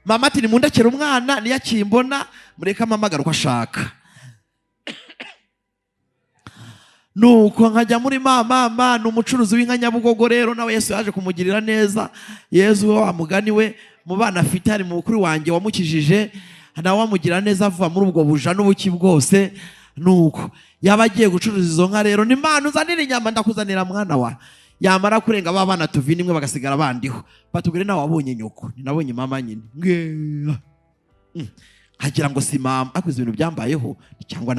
Mama ati: "Nimundekere umwana, niyo akimbona mureke amamagara uko ashaka." Nuko nkajya muri mama, ni umucuruzi w'inka Nyabugogo. Rero nawe Yesu yaje kumugirira neza. Yesu we wa mugani we, mu bana afite hari mukuru wanjye wamukijije, nawe amugira neza, ava muri ubwo buja n'ubuki bwose. Nuko yaba agiye gucuruza izo nka rero, ni mpano: "Uzanira inyama." "Ndakuzanira, mwana wa." Yamara kurenga, ba bana tuvina imwe bagasigara bandiho, batubwire: "Nawe wabonye nyoko?" "Ninabonye mama nyine." Ngeya nkagira ngo si mama, ariko izi bintu byambayeho, cyangwa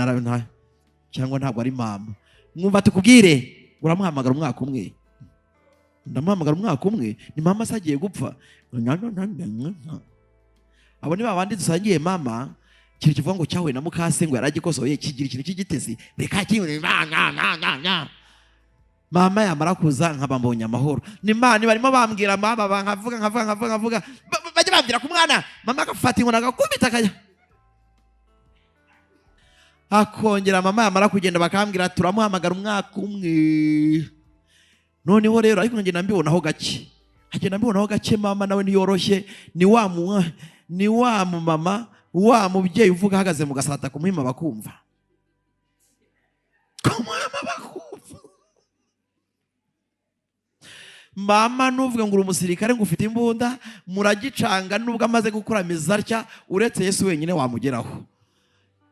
cyangwa ntabwo ari mama. Mwumva tukubwire, uramuhamagara umwaka umwe. Ndamuhamagara umwaka umwe, ni mama se agiye gupfa. Abo ni babandi dusangiye mama. Ikintu kivuga ngo cyahuye na mukase, ngo yaragikosoye, kigira ikintu cy'igitesi, reka kimwe. Mama yamara kuza nkaba mbonye amahoro. Ni mama barimo bambwira mama, nkavuga, nkavuga, nkavuga, nkavuga, bajya bambwira ku mwana, mama agafata inkoni agakubita, akajya akongera. Mama yamara kugenda bakambwira: "Turamuhamagara umwaka umwe." Noneho rero ariko ngenda mbibonaho gake, nkagenda mbibonaho gake. Mama nawe ntiyoroshye, ni wa mumama, wa mubyeyi uvuga ahagaze mu gasata ku Muhima bakumva, ku Muhima bakumva. Mama nuvuga ngo uri umusirikare, ngo ufite imbunda, muragicanga. Nubwo amaze gukura ameze atya, uretse Yesu wenyine wamugeraho,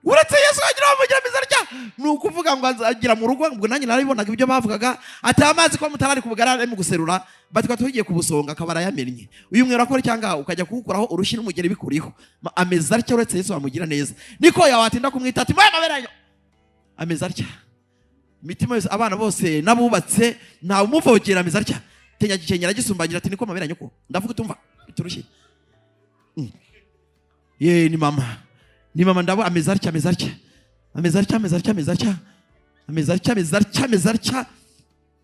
uretse Yesu wenyine wamugira ameze atya. Ni ukuvuga ngo azagira mu rugo ngo nanjye narabibonaga ibyo bavugaga, ati: "Amazi ko mutarari ku bugari ari mu guserura?" Bati: "Tugiye kubusonga." Akaba arayamennye. Uyu mwera akora cyangwa ukajya kuwukuraho urushyi n'umugeri bikuriho. Ameze atya, uretse Yesu wamugira neza. Niko yawatinda kumwita ati: "Mwe maberanyo." Ameze atya, imitima yose, abana bose n'abubatse, ntawe umuvogera. Ameze atya, tenya gikenyera gisumbagira, ati: "Niko maberanyo ko ndavuga utumva biturushye." Ye, ni mama, ni mama. Ndabo ameze atya, ameze atya, ameze atya, ameze atya, ameze atya, ameze atya, ameze atya, ameze atya.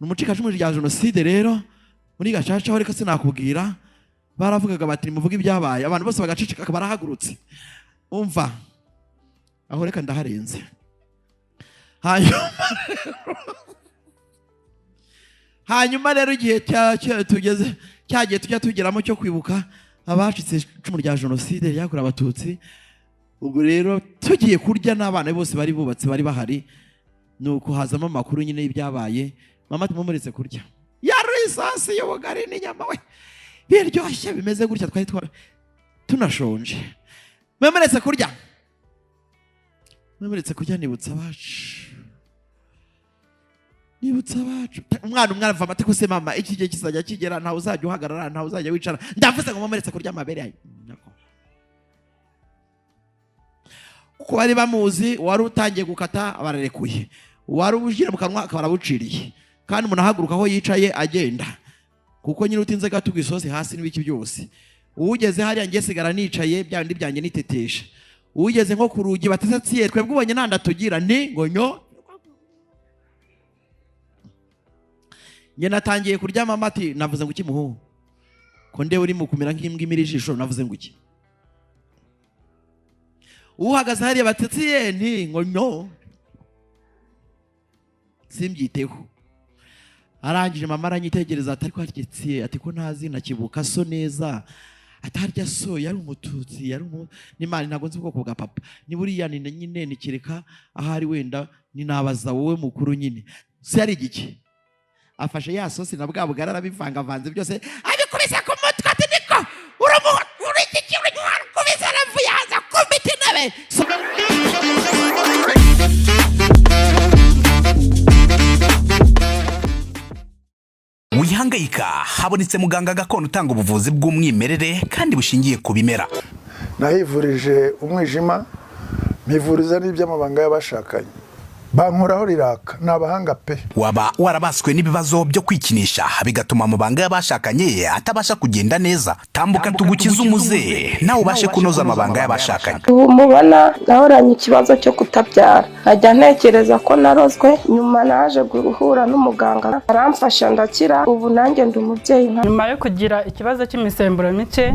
Ni umucikacumu rya jenoside. Rero muri Gacaca ho, reka sinakubwira, baravugaga bati: "Nimuvuge ibyabaye." Abantu bose bagaceceka, akaba arahagurutse. Umva aho, reka ndaharenze. Hanyuma rero igihe tugeze cya gihe tujya tugeramo cyo kwibuka abacitse icumu rya jenoside ryakorewe Abatutsi. Ubwo rero tugiye kurya n'abana bose bari bubatse bari bahari, nuko hazamo amakuru nyine y'ibyabaye. Mama tumumuretse kurya, yari isosi y'ubugari n'inyama we, biryoshye bimeze gutya, twari tunashonje. Mwemuretse kurya, mwemuretse kurya. Nibutsa abacu, nibutsa abacu. Umwana umwe arava amata se: "Mama, iki gihe kizajya kigera, ntawe uzajya uhagarara, ntawe uzajya wicara." Ndavuze ngo mwemuretse kurya amabere yayo. Nako kuko bari bamuzi, wari utangiye gukata bararekuye, wari ushyira mu kanwa akaba arabuciriye. Kandi umuntu ahaguruka aho yicaye agenda, kuko nyine utinze gato isosi hasi n'ibiki byose. Ugeze hariya, ngiye sigara nicaye bya bindi byanjye nitetesha. Ugeze nko ku rugi batese tsiye, twebwe ubonye nta ndatugira ni ngo nyo. Njye natangiye kurya, mama ati: "Navuze ngo iki, muhungu? Ko ndewe uri mu kumera nk'imbwa imira ijisho? Navuze ngo iki?" Uhagaze hariya batetse ye nti ngo nyo, simbyiteho. Arangije mama aranyitegereza, ati: "Ariko harya tsiye," ati, "ko ntazi nakibuka so neza?" Ati: "Harya so yari Umututsi, yari umu n'Imana, ntabwo nzi ubwoko bwa papa, ni buriya ni nyine nikireka ahari wenda ninabaza wowe mukuru nyine." So yari igiki? Afashe ya sosi na bwa bugari, arabivangavanze byose, abikubise ku mutwe, ati: "Niko uramu uri iki? Uri kubise." Aravuye hanze akubita intebe. Wihangayika, habonetse muganga gakondo utanga ubuvuzi bw'umwimerere kandi bushingiye ku bimera. Nahivurije umwijima, mpivuriza n'iby'amabanga y'abashakanye, bankoraho riraka, ni abahanga pe. Waba warabaswe n'ibibazo byo kwikinisha, bigatuma amabanga y'abashakanye atabasha kugenda neza? Tambuka tugukize umuze, nawe ubashe kunoza amabanga y'abashakanye. Ubu mubona nahoranye ikibazo cyo kutabyara, nkajya ntekereza ko narozwe. Nyuma naje guhura n'umuganga aramfasha ndakira, ubu nanjye ndi umubyeyi nka Nyuma yo kugira ikibazo cy'imisemburo mike.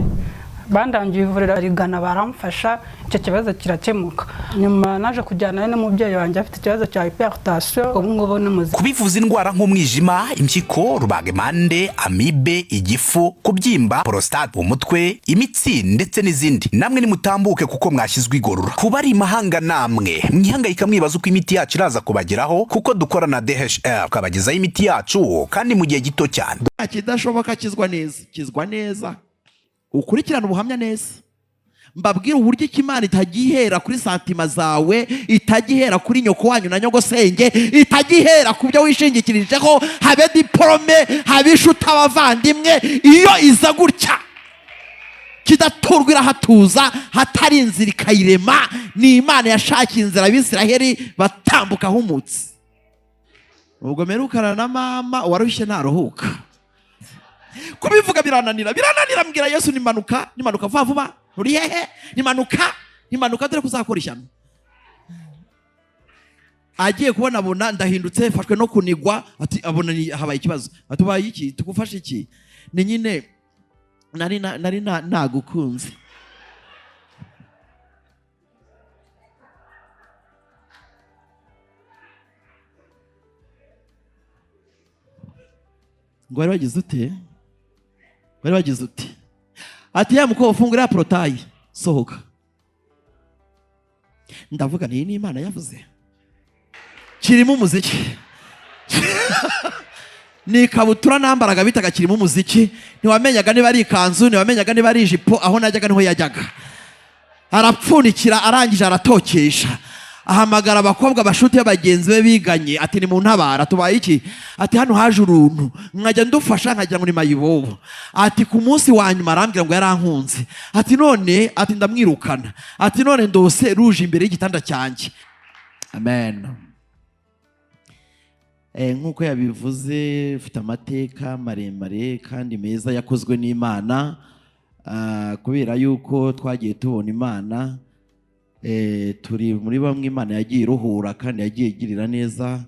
Bandangiye ivuriro rigana, baramfasha, icyo kibazo kirakemuka. Nyuma naje kujyana n'umubyeyi wanjye afite ikibazo cya hypertension, ubu ngubu ni muzima. Kubivuza indwara nk'umwijima, impyiko, rubagimpande, amibe, igifu, kubyimba, prostate, umutwe, imitsi ndetse n'izindi, namwe nimutambuke kuko mwashyizwe igorora. Kuba ari imahanga, namwe mwihangayika mwibaza uko imiti yacu iraza kubageraho, kuko dukora na DHL tukabagezaho imiti yacu kandi mu gihe gito cyane. Nta kidashoboka. Kizwa neza, kizwa neza, ukurikirane ubuhamya neza, mbabwire uburyo iki Imana itajya ihera kuri sentiments zawe, itajya ihera kuri nyoko wanyu na nyogosenge, itajya ihera ku byo wishingikirijeho, habe diporome, habe inshuti, abavandimwe. Iyo iza gutya, kidaturwa irahatuza, hatari inzira ikayirema. Ni Imana yashakiye inzira Abisiraheli batambuka ahumutse. Ubwo mperukana na mama warushye ntaruhuka kubivuga, birananira, birananira. Mbwira Yesu, nimanuka, nimanuka vuba vuba, uri hehe? Nimanuka, nimanuka, dore kuzakora ishyano. Agiye kubona abona ndahindutse, mfashwe no kunigwa, ati abona habaye ikibazo. Ati ubaye iki? Tugufashe iki? Ni nyine nari nagukunze. Ngo wari wagize ute? Wari wagize ute? Ati ya mukobwa, fungura ya portail, sohoka. Ndavuga ni Imana yavuze. Kirimo umuziki, ni ikabutura nambaraga bitaga kirimo umuziki. Ntiwamenyaga niba ari ikanzu, ntiwamenyaga niba ari ijipo. Aho najyaga niho yajyaga. Arapfundikira, arangije aratokesha, ahamagara abakobwa bashuti bagenzi be biganye, ati ni mu ntabara. Tubaye iki? Ati hano haje uruntu, nkajya ndufasha nkagira ngo ni mayibobo. Ati ku munsi wa nyuma arambwira ngo yarankunze. Ati none, ati ndamwirukana. Ati none ndose ruje imbere y'igitanda cyanjye. Amen. Nk'uko yabivuze, ufite amateka maremare kandi meza yakozwe n'Imana. Kubera yuko twagiye tubona Imana, turi muri bamwe Imana yagiye iruhura kandi yagiye igirira neza.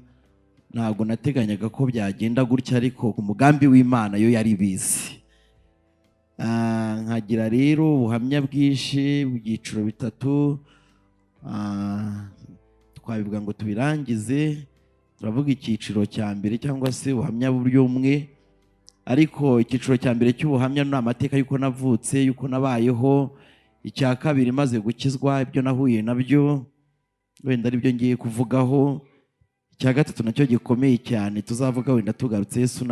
Ntabwo nateganyaga ko byagenda gutya, ariko ku mugambi w'Imana yo yari bizi. Nkagira rero ubuhamya bwinshi mu byiciro bitatu. Twabivuga ngo tubirangize. Turavuga icyiciro cya mbere cyangwa se ubuhamya bumwe, ariko icyiciro cya mbere cy'ubuhamya ni amateka y'uko navutse, y'uko nabayeho. Icya kabiri, maze gukizwa, ibyo nahuye nabyo, wenda aribyo ngiye kuvugaho. Icya gatatu nacyo gikomeye cyane tuzavuga wenda tugarutse, Yesu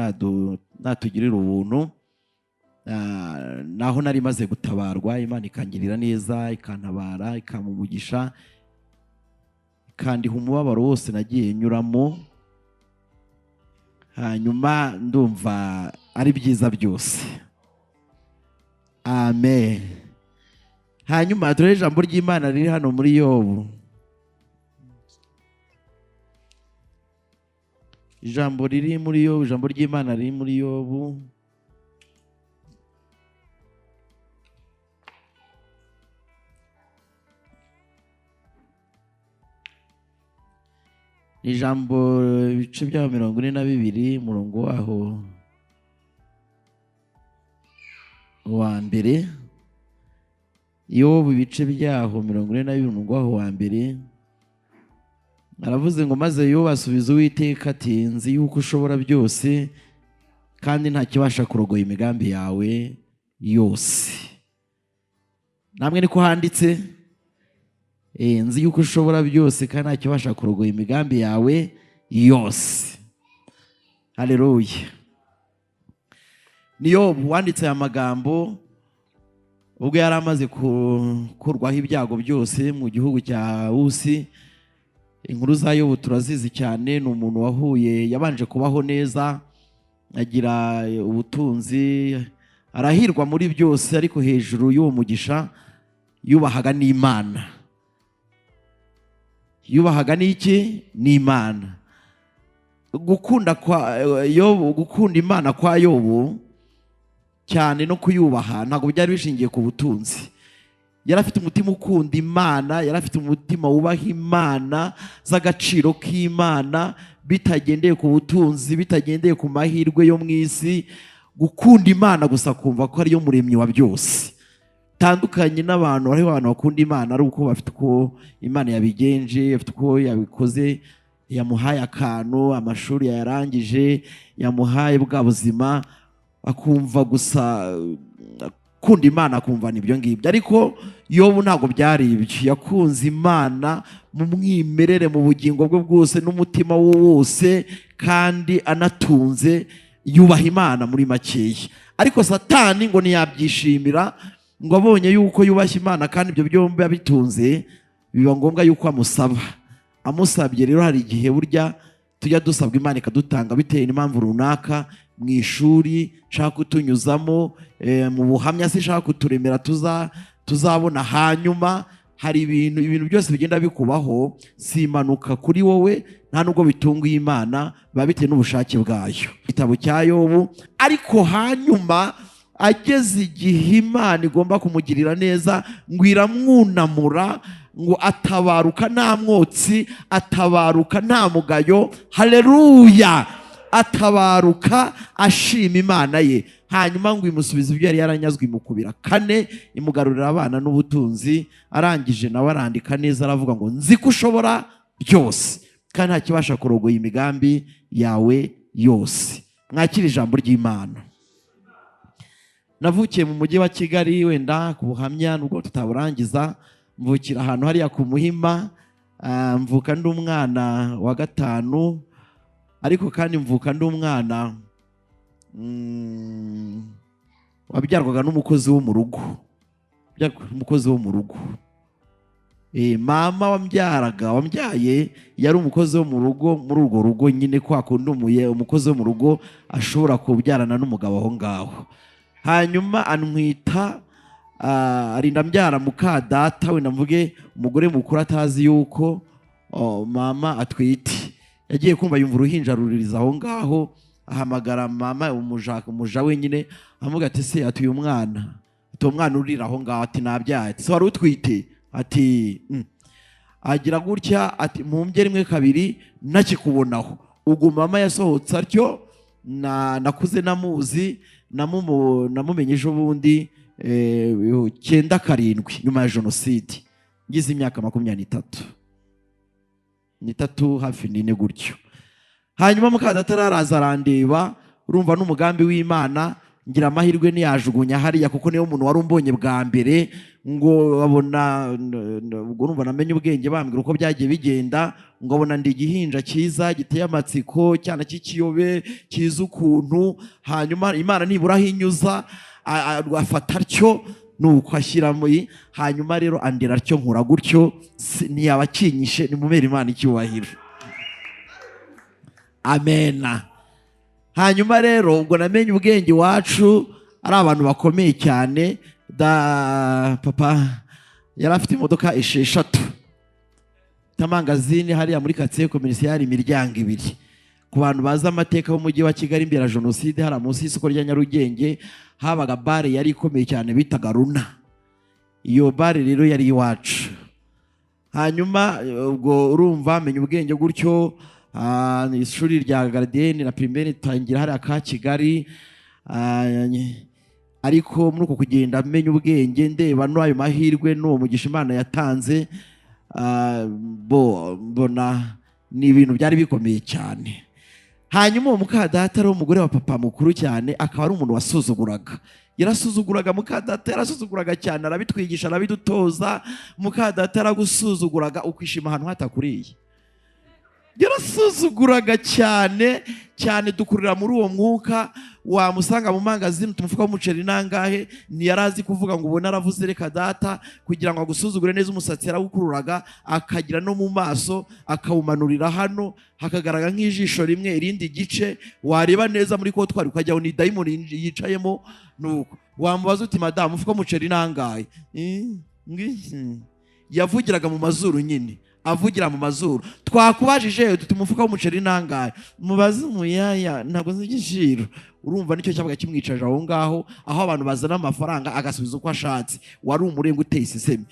natugirira ubuntu. Naho nari maze gutabarwa, Imana ikangirira neza, ikantabara, ikampa umugisha, ikandiha umubabaro wose nagiye nyuramo. Hanyuma ndumva ari byiza byose. Amen. Hanyuma turebe ijambo ry'Imana riri hano muri Yobu, ijambo riri muri Yobu, ijambo ry'Imana riri muri Yobu. Ni ijambo ibice byaho 42, umurongo waho wa mbere. Yobu ibice byaho 42, umurongo waho wa mbere, aravuze ngo: "Maze Yobu asubiza Uwiteka ati: Nzi yuko ushobora byose, kandi nta kibasha kurogoya imigambi yawe yose." Namwe niko handitse. Nzi yuko ushobora byose kandi nta kibasha kurogoya imigambi yawe yose. Haleluya. Ni Yobu wanditse aya magambo ubwo yari amaze gukurwaho ibyago byose mu gihugu cya Usi. Inkuru za Yobu turazizi cyane. Ni umuntu wahuye, yabanje kubaho neza, agira ubutunzi, arahirwa muri byose, ariko hejuru y'uwo mugisha yubahaga n'Imana. Yubahaga n'iki? N'Imana. Gukunda kwa Yobu, gukunda Imana kwa Yobu cyane no kuyubaha ntabwo byari bishingiye ku butunzi. Yari afite umutima ukunda Imana, yari afite umutima wubaha Imana, z'agaciro k'Imana, bitagendeye ku butunzi, bitagendeye ku mahirwe yo mu isi. Gukunda Imana gusa, kumva ko ariyo muremyi wa byose. Bitandukanye n'abantu, hariho abantu bakunda Imana ari uko bafite uko Imana yabigenje, bafite uko yabikoze, yamuhaye akantu, amashuri yayarangije, yamuhaye bwa buzima, akumva gusa akunda Imana, akumva nibyo ngibyo. Ariko Yobu ntabwo byari ibyo. Yakunze Imana mu mwimerere, mu bugingo bwe bwose n'umutima we wose, kandi anatunze, yubaha Imana muri makeya. Ariko Satani ngo ntiyabyishimira, ngo abonye yuko yubashye Imana kandi ibyo byombi abitunze, biba ngombwa yuko amusaba. Amusabye rero, hari igihe burya tujya dusabwa Imana ikadutanga bitewe n'impamvu runaka, mu ishuri nshaka kutunyuzamo, mu buhamya se nshaka kuturemera tuzabona. Hanyuma hari ibintu byose bigenda bikubaho, si impanuka kuri wowe, nta nubwo bitunguye Imana, biba bitewe n'ubushake bwayo. Igitabo cya Yobu. Ariko hanyuma ageze igihe Imana igomba kumugirira neza, ngo iramwunamura, ngo atabaruka nta mwotsi, atabaruka nta mugayo. Haleluya! Atabaruka ashima Imana ye. Hanyuma ngo imusubize ibyo yari yaranyazwe, imukubira kane, imugarurira abana n'ubutunzi. Arangije nawe arandika neza, aravuga ngo nzi ko ushobora byose kandi nta kibasha kurogoya imigambi yawe yose. Mwakire ijambo ry'Imana. Navukiye mu mujyi wa Kigali, wenda ku buhamya nubwo tutaburangiza, mvukira ahantu hariya ku Muhima. Mvuka ndi umwana wa gatanu, ariko kandi mvuka ndi umwana wabyarwaga n'umukozi wo mu rugo. Umukozi wo mu rugo, mama wambyaraga, wambyaye, yari umukozi wo mu rugo. Muri urwo rugo nyine kwa kundi umukozi wo mu rugo ashobora kubyarana n'umugabo aho ngaho. Hanyuma antwita, arinda mbyara muka data, wenda mvuge umugore mukuru, atazi yuko mama atwite. Yagiye kumva yumva uruhinja ruririza aho ngaho, ahamagara mama, umuja wenyine, amuga ati se atuye umwana, ati umwana urira aho ngaho, ati nabyaye. Ati se wari utwite? Ati Agira gutya ati mumbye rimwe kabiri nakikubonaho. Ubwo mama yasohotse atyo. Nakuze namuzi, namumenye ejo bundi 97, nyuma ya jenoside, ngize imyaka 23, n'itatu hafi n'ine gutyo. Hanyuma mukadata araraza arandeba, urumva n'umugambi w'Imana, ngira amahirwe ntiyajugunya hariya, kuko niyo muntu wari umbonye bwa mbere. Ngo babona, ubwo urumva namenye ubwenge bambwira uko byagiye bigenda, ngo abona ndi igihinja cyiza giteye amatsiko, cyana cy'ikiyobe cyiza ukuntu. Hanyuma Imana nibura aho inyuza, afata atyo, nuko ashyiramo. Hanyuma rero andera atyo, nkura gutyo, ntiyaba akinyishe. Nimubere Imana icyubahiro, amena. Hanyuma rero ubwo namenye ubwenge iwacu ari abantu bakomeye cyane. Da papa yari afite imodoka 6 tamangazini hariya muri quartier commercial, imiryango ibiri. Ku bantu bazi amateka y'umujyi wa Kigali imbere ya jenoside, hariya munsi y'isoko rya Nyarugenge habaga bare yari ikomeye cyane bitaga Runa. Iyo bare rero yari iwacu. Hanyuma ubwo urumva menya ubwenge gutyo, ishuri rya gardienne na primaire tangira hariya ka Kigali. Ariko muri uko kugenda menya ubwenge, ndeba n'ayo mahirwe n'uwo mugisha Imana yatanze, bo mbona ni ibintu byari bikomeye cyane. Hanyuma uwo mukadata ari umugore wa papa mukuru cyane, akaba ari umuntu wasuzuguraga, yarasuzuguraga. Mukadata yarasuzuguraga cyane, arabitwigisha, arabidutoza. Mukadata yaragusuzuguraga ukishima ahantu hatakuriye. Yarasuzuguraga cyane cyane, dukurira muri uwo mwuka. Wamusanga mu mangazini, umufuka w'umuceri nangahe? Ntiyarazi kuvuga ngo ubone aravuze reka data. Kugira ngo agusuzugure neza, umusatsi yarawukururaga akagira no mu maso akawumanurira hano, hakagaragara nk'ijisho rimwe, irindi gice wareba neza muri kotwari ukajyaho ni dayimoni yicayemo. Nuko wamubaza uti madamu, umufuka w'umuceri nangahe? Yavugiraga mu mazuru nyine, avugira mu mazuru. Twakubajije tuti umufuka w'umuceri nangahe? Mubaze umuyaya, ntabwo nzi igiciro. Urumva nicyo cyabaga kimwicaje aho ngaho, aho abantu bazana amafaranga agasubiza uko ashatse. Wari umurenga uteye isesemi.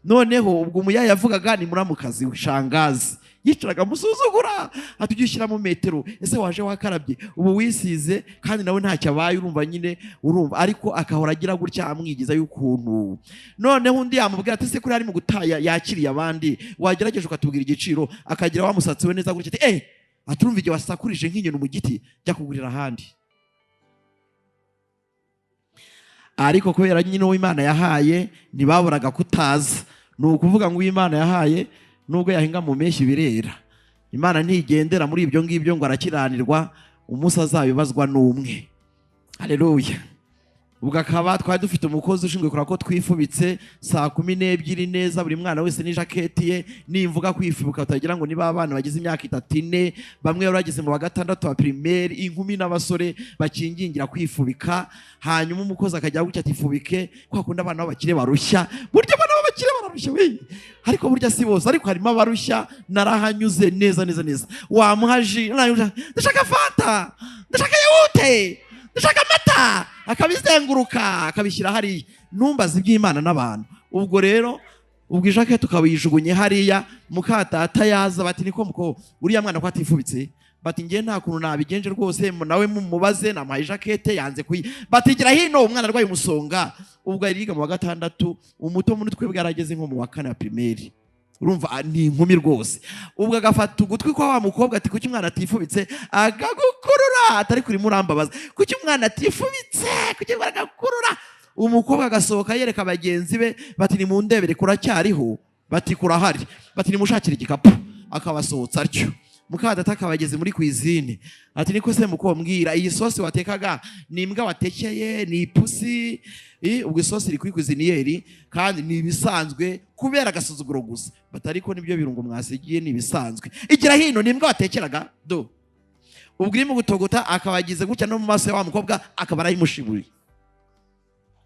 Noneho ubwo umuyaya yavugaga ni muramukazi we, shangazi. Yicaraga amusuzugura, ati ujye ushyiramo metero, ese waje wakarabye, ubu wisize, kandi nawe ntacyo abaye, urumva nyine, urumva, ariko akahora agira gutya amwigiza y'ukuntu. Noneho undi yamubwira ati se kuri ari mu gutaya yakiriye abandi, wagerageje ukatubwira igiciro, akagira wa musatsi we neza gutya ati aturumva igihe wasakurije nk'inyoni mu giti, jya kugurira ahandi. Ariko kubera nyine uwo Imana yahaye ntibaburaga kutaza. Ni ukuvuga ngo Imana yahaye nubwo yahinga mu mpeshyi birera, Imana ntigendera muri ibyo ngibyo ngo arakiranirwa, umunsi azabibazwa n'umwe. Haleluya. Ubwo akaba twari dufite umukozi ushinzwe kureba ko twifubitse saa 12 neza, buri mwana wese n'ijaketi ye. Nimvuga kwifubuka utagira ngo niba abana bagize imyaka 3 4, bamwe bageze mu wa 6 wa primaire, inkumi n'abasore bakingingira kwifubika. Hanyuma umukozi akajya gutya ati fubike, kwa kundi abana b'abakire barushya. Burya abana b'abakire bararushya we, ariko burya si bose, ariko harimo abarushya. Narahanyuze neza neza neza. Wamuha ji, ndashaka fanta, ndashaka yawute, ndashaka amata, akabizenguruka akabishyira hariya. Numbaza iby'Imana n'abantu. Ubwo rero ubwo ijaketi tukabijugunye hariya, mukatata yaza bati niko muko uriya mwana ko atifubitse, bati ngiye nta kuntu nabigenje rwose, nawe mumubaze, namuhaye ijakete yanze kuyi, bati gira hino, umwana arwaye umusonga. Ubwo yiga mu wa 6, umuto muri twebwe yarageze nko mu wa 4 ya primaire, urumva ni inkumi rwose. Ubwo agafata ugutwi kwa wa mukobwa ati kuki umwana atifubitse, akagukurura, atari kuri murambabaza, kuki umwana atifubitse, kuki agakurura. Umukobwa agasohoka yereka bagenzi be bati ni mundebere kuracyariho, bati kurahari, bati nimushakire igikapu, akabasohotsa atyo. Mukadata akabageze muri cuisine ati niko se mukombwira iyi sosi watekaga ni imbwa watekeye, ni ipusi? Ubwo isosi iri kuri cuisinière kandi ni ibisanzwe kubera agasuzuguro gusa, batariko nibyo birungo mwasigiye ni ibisanzwe. Igira hino, ni imbwa watekeraga do. Ubwo irimo gutogota akabagize gutya no mu maso ya wa mukobwa akaba arayimushiburiye,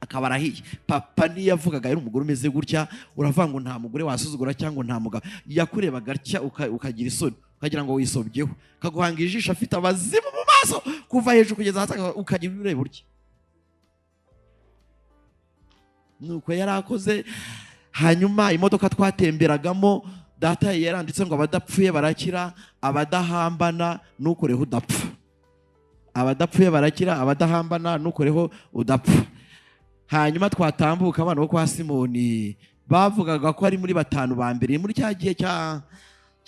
akaba arahiye. Papa ntiyavugaga yari umugore umeze gutya, uravuga ngo nta mugore wasuzugura cyangwa nta mugabo, yakurebaga atya ukagira isoni, ukagira ngo wisobyeho, kaguhanga ijisho afite abazimu mu maso kuva hejuru kugeza hasi, ukagira ureba urya. Nuko yarakoze. Hanyuma imodoka twatemberagamo, data yaranditse ngo abadapfuye barakira, abadahambana nukoreho udapfa. Abadapfuye barakira, abadahambana nukoreho udapfa. Hanyuma twatambuka abana bo kwa Simoni bavugaga ko ari muri 5 ba mbere muri cya gihe cya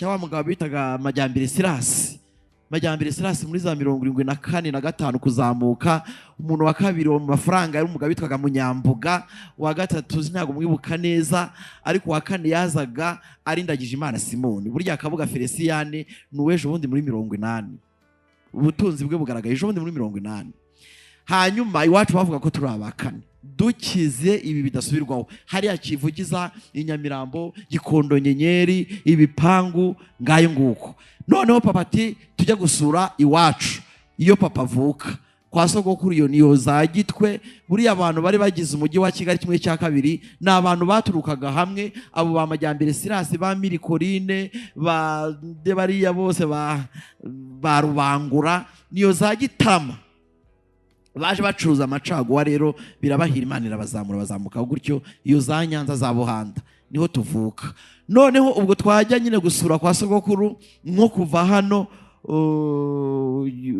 wa mugabo bitaga Majyambere Silas. Majyambere Silas muri za 74 na 5 kuzamuka. Umuntu wa kabiri wo mu mafaranga yari umugabo witwaga Munyambuga, wa gatatu ntabwo mwibuka neza, ariko wa kane yazaga arindagije Imana Simoni. Burya akabuga Feliciyane nuwejo bundi muri 80, ubutunzi bwe bugaragaye ejo bundi muri 80. Hanyuma iwacu bavuga ko turi abakane dukize ibi bidasubirwaho. Hariya Kivugiza, Inyamirambo, Gikondo, Nyenyeri, ibipangu ngayo nguko. Noneho papa ati tujya gusura iwacu iyo papa avuka kwa sogokuru, iyo niyo za Gitwe. Buriya abantu bari bagize umujyi wa Kigali 1/2 ni abantu baturukaga hamwe, abo ba Majyambere Silas, ba Mirikorine, ba bariya bose ba Rubangura, niyo za Gitarama. Baje bacuruza amacaguwa rero birabahira, Imana irabazamura bazamuka gutyo. Iyo za Nyanza za Buhanda niho tuvuka. Noneho ubwo twajya nyine gusura kwa sogokuru, nko kuva hano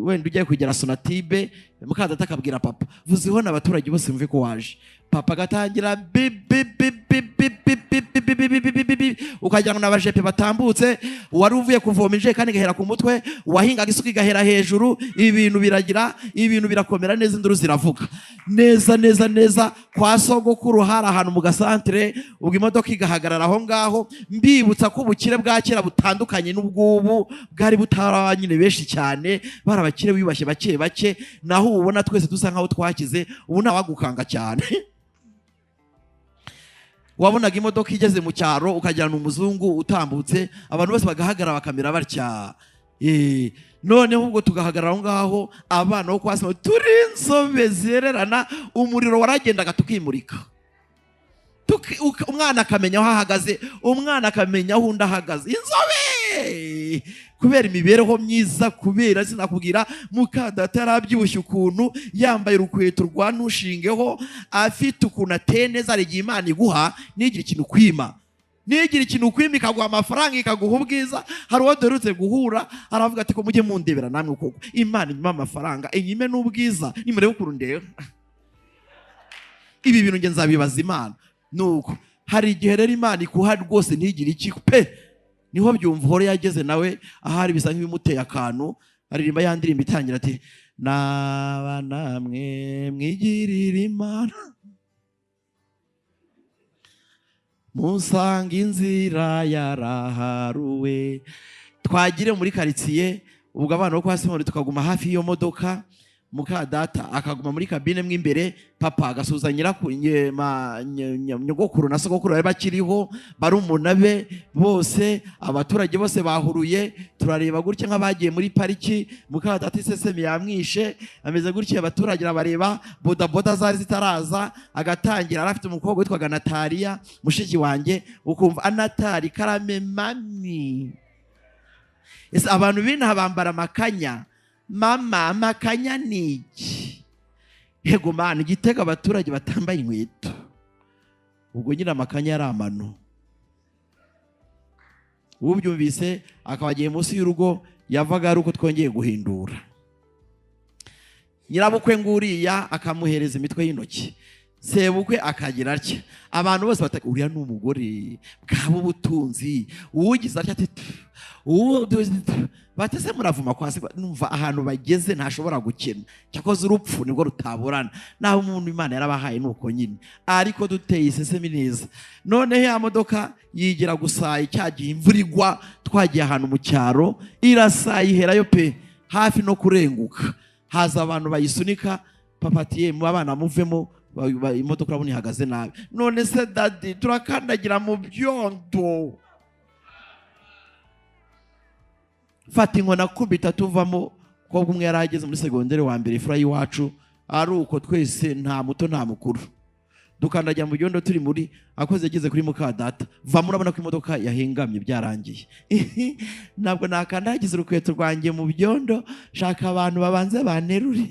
wenda ugiye kugera Sonatibe, mukadata akabwira papa vuziho n'abaturage bose mve ko waje. Papa agatangira bi bi bi bi bi bi bi bi bi bi bi bi bi, ukagira ngo n'abajepe batambutse, wari uvuye kuvoma injerekani igahera ku mutwe, wahingaga isuka igahera hejuru, ibintu biragira, ibintu birakomera neza, induru ziravuga neza neza neza. Kwa sogokuru hari ahantu mu gasantere, ubwo imodoka igahagarara aho ngaho. Mbibutsa ko ubukire bwa kera butandukanye n'ubw'ubu, bwari butaraba nyine benshi cyane, bari abakire biyubashye bake bake, naho ubona twese dusa nkaho twakize, ubu ntawagukanga cyane. Wabonaga imodoka igeze mu cyaro ukajyana umuzungu utambutse, abantu bose bagahagarara bakamera batya. Noneho ubwo tugahagarara aho ngaho, abana bo kwa Simoni turi inzobe zererana, umuriro waragendaga tukimurika. Umwana akamenya aho ahagaze, umwana akamenya aho undi ahagaze. Inzobe kubera imibereho myiza, kubera sinakubwira, mukadata yarabyibushye ukuntu, yambaye urukweto rwa ntushingeho, afite ukuntu ateye neza. Hari igihe Imana iguha ntigira ikintu kwima. Nigira ikintu ukwima ikaguha amafaranga, ikaguha ubwiza. Hari uwo duherutse guhura aravuga ati ko mujye mundebera namwe koko, Imana inyima amafaranga inyime n'ubwiza, nimurebe ukuntu ndeba. Ibi bintu nge nzabibaza Imana. Nuko hari igihe rero Imana ikuha rwose ntigire iki pe. Niho byumva uhora yageze nawe ahari bisa nk'ibimuteye akantu, aririmba ya ndirimbo itangira ati naba namwe mwigirira Imana musanga inzira yaraharuwe. Twagire muri karitsiye ubwo abana bo kwa Simoni tukaguma hafi y'iyo modoka, muka data akaguma muri kabine mwe imbere, papa agasuhuza nyogokuru na sogokuru bari bakiriho, barumuna be bose, abaturage bose bahuruye. Turareba gutya nk'abagiye muri pariki, muka data isesemi yamwishe ameze gutya, abaturage arabareba, bodaboda zari zitaraza, agatangira. Arafite umukobwa witwaga Nataliya mushiki wanjye, ukumva Anatali karame mami. Ese abantu b'inaha bambara amakanya? Mama amakanya ni iki? Yego mana, igitega abaturage batambaye inkweto. Ubwo nyine amakanya yari amano. Ubyumvise akaba agiye munsi y'urugo, yavaga ari uko twongeye guhindura. Nyirabukwe nguriya akamuhereza imitwe y'intoki, sebukwe akagira atya, abantu bose bataka uriya ni umugore bwaba ubutunzi, uwugize atya ati batese muravuma kwa se. Numva ahantu bageze ntashobora gukena, cyakoze urupfu nibwo rutaburana, naho umuntu Imana yarabahaye nuko nyine, ariko duteye isesemi neza. Noneho ya modoka yigira gusaye cyagiye imvura igwa, twagiye ahantu mu cyaro, irasaye iherayo pe, hafi no kurenguka, haza abantu bayisunika, papa ati mu abana muvemo, imodoka urabona ihagaze nabi. None se dadi turakandagira mu byondo. Fata inkona kubita tuvamo. Kobwa umwe yarageze muri segondere wa mbere ifura y'iwacu, ari uko twese nta muto nta mukuru, dukandagira mu byondo turi muri akoze yageze kuri muka data, va murabona ko imodoka yahengamye byarangiye. Ntabwo nakandagiza urukweto rwanjye mu byondo, shaka abantu babanze banerure.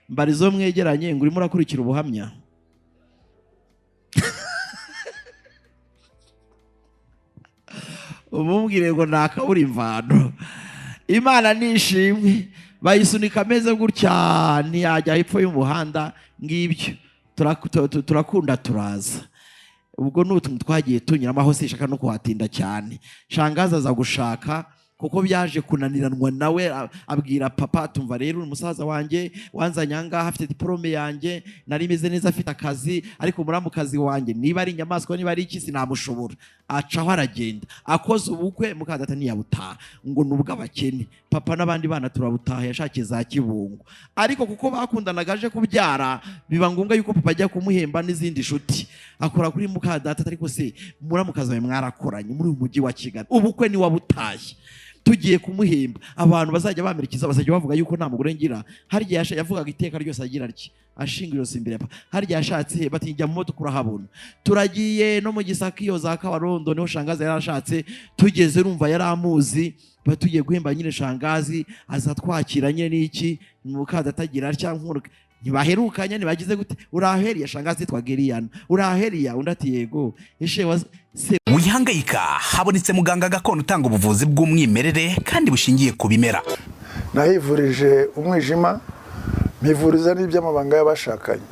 Mbarizo mwegeranye ngo urimo urakurikira ubuhamya. Umubwire ngo nakabura imvano. Imana nishimwe, bayisunika ameze gutya ntiyajya hepfo y'umuhanda. Ngibyo turakunda turaza. Ubwo n'utuntu twagiye tunyuramo aho sishaka no kuhatinda cyane. Shangaza aza gushaka kuko byaje kunaniranwa nawe, abwira papa tumva rero umusaza wanjye wanzanye ahangaha afite diplome yanjye, nari meze neza afite akazi, ariko muramukazi wanjye niba ari inyamaswa niba ari iki sinamushobora. Acaho aragenda akoze ubukwe, muka data ntiyabutaha ngo nubwo abakene, papa n'abandi bana turabutaha, yashakiye za Kibungo. Ariko kuko bakundanaga aje kubyara, biba ngombwa yuko papa ajya kumuhemba n'izindi nshuti, akora kuri muka data, ariko se muramukazi wawe mwarakoranye muri uyu mujyi wa Kigali, ubukwe ni wabutashye, tugiye kumuhemba, abantu bazajya bamerekiza bazajya bavuga yuko nta mugore ngira. Harya yavugaga iteka ryose agira ati ashinga ijosi imbere papa, harya yashatse bati njya mu modoka urahabona. Turagiye no mu Gisaka iyo za Kabarondo niho shangazi yarashatse, tugeze urumva yaramuzi, batugiye guhemba nyine shangazi azatwakira nyine n'iki, muka data agira atya nkuru ntibaherukanye ntibagize gute, uraheriya shangazi yitwa Geriyana, uraheriya undi ati yego eshe se. Wihangayika, habonetse muganga gakondo utanga ubuvuzi bw'umwimerere kandi bushingiye ku bimera. Nahivurije umwijima, mpivuriza n'iby'amabanga y'abashakanye,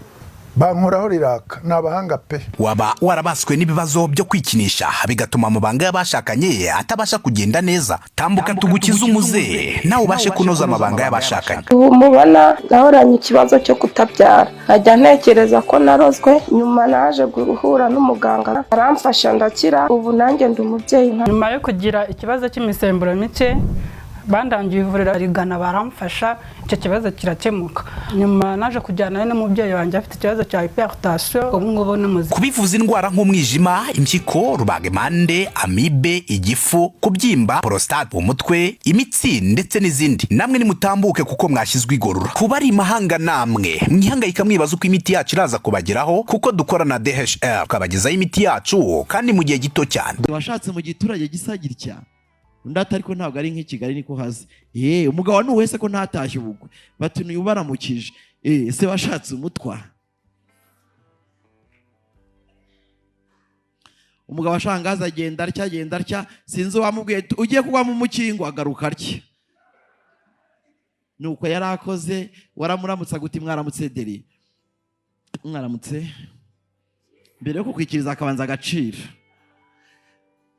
bankoraho riraka, ni abahanga pe. Waba warabaswe n'ibibazo byo kwikinisha bigatuma amabanga y'abashakanye atabasha kugenda neza, tambuka tugukize umuze nawe ubashe kunoza amabanga y'abashakanye. Ubu mubona nahoranye ikibazo cyo kutabyara, nkajya ntekereza ko narozwe. Nyuma naje guhura n'umuganga aramfasha ndakira, ubu nanjye ndi umubyeyi nka. Nyuma yo kugira ikibazo cy'imisemburo mike, bandangiye ivuriro rigana baramfasha, icyo kibazo kirakemuka. Nyuma naje kujyana n'umubyeyi wanjye afite ikibazo cya hypertension, ubu ngubu ni muzima. Kubivuza indwara nk'umwijima, impyiko, rubagimpande, amibe, igifu, kubyimba, prostate, umutwe, imitsi ndetse n'izindi, namwe nimutambuke kuko mwashyizwe igorora. Kuba ari imahanga namwe mwihangayika mwibaza uko imiti yacu iraza kubageraho, kuko dukora na DHL tukabagezaho imiti yacu kandi mu gihe gito cyane. Washatse mu giturage gisa gitya, undi ati ariko ntabwo ari nk'i Kigali niko hazi. Umugabo ni wese ko ntatashye ubukwe, bati uyu baramukije. Se washatse umutwa? Umugabo ashangaza agenda atya, agenda atya, sinzi uwamubwiye ugiye kugwa mu mukingo, agaruka atya. Nuko yarakoze, waramuramutsa guti mwaramutse deri, mwaramutse. Mbere yo kukwikiriza akabanza agaciro.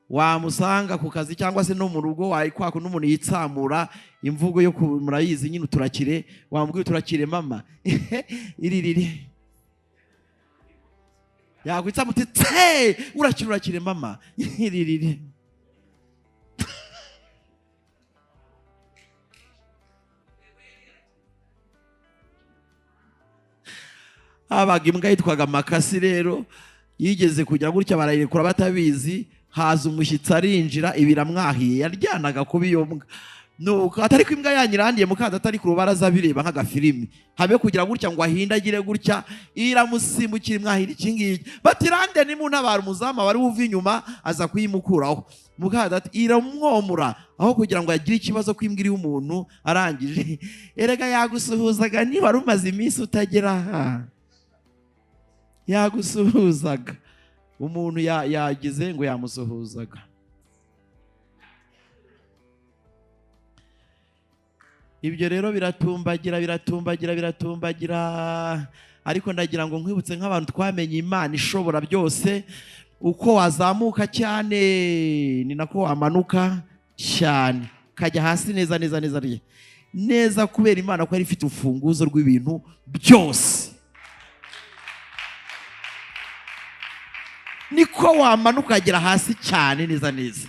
Wamusanga ku kazi cyangwa se no mu rugo, wayikwaka n'umuntu yitsamura imvugo yo murayizi nyine, uturakire, wamubwira uturakire mama iri riri yakwitsamura uti tse urakire urakire mama iri riri. Habaga imbwa yitwaga Makasi rero, yigeze kujya gutya barayirekura batabizi, haza umushyitsi arinjira ibiramwahiye, yaryanaga kuba iyo mbwa. Nuko atari ko imbwa yanyirandiye mukaza atari ku rubaraza bireba nk'agafilimi, habe kugira gutya ngo ahindagire gutya, iramusimbukira imwahira iki ngiki. Bati rande nimuntabara, umuzamu wari uva inyuma aza kuyimukuraho. Mukaza ati iramwomora aho kugira ngo agire ikibazo ko imbwa iri umuntu arangije. Erega yagusuhuzaga niba rumaze iminsi utagera aha. Yagusuhuzaga. Umuntu yagize ngo yamusuhuzaga. Ibyo rero biratumbagira biratumbagira biratumbagira, ariko ndagira ngo nkwibutse nk'abantu twamenye Imana ishobora byose, uko wazamuka cyane ni nako wamanuka cyane, kajya hasi neza neza neza neza, kubera Imana ko yari ifite urufunguzo rw'ibintu byose. Niko wamanuka ukagera hasi cyane neza neza.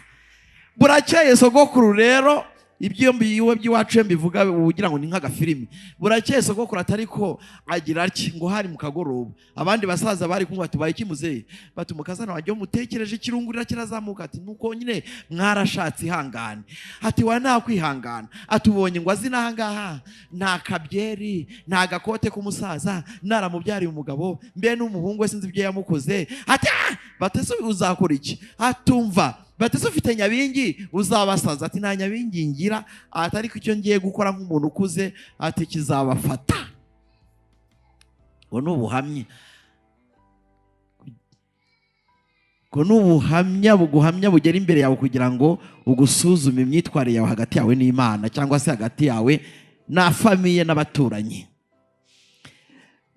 Burakeye sogokuru rero, ibyo mbiwe by'iwacu mbivuga ugira ngo ni nk'agafilimi. Burakeye sogokuru atari ko agira ati ngo hari mu kagoroba, abandi basaza bari kumwe bati baye kimuzeye, bati umukazana wanjye mutekereje ikirungurira kirazamuka, ati nuko nyine mwarashatse ihangane, ati wa nta kwihangana, atubonye ngo azina aha ngaha nta kabyeri nta gakote k'umusaza, naramubyariye umugabo mbe n'umuhungu we sinzi ibyo yamukoze, ati batese uzakora iki, atumva batese ufite nyabingi uzabasaza, ati nta nyabingi ngira, atari ko icyo ngiye gukora nk'umuntu ukuze, ati kizabafata. Ngo ni ubuhamya, ngo ni ubuhamya buguhamya bugera imbere yawe kugira ngo ugusuzume imyitwarire yawe hagati yawe n'Imana, cyangwa se hagati yawe na famiye n'abaturanyi.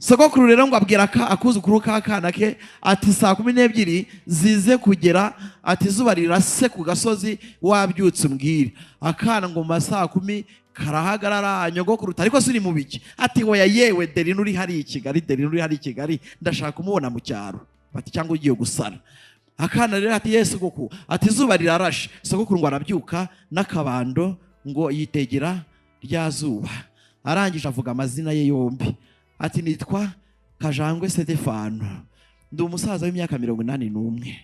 Sogokuru rero ngo abwira akuzukuru k'akana ke ati saa 12 zize kugera, ati izuba rirase ku gasozi wabyutse umbwire. Akana ngo mu saa 10 karahagarara, nyogokuru ariko siri mu biki, ati hoya yewe deri nuri hari i Kigali, deri nuri hari i Kigali, ndashaka kumubona mu cyaro, bati cyangwa ugiye gusara. Akana rero ati yesu goku, ati izuba rirarashe. Sogokuru ngo arabyuka n'akabando ngo yitegera rya zuba, arangije avuga amazina ye yombi, ati nitwa Kajangwe Stefano, ndi umusaza w'imyaka 81.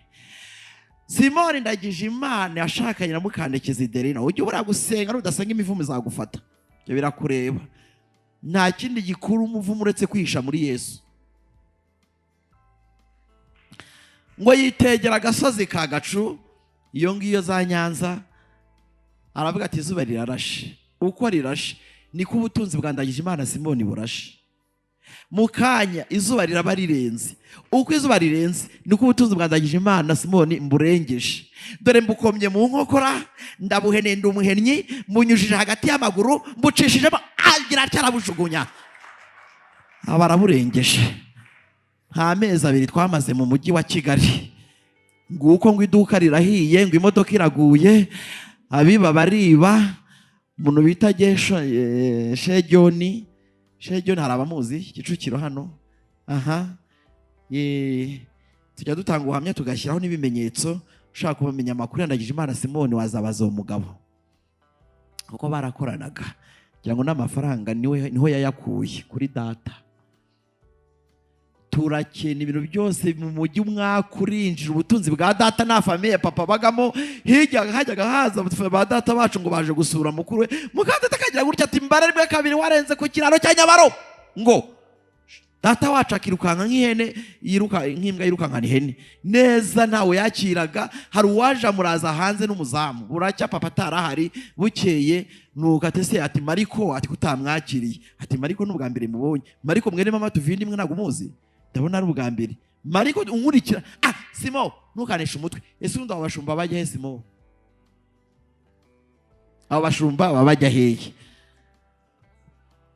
Simoni ndagije Imana yashakanye na Mukandekezi Derina. Ujye ubura gusenga nudasenga imivumo izagufata, ibyo birakureba. Nta kindi gikuru umuvumo uretse kwihisha muri Yesu. Ngo yitegera agasozi ka Gacu iyo ngiyo za Nyanza, aravuga ati izuba rirarashe, uko rirashe niko ubutunzi bwa Ndagije Imana Simoni burashe. Mu kanya izuba riraba rirenze, uko izuba rirenze niko ubutunzi bwa Ndagije Imana Simoni mburengeje. Dore mbukomye mu nkokora, ndabuhenenda umuhennyi, munyujije hagati y'amaguru, mbucishijemo, agira atya arabujugunya, aba araburengeje. Nta mezi abiri twamaze mu mujyi wa Kigali, nguko ngo iduka rirahiye, ngo imodoka iraguye, abiba bariba. Umuntu bita Shejoni, Shejoni hari abamuzi Kicukiro hano, aha tujya dutanga ubuhamya tugashyiraho n'ibimenyetso. Ushaka kumenya amakuru ya Ndagije Imana Simoni wazabaza uwo mugabo, kuko barakoranaga, ngira ngo n'amafaranga niho yayakuye kuri data. Turakena ibintu byose mu mujyi, umwaka urinjira ubutunzi bwa data na famiye papa bagamo. Hirya hajyaga haza ba data bacu ngo baje gusura mukuru we, mukadata akagira gutya ati mbara rimwe kabiri warenze ku kiraro cya Nyabaro, ngo data wacu akirukanka nk'ihene yiruka nk'imbwa yirukankana ihene neza, ntawe yakiraga. Hari uwaje amuraza hanze n'umuzamu, buracya papa atarahari. Bukeye nuko atese ati Mariko, ati kutamwakiriye, ati Mariko n'ubwa mbere mubonye, Mariko mwene mama tuvindi imwe ntabwo umuzi. Ndabona ari ubwa mbere Mariko unkurikira. Ah, Simo, ntukanishe umutwe. Ese ubundi abo bashumba bajya he, Simo? Abo bashumba baba bajya hehe?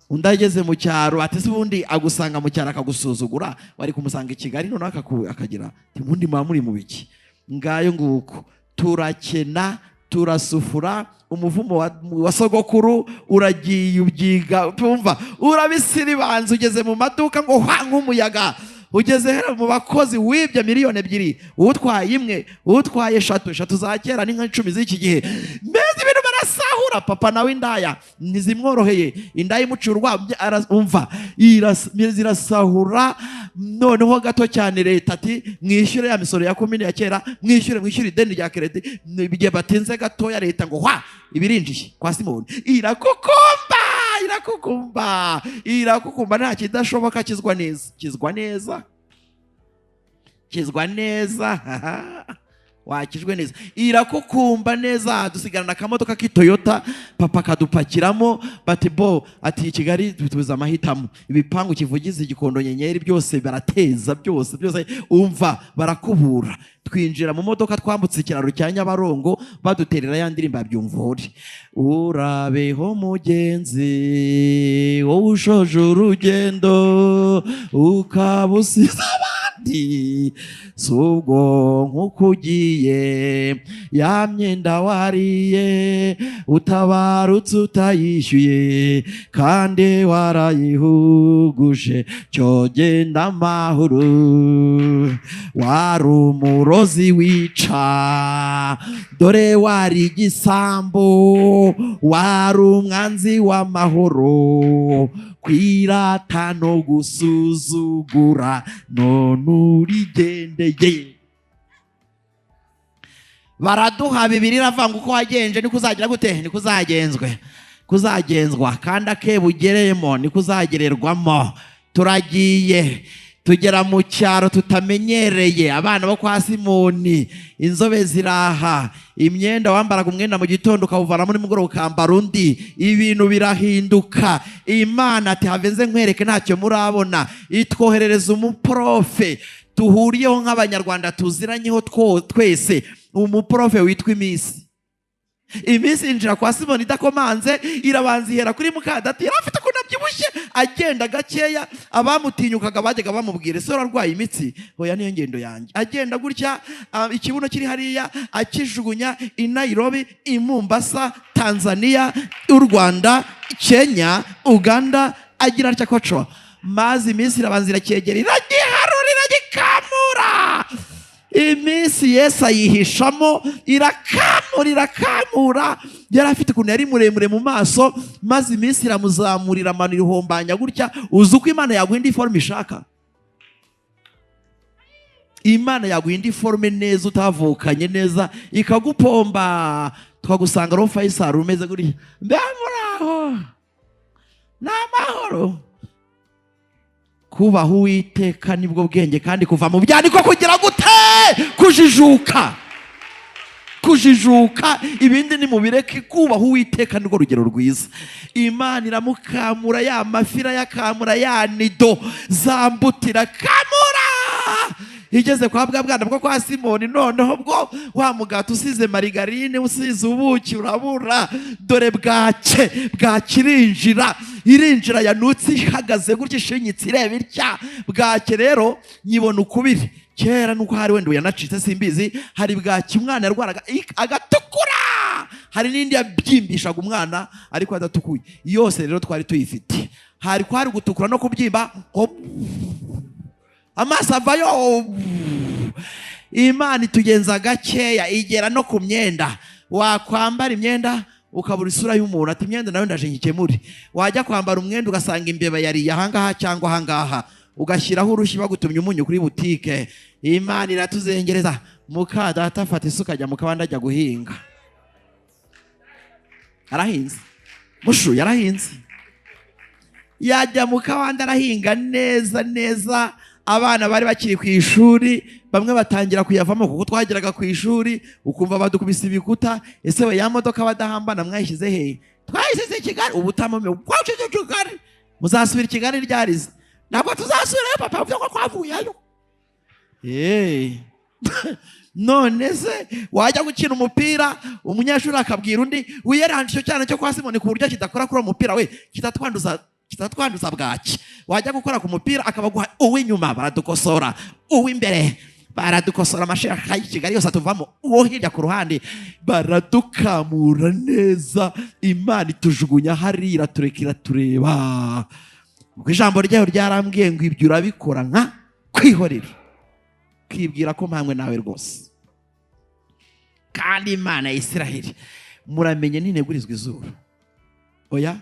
Undi ageze mu cyaro ati se ubundi agusanga mu cyaro akagusuzugura, wari kumusanga i Kigali noneho akagira ati ubundi muba muri mu biki? Ngayo nguko, turakena, turasufura. Umuvumo wa sogokuru uragiye ubyiga, umva urabisiribanza. Ugeze mu maduka ngo hwa nk'umuyaga, ugeze hera mu bakozi, wibye 2 miliyoni, utwaye imwe, utwaye eshatu. Eshatu za kera ni nka 10 z'iki gihe. Mbese ibintu barasahura. Papa nawe indaya ntizimworoheye, indaya imucira urwabya, umva zirasahura. Noneho gato cyane leta ati mwishyure ya misoro ya komini ya kera, mwishyure, mwishyure ideni rya crédit. Igihe batinze gatoya, leta ngo hwa ibirinjiye kwa Simoni, irakukumba, irakukumba, irakukumba. Nta kidashoboka. Kizwa neza, kizwa neza, kizwa neza, wakijwe neza, irakukumba neza. Dusigarana akamodoka k'Itoyota, papa akadupakiramo. Bati bo ati Kigali tubuze amahitamo, ibipangu Kivugiza, Igikondo, Nyenyeri, byose barateza, byose byose, umva barakubura. Twinjira mu modoka, twambutse ikiraro cya Nyabarongo, baduterera ya ndirimbo ya Byumvuhore: "Urabeho mugenzi, wowe ushoje urugendo ukaba usize abandi, si ubwo nk'uko ugiye, ya myenda wariye utabarutse utayishyuye kandi warayihuguje, cyo genda amahoro. Wari umurozi wica, dore wari igisambo, wari umwanzi w'amahoro, kwirata no gusuzugura, none urigendeye." Baraduha bibiri, iravanga uko wagenje niko uzagira gute, niko uzagenzwe kuzagenzwa, kandi akebo ugereyemo niko uzagererwamo. Turagiye, tugera mu cyaro tutamenyereye, abana bo kwa Simoni, inzobe ziraha, imyenda wambaraga umwenda mu gitondo ukawuvanamo nimugoroba ukambara undi, ibintu birahinduka. Imana ati have nze nkwereke, ntacyo murabona. Itwoherereza umuprofe duhuriyeho nk'Abanyarwanda, tuziranyeho twese, umuprofe witwa Iminsi. Iminsi yinjira kwa Simoni idakomanze, irabanza ihera kuri mukadati. Yari afite ukuntu abyibushye, agenda gakeya, abamutinyukaga bajyaga bamubwira: "Ese urarwaye imitsi?" "Oya, niyo ngendo yanjye." Agenda gutya, ikibuno kiri hariya, akijugunya i Nairobi, i Mombasa, Tanzania, u Rwanda, Kenya, Uganda, agira atya koco. Maze iminsi irabanza iracyegera, iragiharura, iragikamura. Iminsi Yesu ayihishamo, irakamura, irakamura. Yari afite ukuntu yari muremure mu maso, maze iminsi iramuzamurira, amanura, ihombanya gutya. Uzi uko Imana yaguha indi forme ishaka? Imana yaguha indi forme neza utavukanye neza, ikagupomba, tukagusanga roho Faisal umeze gutya. Mbe muraho, ni amahoro. Kubaha Uwiteka nibwo bwenge, kandi kuva mu byaha niko kugira gute? Kujijuka, kujijuka. Ibindi ni mubireke, kubaha Uwiteka nirwo rugero rwiza. Imana iramukamura, ya mafi irayakamura, ya nido zambutira kamura, igeze kwa bwa bwana bwo kwa Simoni. Noneho bwo wa mugati usize marigarine, usize ubuki, urabura. Dore bwake, bwake irinjira, irinjira yanutse, ihagaze gutya, ishinyitse, ireba itya. Bwake rero nyibona ukubiri kera, nuko hari wenda yanacitse simbizi. Hari bwaki umwana yarwaraga agatukura, hari n'indi yabyimbishaga umwana ariko adatukuye. Yose rero twari tuyifite, hari kwari gutukura no kubyimba, amaso avayo. Imana itugenza gakeya, igera no ku myenda. Wakwambara imyenda ukabura isura y'umuntu, ati imyenda nawe ndaje nkikemure. Wajya kwambara umwenda ugasanga imbeba yariye ahangaha cyangwa ahangaha, ugashyiraho urushyi bagutumye umunyu kuri butike. Imana iratuzengereza. Muka data afata isuka, ajya mu kabande, ajya guhinga. Arahinze, mushu yarahinze, yajya mu kabande arahinga neza neza. Abana bari bakiri ku ishuri bamwe batangira kuyavamo, kuko twageraga ku ishuri ukumva badukubise ibikuta: "Ese we, ya modoka badahambana mwayishyize hehe?" "Twayishyize i Kigali." Ubu utamame, "Kigali muzasubira i Kigali ryarize?" Ntabwo tuzasubirayo papa, uvuga ko twavuyeyo. None se wajya gukina umupira, umunyeshuri akabwira undi wiyeranje icyo cyana cyo kwa Simoni ku buryo kidakora kuri uwo mupira we, kitatwanduza bwaki. Wajya gukora ku mupira akabaguha uw'inyuma, baradukosora, uw'imbere baradukosora, amashereka y'i Kigali yose atuvamo, uwo hirya ku ruhande baradukamura neza. Imana itujugunya hariya, iratureka, iratureba. Ubwo ijambo ryayo ryarambwiye ngo ibyo urabikora nka kwihorera, kwibwira ko mpamwe nawe rwose. Kandi Imana ya Isiraheli muramenye ntinegurizwa izuru. Oya,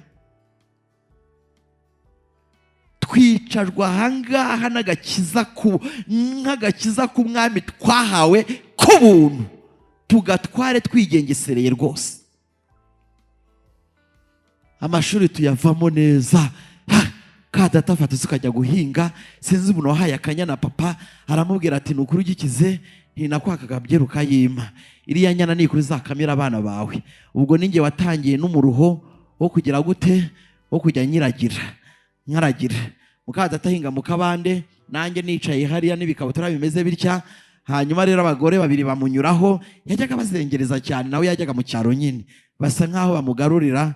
twicarwa ahangaha n'agakiza ku nk'agakiza k'umwami twahawe k'ubuntu, tugatware twigengesereye rwose. Amashuri tuyavamo neza. Ka data afata isuka ajya guhinga, sinzi umuntu wahaye akanyana papa, aramubwira ati nukuri ugikize ntinakwaka kabyeru kayima, iriya nyana nikuri zakamira abana bawe. Ubwo ninjye watangiye n'umuruho wo kugira gute, wo kujya nyiragira nkaragira. Muka data ahinga mu kabande, nanjye nicaye hariya n'ibikabutura bimeze bitya. Hanyuma rero abagore babiri bamunyuraho, yajyaga bazengereza cyane, nawe yajyaga mu cyaro nyine, basa nkaho bamugarurira,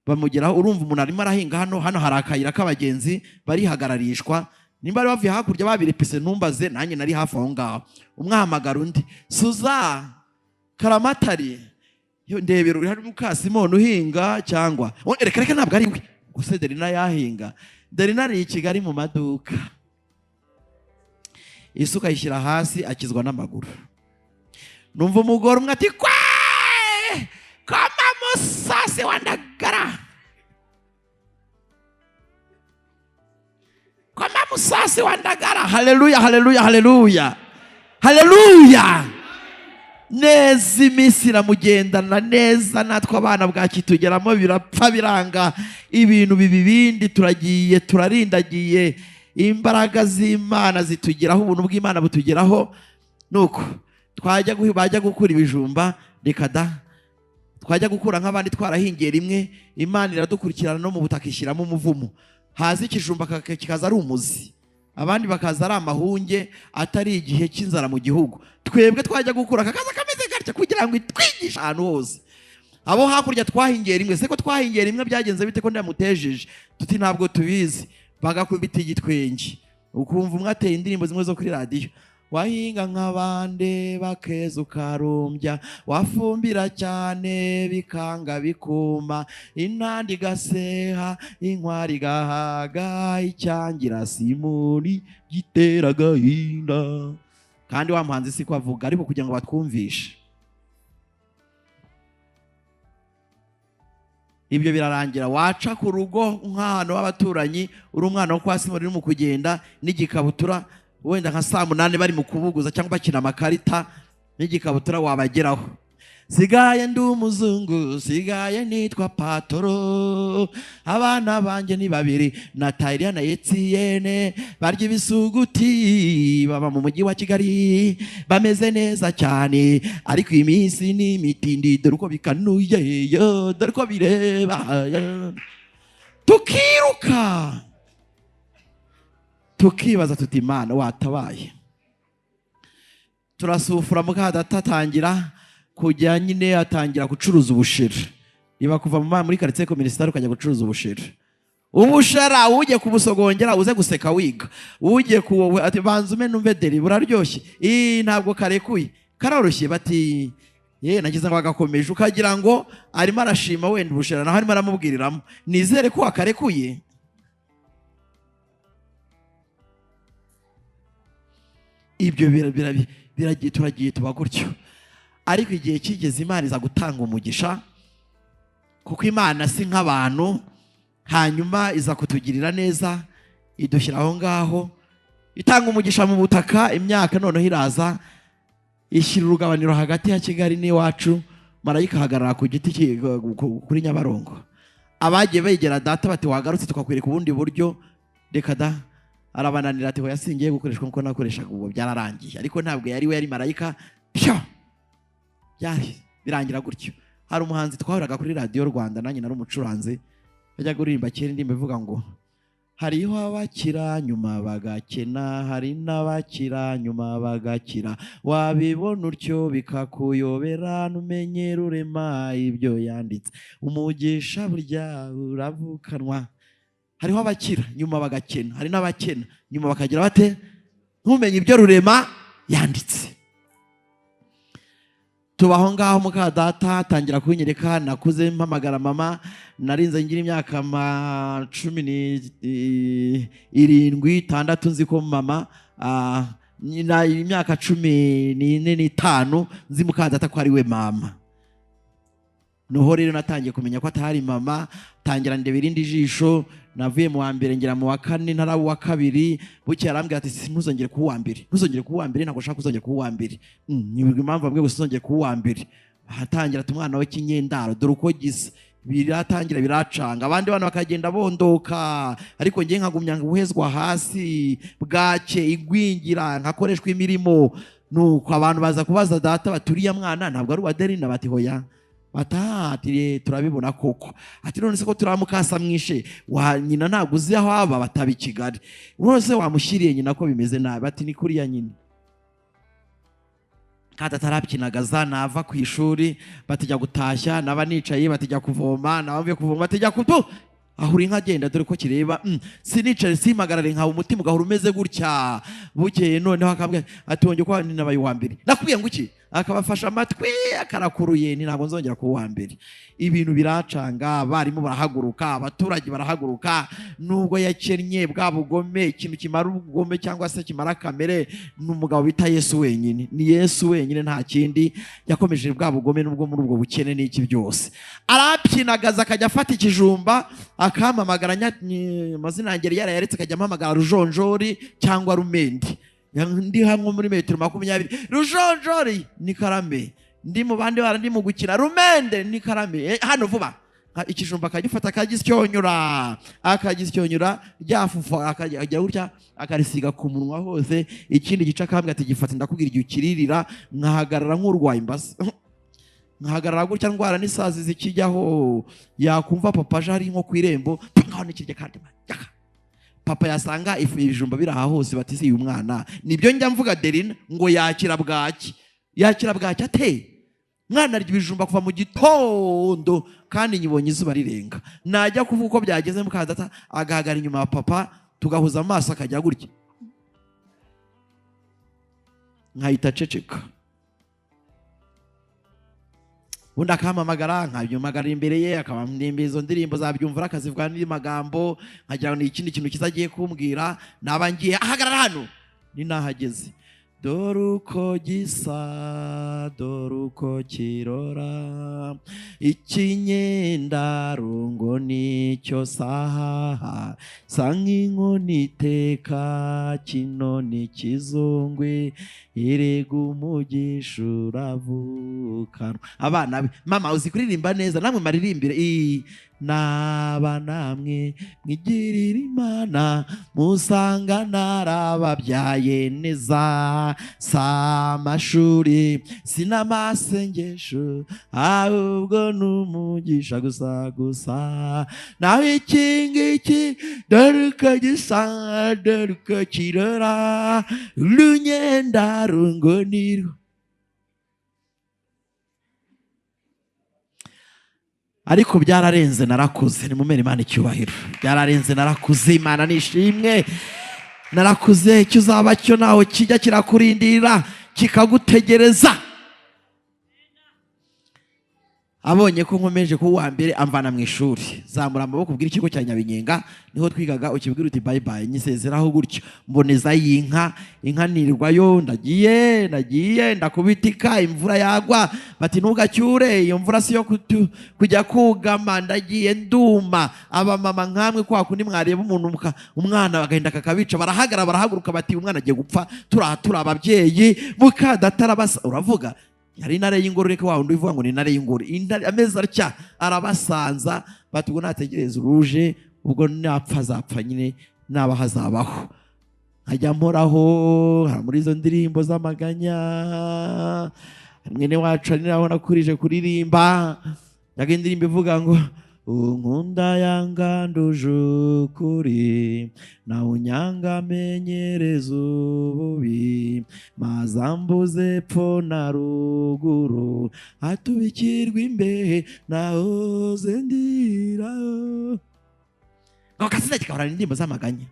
bamugeraho. Urumva umuntu arimo arahinga hano, hano hari akayira k'abagenzi barihagararishwa, nimba bari bavuye hakurya babirepese ntumbaze, nanjye nari hafi aho ngaho. Umwahamagara undi, Suza Karamatari, yo ndebera uri hari muka Simoni uhinga cyangwa reka reka ntabwo ari we, gusa Derina yahinga. Derina ari i Kigali mu maduka, isuka ayishyira hasi akizwa n'amaguru. Numva umugore umwe ati kwe koma musasi wa ndagara, koma musasi wa ndagara. Haleluya, haleluya, haleluya, haleluya. Neza iminsi iramugendana neza, natwe abana bwakitugeramo birapfa biranga, ibintu bibi bindi, turagiye turarindagiye, imbaraga z'Imana zitugeraho, ubuntu bw'Imana butugeraho. Nuko twajya bajya gukura ibijumba, reka da, twajya gukura nk'abandi twarahingiye rimwe, Imana iradukurikirana no mu butaka ishyiramo umuvumo, haza ikijumba kikaza ari umuzi, abandi bakaza ari amahunge, atari igihe cy'inzara mu gihugu. Twebwe twajya gukura kakaza kameze gatya kugira ngo itwigishe ahantu hose. Abo hakurya twahingiye rimwe, se ko twahingiye rimwe byagenze bite ko ndamutejeje? Tuti ntabwo tubizi. Bagakubita igitwenge, ukumva umwe ateye indirimbo zimwe zo kuri radiyo, wahinga nk'abande bakeza ukarumbya, wafumbira cyane bikanga bikuma, intandi igaseha inkwari igahaga, icyangira Simoni gitera agahinda. Kandi wa muhanzi siko avuga, ariko kugira ngo batwumvishe. Ibyo birarangira, waca ku rugo nk'ahantu w'abaturanyi, uri umwana wo kwa Simoni uri mu kugenda n'igikabutura, wenda nka saa 8 bari mu kubuguza cyangwa bakina amakarita, n'igikabutura wabageraho. Sigaye ndi umuzungu, sigaye nitwa Patoro, abana banjye ni babiri, Natalia na Etienne, barya ibisuguti, baba mu mujyi wa Kigali, bameze neza cyane, ariko iminsi ni imitindi, dore uko bikanuye, dore uko bireba. Tukiruka tukibaza tuti Imana watabaye. Turasufura muka data atangira kujya nyine, atangira gucuruza ubushera. Niba kuva muri quartier communautaire ukajya gucuruza ubushera, ubushera ujye kubusogongera uze guseka wiga, ujye ku ati banza ume numve deri buraryoshye, ntabwo karekuye karoroshye, bati ye nagize ngo agakomeje, ukagira ngo arimo arashima wenda ubushera, naho arimo aramubwiriramo nizere ko akarekuye. Ibyo biragiye, turagiye tuba gutyo. Ariko igihe kigeze Imana iza gutanga umugisha, kuko Imana si nk'abantu. Hanyuma iza kutugirira neza, idushyira aho ngaho, itanga umugisha mu butaka. Imyaka noneho iraza ishyira urugabaniro hagati ya Kigali n'iwacu, marayika ahagarara ku giti kuri Nyabarongo. Abagiye begera data bati wagarutse tukakwereka ubundi buryo, reka da, arabananira ati hoya singiye gukoreshwa nkuko nakoreshaga ubwo byararangiye. Ariko ntabwo yari we, yari marayika. Pyo byari birangira gutyo. Hari umuhanzi twahuraga kuri radiyo Rwanda, nanjye nari umucuranzi, yajyaga kuririmba kera indirimbo ivuga ngo Hariho abakira nyuma bagakena, hari n'abakira nyuma bagakira. Wabibona utyo bikakuyobera, numenye Rurema ibyo yanditse. Umugisha burya uravukanwa. Hariho abakira nyuma bagakena, hari n'abakena nyuma bakagira bate? Ntumenye ibyo Rurema yanditse. Tubaho ngaho muka data atangira kunyereka. Nakuze mpamagara mama, narinze ngira imyaka 17, 6 nzi ko mama nyina imyaka 14 n'itanu nzi muka data ko ari we mama. Noho rero natangiye kumenya ko atari mama, tangira ndeba irindi jisho. Navuye mu wa mbere ngira mu wa kane, ntara wa kabiri. Buke arambwira ati ntuzongere kuba uwa mbere, ntuzongere kuba uwa mbere, ntabwo ushaka kuzongera kuba uwa mbere. Nibwo impamvu bamwe gusa uzongere kuba uwa mbere. Ahatangira ati umwana we kinyendaro dore uko gisa, biratangira biracanga, abandi bana bakagenda bondoka, ariko ngiye nkagumya guhezwa hasi bwake, igwingira, nkakoreshwa imirimo. Nuko abantu baza kubaza data baturiya mwana ntabwo ari uwa Derina, bati hoya. Batati turabibona koko. Ati none se ko turamukasa mwishe wa nyina ntabwo uzi aho aba, bataba i Kigali. None wamushyiriye nyina ko bimeze nabi? Ati ni kuriya nyine. Kandi atarabyinagaza, nava ku ishuri batijya gutashya, naba nicaye batijya kuvoma, naba mvuye kuvoma batijya kutu ahuri inka agenda dore ko kireba. Sinicare simpagarare nkawe umutima ugahora umeze gutya. Bukeye noneho akambwira ati wongeye ko nabaye uwa mbere, nakubwiye ngo iki? Akabafasha amatwi akarakuruye, ni ntabwo nzongera kuba uwa mbere. Ibintu biracanga, abarimu barahaguruka, abaturage barahaguruka. Nubwo yakennye bwa bugome, ikintu kimara ubugome cyangwa se kimara kamere ni umugabo bita Yesu wenyine. Ni Yesu wenyine, nta kindi. Yakomeje bwa bugome nubwo muri ubwo bukene n'iki byose. Arabyinagaza akajya afata ikijumba akampamagara, amazina yanjye yarayaretse, akajya ampamagara Rujonjori cyangwa Rumendi. Ndi hamwe muri metero 20, Rujonjori ni Karame, ndi mu bandi bara ndi mu gukina, Rumende ni Karame, hano vuba. Ikijumba akagifata akagisyonyura, akagisyonyura ryafufa, akajya gutya akarisiga ku munwa hose. Ikindi gice akambwira ati gifata ndakubwira igihe ukiririra. Nkahagarara nk'urwaye imbasa, nkahagarara gutya ndwara n'isazi zikijyaho. Yakumva papa aje ari nko ku irembo, nkaho nikirya kandi papa yasanga ifu ibijumba biri aha hose, bati si uyu mwana. Nibyo njya mvuga Derina ngo yakira bwaki, yakira bwaki ate? Mwana arya ibijumba kuva mu gitondo kandi nyibonye izuba rirenga. Najya kuvuga uko byageze muka data agahagara inyuma ya papa, tugahuza amaso akajya gutya, nkahita ceceka. Undi akampamagara nkabyumagara imbere ye, akabandimba izo ndirimbo zabyumvura akazivuga n'indi magambo, nkagira ngo ni ikindi kintu kizagiye kumbwira. Naba ngiye ahagarara hano ni nahageze, dore uko gisa, dore uko kirora, ikinyendarungo nicyo sahaha, sa nk'inkoni iteka, kino ni kizungwe, erega umugisha uravukanwa. Abana be, mama uzi kuririmba neza, namwe maririmbire. Naba namwe mwigirira Imana, musanga narababyaye neza, si amashuri si n'amasengesho, ahubwo n'umugisha gusa gusa. Naho iki ngiki dore uko gisa, dore uko kirora, runyendarungo nirwo. Ariko byararenze narakuze, nimumere Imana icyubahiro. Byararenze narakuze, Imana nishimwe. Narakuze, icyo uzaba cyo naho kijya kirakurindira kikagutegereza. Abonye ko nkomeje kuba uwa mbere amvana mu ishuri, zamura amaboko ubwira ikigo cya Nyabinyenga niho twigaga, ukibwira uti bye bye, nyisezeraho gutyo. Mboneza y'inka, inka nirwayo, ndagiye ndagiye ndakubitika, imvura yagwa bati ntugacyure, iyo mvura si yo kujya kugama, ndagiye nduma. Abamama nkamwe kwa kundi mwareba umuntu umwana bagahenda kakabica, barahagara barahaguruka bati umwana agiye gupfa, turi ababyeyi. Muka data arabasa, uravuga hari intare y'ingore, reka wa wundi uvuga ngo ni intare y'ingore, intare ameze atya arabasanza, bati ubwo nategereza uruje, ubwo napfa azapfa nyine, naba hazabaho. Nkajya mporaho muri izo ndirimbo z'amaganya, mwene wacu ari naho nakurije kuririmba, yaga indirimbo ivuga ngo Unkunda yanganduje ukuri, nawe unyanga amenyereza ububi, mazambuze epfo na ruguru, atubikirwa imbehe nahoze ndira. Ngo kasina kigahorana indirimbo z'amaganya.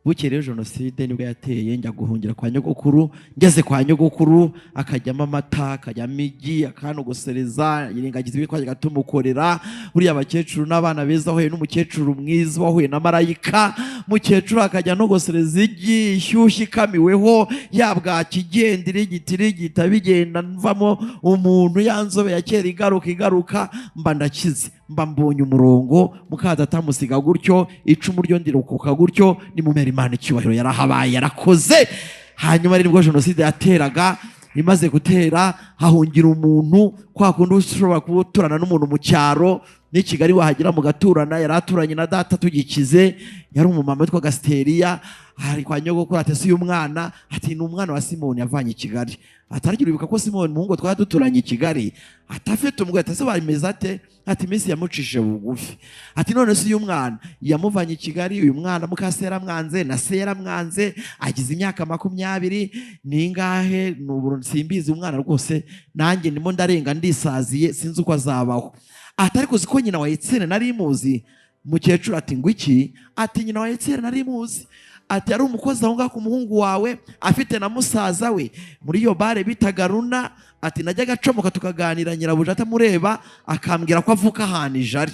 Bukeye rero jenoside nibwo yateye, njya guhungira kwa nyogokuru. Ngeze kwa nyogokuru akajyamo amata, akajyamo igi, akanogosereza, yirengagiza ibyo twajyaga tumukorera. Buriya abakecuru n'abana beza, wahuye n'umukecuru mwiza, wahuye na marayika. Mukecuru akajya anogosereza igi ishyushye ikamiweho, yabwaki igenda irigita irigita, bigenda mvamo umuntu ya nzobe ya kera igaruka igaruka, mba ndakize, mba mbonye umurongo. Mukadata amusiga gutyo, icumu ryo ndirukuka gutyo. Nimumera Imana icyubahiro, yarahabaye, yarakoze. Hanyuma rero nibwo jenoside yateraga. Imaze gutera hahungira umuntu, kwa kundi ushobora kuba uturana n'umuntu mu cyaro, n'i Kigali wahagera mugaturana. Yari aturanye na data tugikize, yari umumama witwa Gasteriya. Ari kwa nyogokuru, ati: "Si uyu mwana?" Ati: "Ni umwana wa Simoni yavanye i Kigali." Ataragira uribuka ko Simoni umuhungu twari duturanye i Kigali atafite umugore? Ati: "Ese bimeze ate?" Ati: "Iminsi yamucishije bugufi." Ati: "None se uyu mwana yamuvanye i Kigali, uyu mwana mukase yaramwanze na se yaramwanze, agize imyaka 20 ningahe n'ubu simbizi. Umwana rwose nanjye ndimo ndarenga, ndisaziye, sinzi uko azabaho." Ati: "Ariko uzi ko nyina wa Etienne nari muzi?" Mukecuru ati: "Ngo iki?" Ati: "Nyina wa Etienne nari muzi." Ati: "Yari umukozi aho ngaho ku muhungu wawe, afite na musaza we muri iyo bare bitaga Runa." Ati: "Najyaga acomoka tukaganira, nyirabuja atamureba, akambwira ko avuka ahantu ijari."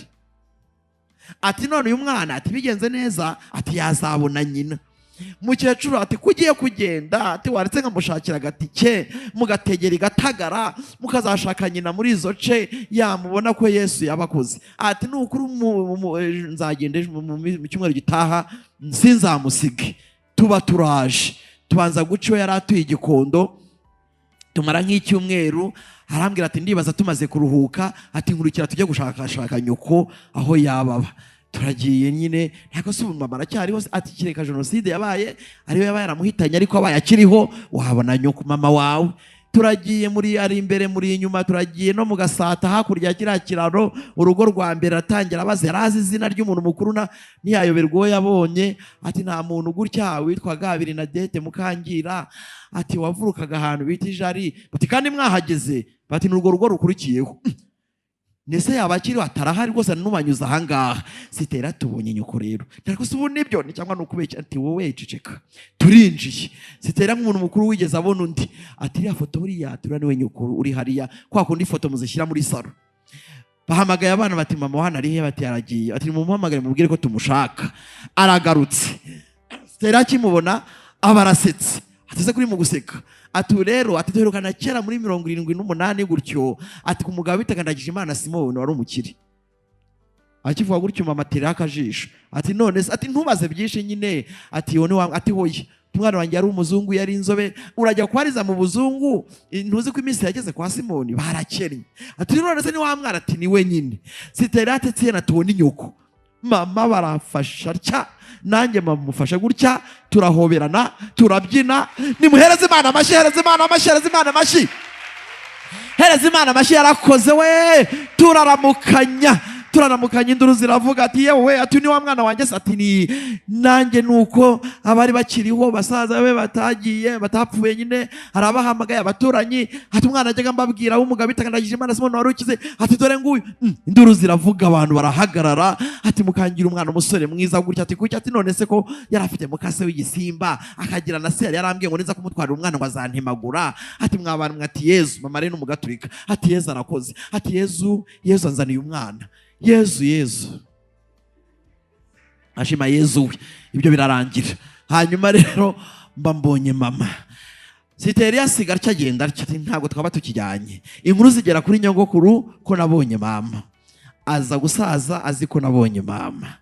Ati: "None uyu mwana," ati, "bigenze neza," ati, "yazabona nyina." Mukecuru ati: "Ko ugiye kugenda," ati, "waretse nkamushakira agatike mugategera igatagara, mukazashaka nyina muri izo ce, yamubona ko Yesu yabakoze." Ati: "Ni ukuri nzagenda ejo mu cyumweru gitaha, sinzamusige." Tuba turaje, tubanza guca iwe yari atuye Igikondo, tumara nk'icyumweru. Arambwira ati: "Ndibaza tumaze kuruhuka," ati, "nkurikira tujye gushakashaka nyoko aho yababa." Turagiye nyine. Ntabwo se ubu mama aracyariho se? Ati: "Kireka jenoside yabaye ariyo yaba yaramuhitanye, ariko abaye akiriho wahabona nyoko, mama wawe." Turagiye, muri ari imbere, muri inyuma, turagiye no mu Gasata hakurya ya kiriya kiraro. Urugo rwa mbere atangira abaza, yari azi izina ry'umuntu mukuru na ntiyayoberwa uwo yabonye. Ati: "Nta muntu gutya witwaga Bernadette Mukangira?" Ati: "Wavurukaga ahantu bita Ijari." Bati: "Kandi mwahageze?" Bati: "Ni urwo rugo rukurikiyeho." Nese yaba akiriho? Atarahari rwose, nubanyuze ahangaha sitera tubonye nyoko rero. Ntabwo se ubu nibyo ni cyangwa ni ukubeshya? Ati: "Wowe ceceka." Turinjiye, sitera nk'umuntu mukuru wigeze abona undi, ati: "Iriya foto buriya turiya niwe nyoko uri hariya." Kwa kundi ifoto muzishyira muri salo. Bahamagaye abana bati: "Mama hano ari he?" Bati: "Yaragiye." Ati: "Mumuhamagare mubwire ko tumushaka." Aragarutse, sitera akimubona aba arasetse. Ati: "Se kuri mu guseka?" Ati: "Ubu rero," ati, "duherukana kera muri 78 gutyo," ati, "ku mugabo bitaga Ndagijimana Simoni wari umukire." Akivuga gutyo mama ateraho akajisho. Ati: "None se?" Ati: "Ntubaze byinshi nyine." Ati: "Yo ni wa." Ati: "Hoya, umwana wanjye yari umuzungu, yari inzobe, urajya kwariza mu buzungu, ntuzi ko iminsi yageze kwa Simoni barakennye." Ati: "None se ni wa mwana?" Ati: "Ni we nyine." Sitera atetse na tubona inyoko mama barafasha atya, nanjye mama mufasha gutya, turahoberana, turabyina. Nimuhereze Imana amashyi, hereza Imana amashyi, hereza Imana amashyi, hereza Imana amashyi, yarakoze we. Turaramukanya, turaramukanya, induru ziravuga. Ati: "Yewe," ati, "ni wa mwana wanjye se?" Ati: "Ni nanjye." Nuko abari bakiriho, basaza be batagiye, batapfuye nyine, hari abahamagaye abaturanyi. Ati: "Umwana ajyaga mbabwira w'umugabo bitaga Ndagijimana Simoni wari ukize," ati, "dore nguyu." Induru ziravuga, abantu barahagarara. Ati: "Mukangira umwana umusore mwiza gutya." Ati: "Kuki?" Ati: "None se ko yari afite mukase w'igisimba, akagira na se yari yarambwiye ngo niza kumutwarira umwana ngo azantemagura." Ati: "Mwabana mwe," ati, "Yezu." Mama rero ni umugaturika. Ati: "Yezu arakoze." Ati: "Yezu, Yezu anzaniye umwana, Yezu, Yezu." Ashima Yezu we, ibyo birarangira. Hanyuma rero mba mbonye mama. Siteri yasiga atya, agenda atya. Ati: "Ntabwo twaba tukijyanye." Inkuru zigera kuri nyogokuru ko nabonye mama, aza gusaza azi ko nabonye mama.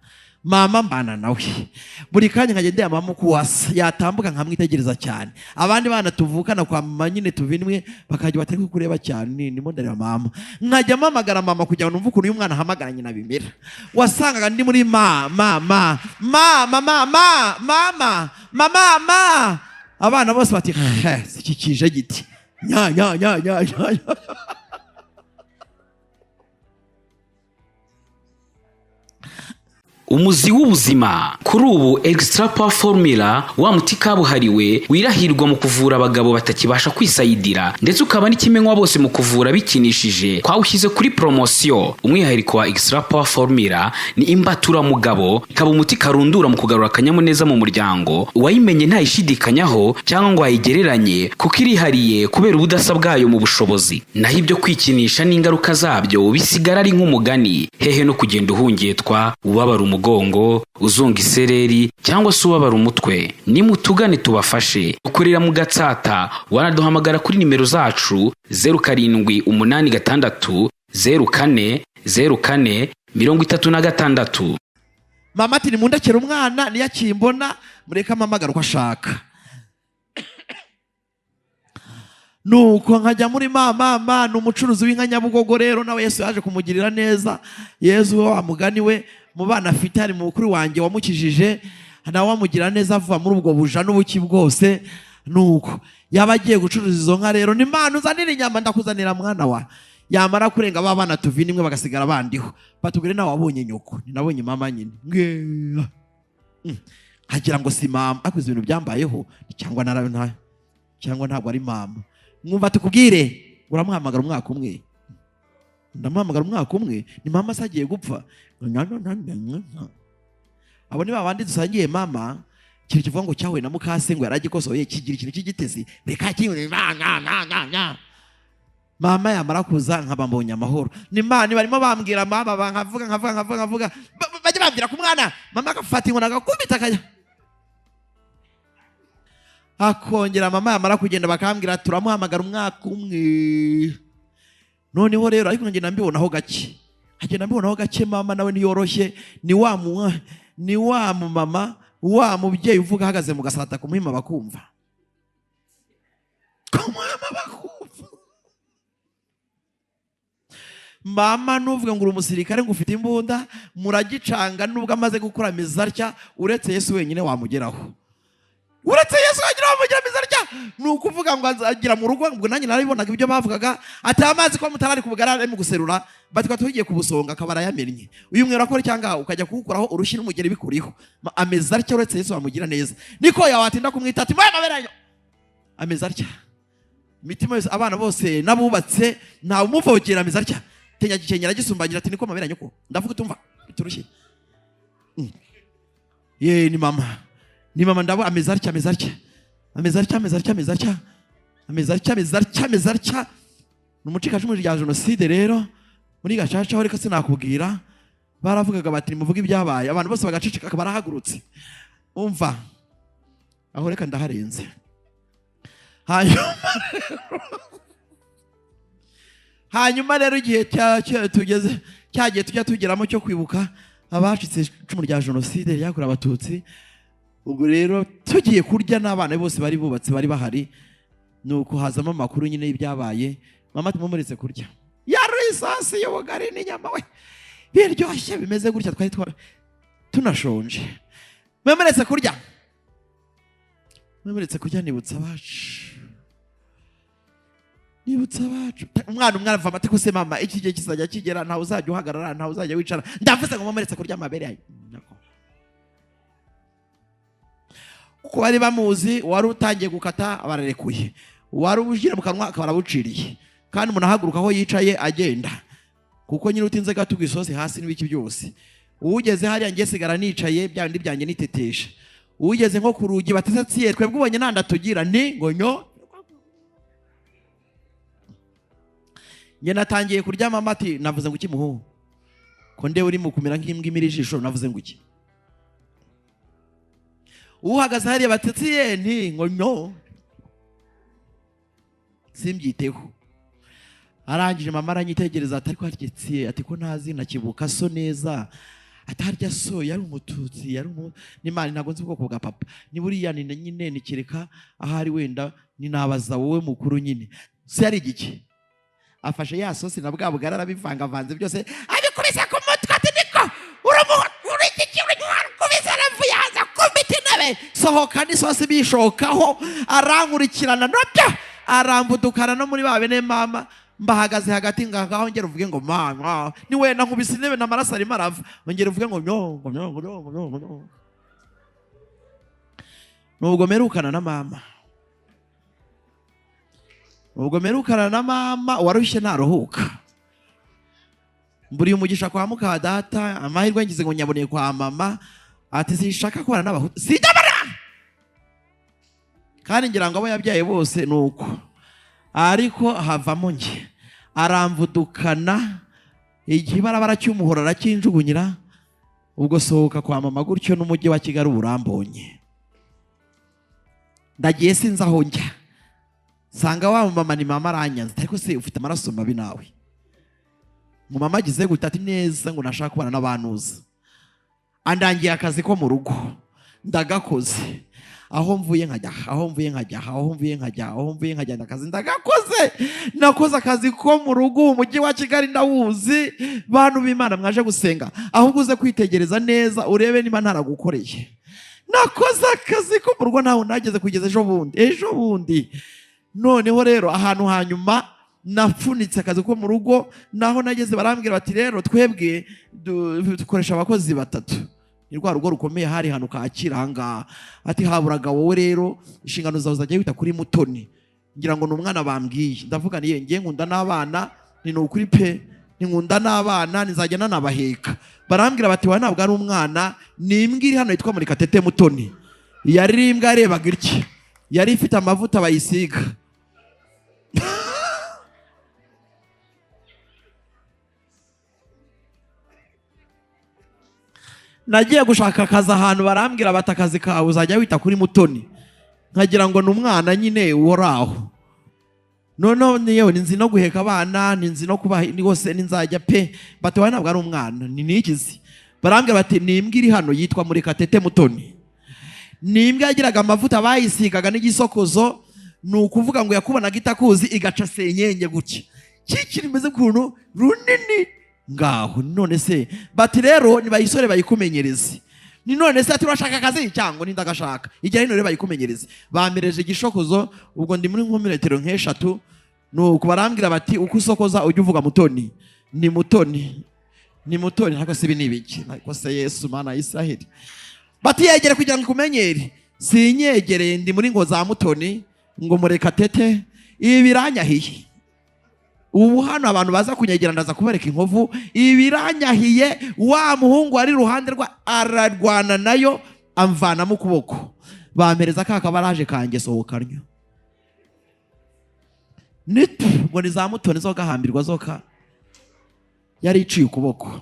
Mama mbana nawe buri kanya, nkajya ndeba mama uko asa, yatambuka nkamwitegereza cyane. Abandi bana tuvukana kwa mama nyine tuvinwe bakajya batari kureba cyane, ndimo ndareba mama, nkajya mpamagara mama kugira ngo numve ukuntu uyu mwana ahamagara nyina bimera. Wasangaga ndi muri ma ma ma ma ma ma ma mama mama ma. Abana bose bati: "He, iki kije giti nya nya nya nya nya nya." Umuzi w'ubuzima. Kuri ubu Extra Power Formula, wa muti kabuhariwe wirahirwa mu kuvura abagabo batakibasha kwisayidira, ndetse ukaba n'ikimenywa bose mu kuvura bikinishije, twawushyize kuri poromosiyo. Umwihariko wa Extra Power Formula ni imbaturamugabo, ikaba umuti karundura mu kugarura akanyamuneza mu muryango. Uwayimenye ntayishidikanyaho cyangwa ngo ayigereranye, kuko irihariye kubera ubudasa bwayo mu bushobozi. Naho ibyo kwikinisha n'ingaruka zabyo bisigara ari nk'umugani. Hehe no kugenda uhungetwa, ubabara umugongo, uzunga isereri cyangwa se ubabara umutwe. Nimutugane tubafashe. Dukorera mu Gatsata. Wanaduhamagara kuri nimero zacu 0786040436. Mama ati: "Nimundekere umwana, niyo akimbona mureke amamagara uko ashaka." Nuko nkajya muri mama, ni umucuruzi w'inka Nyabugogo rero, nawe Yesu yaje kumugirira neza. Yesu we wa mugani we, mu bana afite hari mukuru wanjye wamukijije, nawe amugira neza ava muri ubwo buja n'ubuki bwose. Nuko yaba agiye gucuruza izo nka rero, ni Imana uzanira inyama, ndakuzanira mwana wa. Yamara kurenga ba bana tuvina imwe bagasigara bandiho, batubwire nawe wabonye nyoko, nabonye mama nyine. Ngeya nkagira ngo si mama, ariko izi bintu byambayeho cyangwa narabe nta cyangwa ntabwo ari mama. Mwumva tukubwire, uramuhamagara umwaka umwe, ndamuhamagara umwaka umwe, ni mama se agiye gupfa. Abo ni babandi dusangiye mama. Ikintu kivuga ngo cyahuye na mukase ngo yaragikosoye, kigira ikintu cy'igitezi, reka kimwe. Mama yamara kuza nkaba mbonye amahoro. Ni Imana barimo bambwira mama, nkavuga nkavuga nkavuga nkavuga, bajya bambwira ku mwana, mama agafata inkoni agakubita akajya akongera. Mama yamara kugenda bakambwira turamuhamagara umwaka umwe. Noneho rero ariko ngenda mbibonaho gake, agenda mbibonaho gake. Mama nawe ntiyoroshye, ni wa mumama, wa mubyeyi uvuga ahagaze mu gasata ku Muhima bakumva, ku Muhima bakumva. Mama nuvuga ngo uri umusirikare ngo ufite imbunda, muragicanga nubwo amaze gukura atya, uretse Yesu wenyine wamugeraho, uretse Yesu wenyine wamugira atya. Ni ukuvuga ngo azagira mu rugo ngo nanjye narabibonaga ibyo bavugaga, ati amazi ko mutarari kubugara ari mu guserura, batwa tugiye kubusonga akaba arayamennye. Uyu mwera akora cyangwa ukajya kuwukuraho urushyi n'umugeri bikuriho, ameze atya, uretse Yesu wamugira neza. Niko yawatinda kumwita ati mwe mabere ameze atya, imitima yose, abana bose n'abubatse ntawe umuvogera, ameze atya, tenya gikenyera gisumbangira, ati niko mabere nyoko ndavuga utumva biturushye. Ye ni mama, ni mama, ndabo ameze atya, ameze atya, ameze atya, ameze atya, ameze atya, ameze atya, ameze atya, ameze atya. Ni umucikacumu rya jenoside rero muri Gacaca ho, reka sinakubwira, baravugaga bati nimuvuge ibyabaye, abantu bose bagaceceka, barahagurutse. Umva aho reka ndaharenze. Hanyuma rero igihe tugeze cyagiye tujya tugeramo cyo kwibuka abacitse icumu rya jenoside ryakorewe Abatutsi. Ubwo rero tugiye kurya n'abana bose bari bubatse bari bahari, nuko hazamo amakuru nyine y'ibyabaye. Mama tumumuretse kurya, yari isosi y'ubugari n'inyama we biryoshye bimeze gutya, twari tunashonje. Mwemuretse kurya, mwemuretse kurya, nibutsa abacu, nibutsa abacu. Umwana umwe arava amata kose, mama iki gihe kizajya kigera, ntawe uzajya uhagarara, ntawe uzajya wicara, ndavuze ngo mwemuretse kurya amabere yayo. Kuko bari bamuzi, wari utangiye gukata bararekuye, wari ujira mu kanwa akaba arabuciriye, kandi umuntu ahaguruka aho yicaye agenda, kuko nyine utinze gato isosi hasi n'ibiki byose. Ugeze hariya ngiye sigara nicaye bya bindi byanjye nitetesha, ugeze nko ku rugi batese tsiye twebwe ubonye nanda tugira ni ngo nyo. Nge natangiye kurya, mama ati navuze ngo iki muhungu, ko nde uri mu kumera nk'imbwa imira ijisho, navuze ngo iki? Uhagaze hariya batetsiye nti ngo nyo, simbyiteho. Arangije mama aranyitegereza ati ariko harya tsiye, ati ko ntazi nakibuka so neza, ati harya so yari umututsi, yari n'Imana ntabwo nzi ubwoko bwa papa, ni buriya ni nyine nikireka ahari wenda ninabaza wowe mukuru nyine so yari igiki. Afashe ya sosi na bwa bugari arabivangavanze byose abikubise ku mutwe, ati niko uri igiki, uri kubise, aravuye hanze akubita intebe, sohoka n'isosi bishokaho, arankurikirana nabyo arambudukana no muri ba bene mama. Mbahagaze hagati ngaho, ngera uvuge ngo mama ni wenda nkubise intebe n'amaraso arimo arava, ongera uvuge ngo nyongo nyongo nyongo nyongo nyongo. Nubwo mperukana na mama, ubwo mperukana na mama warushye ntaruhuka. Mburiye umugisha kwa muka data, amahirwe ngize ngo nyaboneye kwa mama, ati sinshaka kubana n'abahutu, sinjyabana. Kandi ngira ngo abo yabyaye bose ni uko, ariko havamo njye. Aramvudukana ikibarabara cy'umuhoro arakinjugunyira. Ubwo sohoka kwa mama gutyo n'umujyi wa Kigali urambonye. Ndagiye sinzi aho njya, sanga wa mama ni mama aranyanze, ariko se ufite amaraso mabi nawe. Ngo mama agize gute? Ati neza ngo nashaka kubana n'abantuza. Andangiye akazi ko mu rugo ndagakoze, aho mvuye nkajya, aho mvuye nkajya, aho mvuye nkajya, aho mvuye nkajya, akazi ndagakoze. Nakoze akazi ko mu rugo, umujyi wa Kigali ndawuzi. Bantu b'Imana mwaje gusenga, ahubwo uze kwitegereza neza urebe niba ntaragukoreye. Nakoze akazi ko mu rugo ntaho nageze kugeza ejo bundi, ejo bundi. Noneho rero ahantu hanyuma napfunitse akazi ko mu rugo, naho nageze barambwira bati rero twebwe dukoresha abakozi batatu, ni rwa rugo rukomeye hari hano Kacyiru ahangaha. Ati haburaga wowe rero, inshingano zawe zajya wita kuri Mutoni. Ngira ngo ni umwana bambwiye. Ndavuga niye ngiye nkunda n'abana, ni ukuri pe, nkunda n'abana, nizajya nanabaheka. Barambwira bati wa ntabwo ari umwana, ni imbwa iri hano yitwa Murekatete Mutoni. Yari imbwa yarebaga itya, yari ifite amavuta bayisiga. Nagiye gushaka akazi ahantu barambwira bati akazi kawe uzajya wita kuri Mutoni. Nkagira ngo ni umwana nyine uhoraho. Noneho niyo ninzi no guheka abana, ninzi no kubaha ni hose ninzajya pe. Bati wa ntabwo ari umwana, ni nikizi. Barambwira bati ni imbwa iri hano yitwa Murekatete Mutoni. Ni imbwa yagiraga amavuta bayisigaga n'igisokozo, ni ukuvuga ngo yakubonaga itakuzi igaca senyenge gutya. Kikiri imeze ukuntu runini ngaho. None se bati rero nibayisore bayikumenyereze. Ni none se ati urashaka akazi cyangwa nindagashaka, igihe hino rero bayikumenyereze. Bamereje igishokozo, ubwo ndi muri nkometero nk'eshatu. Nuko barambwira bati uko usokoza ujye uvuga Mutoni, ni Mutoni, ni Mutoni. Ntabwo se ibi ni ibiki? Ntabwo se Yesu Mana ya Israheli. Bati yegere kugira ngo ikumenyere. Sinyegereye, ndi muri ngo za Mutoni ngo Murekatete, ibi biranyahiye. Ubu hano abantu baza kunyegera ndaza kubereka inkovu. Ibiranyahiye, wa muhungu ari ruhande rwa ararwana nayo amvanamo ukuboko. Bampereza ka kabaraje kanjye sohokanyo. Nitu ngo ni za Mutoni zo gahambirwa zoka yari iciye ukuboko.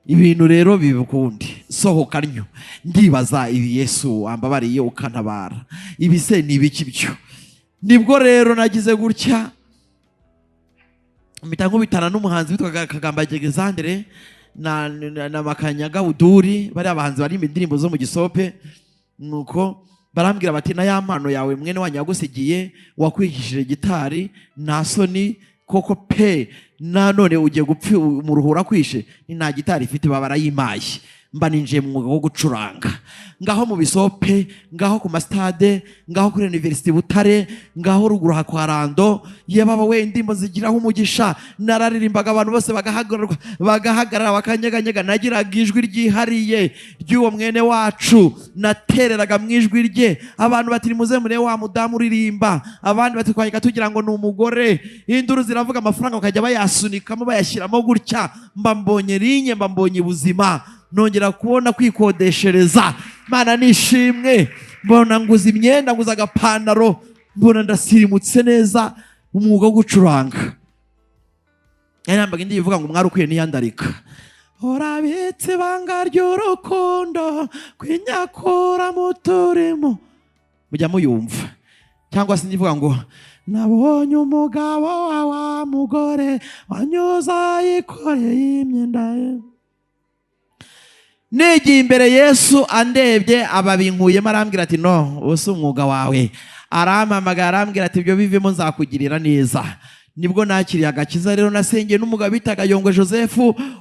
Ibintu rero bibukundi sohokanyo. Ndibaza ibi Yesu ambabariye ukantabara, ibi se ni ibiki byo? Nibwo rero nagize gutya mpita nkubitana n'umuhanzi witwa Kagamba Alexandre na Makanyaga Uduri, bari abahanzi bari indirimbo zo mu gisope. Nuko barambwira bati na ya mpano yawe mwene wanyu yagusigiye wakwigishije gitari, nta soni koko pe, nanone ugiye gupfa umuruhura kwishe, ni nta gitari ifite, baba barayimaye. Mba ninjiye mu mwuga wo gucuranga, ngaho mu bisope, ngaho ku masitade, ngaho kuri University Butare, ngaho ruguru kwa Rando. Yebaba we indirimbo zigiraho umugisha, nararirimbaga abantu bose bagahagarara bakanyeganyega. Nagiraga ijwi ryihariye ry'uwo mwene wacu, natereraga mu ijwi rye. Abantu bati muze mure wa mudamu uririmba, abandi bati twajyaga tugira ngo ni umugore. Induru ziravuga, amafaranga bakajya bayasunikamo bayashyiramo gutya. Mba mbonye rinye, mba mbonye ubuzima, nongera kubona kwikodeshereza. Mana nishimwe, mbona nguza imyenda, nguza agapantaro, mbona ndasirimutse neza. Umwuga wo gucuranga yari yambaga indi ivuga ngo mwari ukwiye niyandarika. Urabitse ibanga ry'urukundo kwinyakura mu turimo, mujya muyumva. Cyangwa se ivuga ngo nabonye umugabo wa mugore wanyuza yikoreye imyenda ye. Nigiye imbere Yesu andebye ababinkuyemo, arambwira ati no, uwo si umwuga wawe. Arampamagara arambwira ati ibyo bivemo nzakugirira neza. Nibwo nakiriye agakiza. Rero nasengeye n'umugabo bitaga Yongwe Joseph,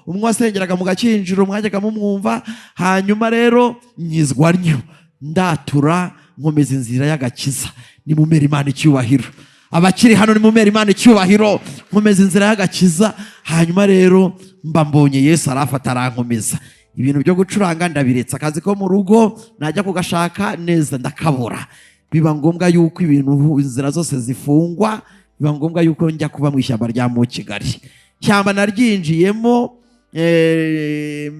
umwe wasengeraga mu Gakinjiro, mwajyaga mumwumva. Hanyuma rero nkizwa ntyo, ndatura nkomeza inzira y'agakiza. Nimumere Imana icyubahiro. Abakiri hano nimumere Imana icyubahiro. Nkomeza inzira y'agakiza. Hanyuma rero mba mbonye Yesu arafata arankomeza. Ibintu byo gucuranga ndabiretse, akazi ko mu rugo najya kugashaka neza ndakabura. Biba ngombwa yuko ibintu inzira zose zifungwa, biba ngombwa yuko njya kuba mu ishyamba rya mu Kigali. Ishyamba naryinjiyemo,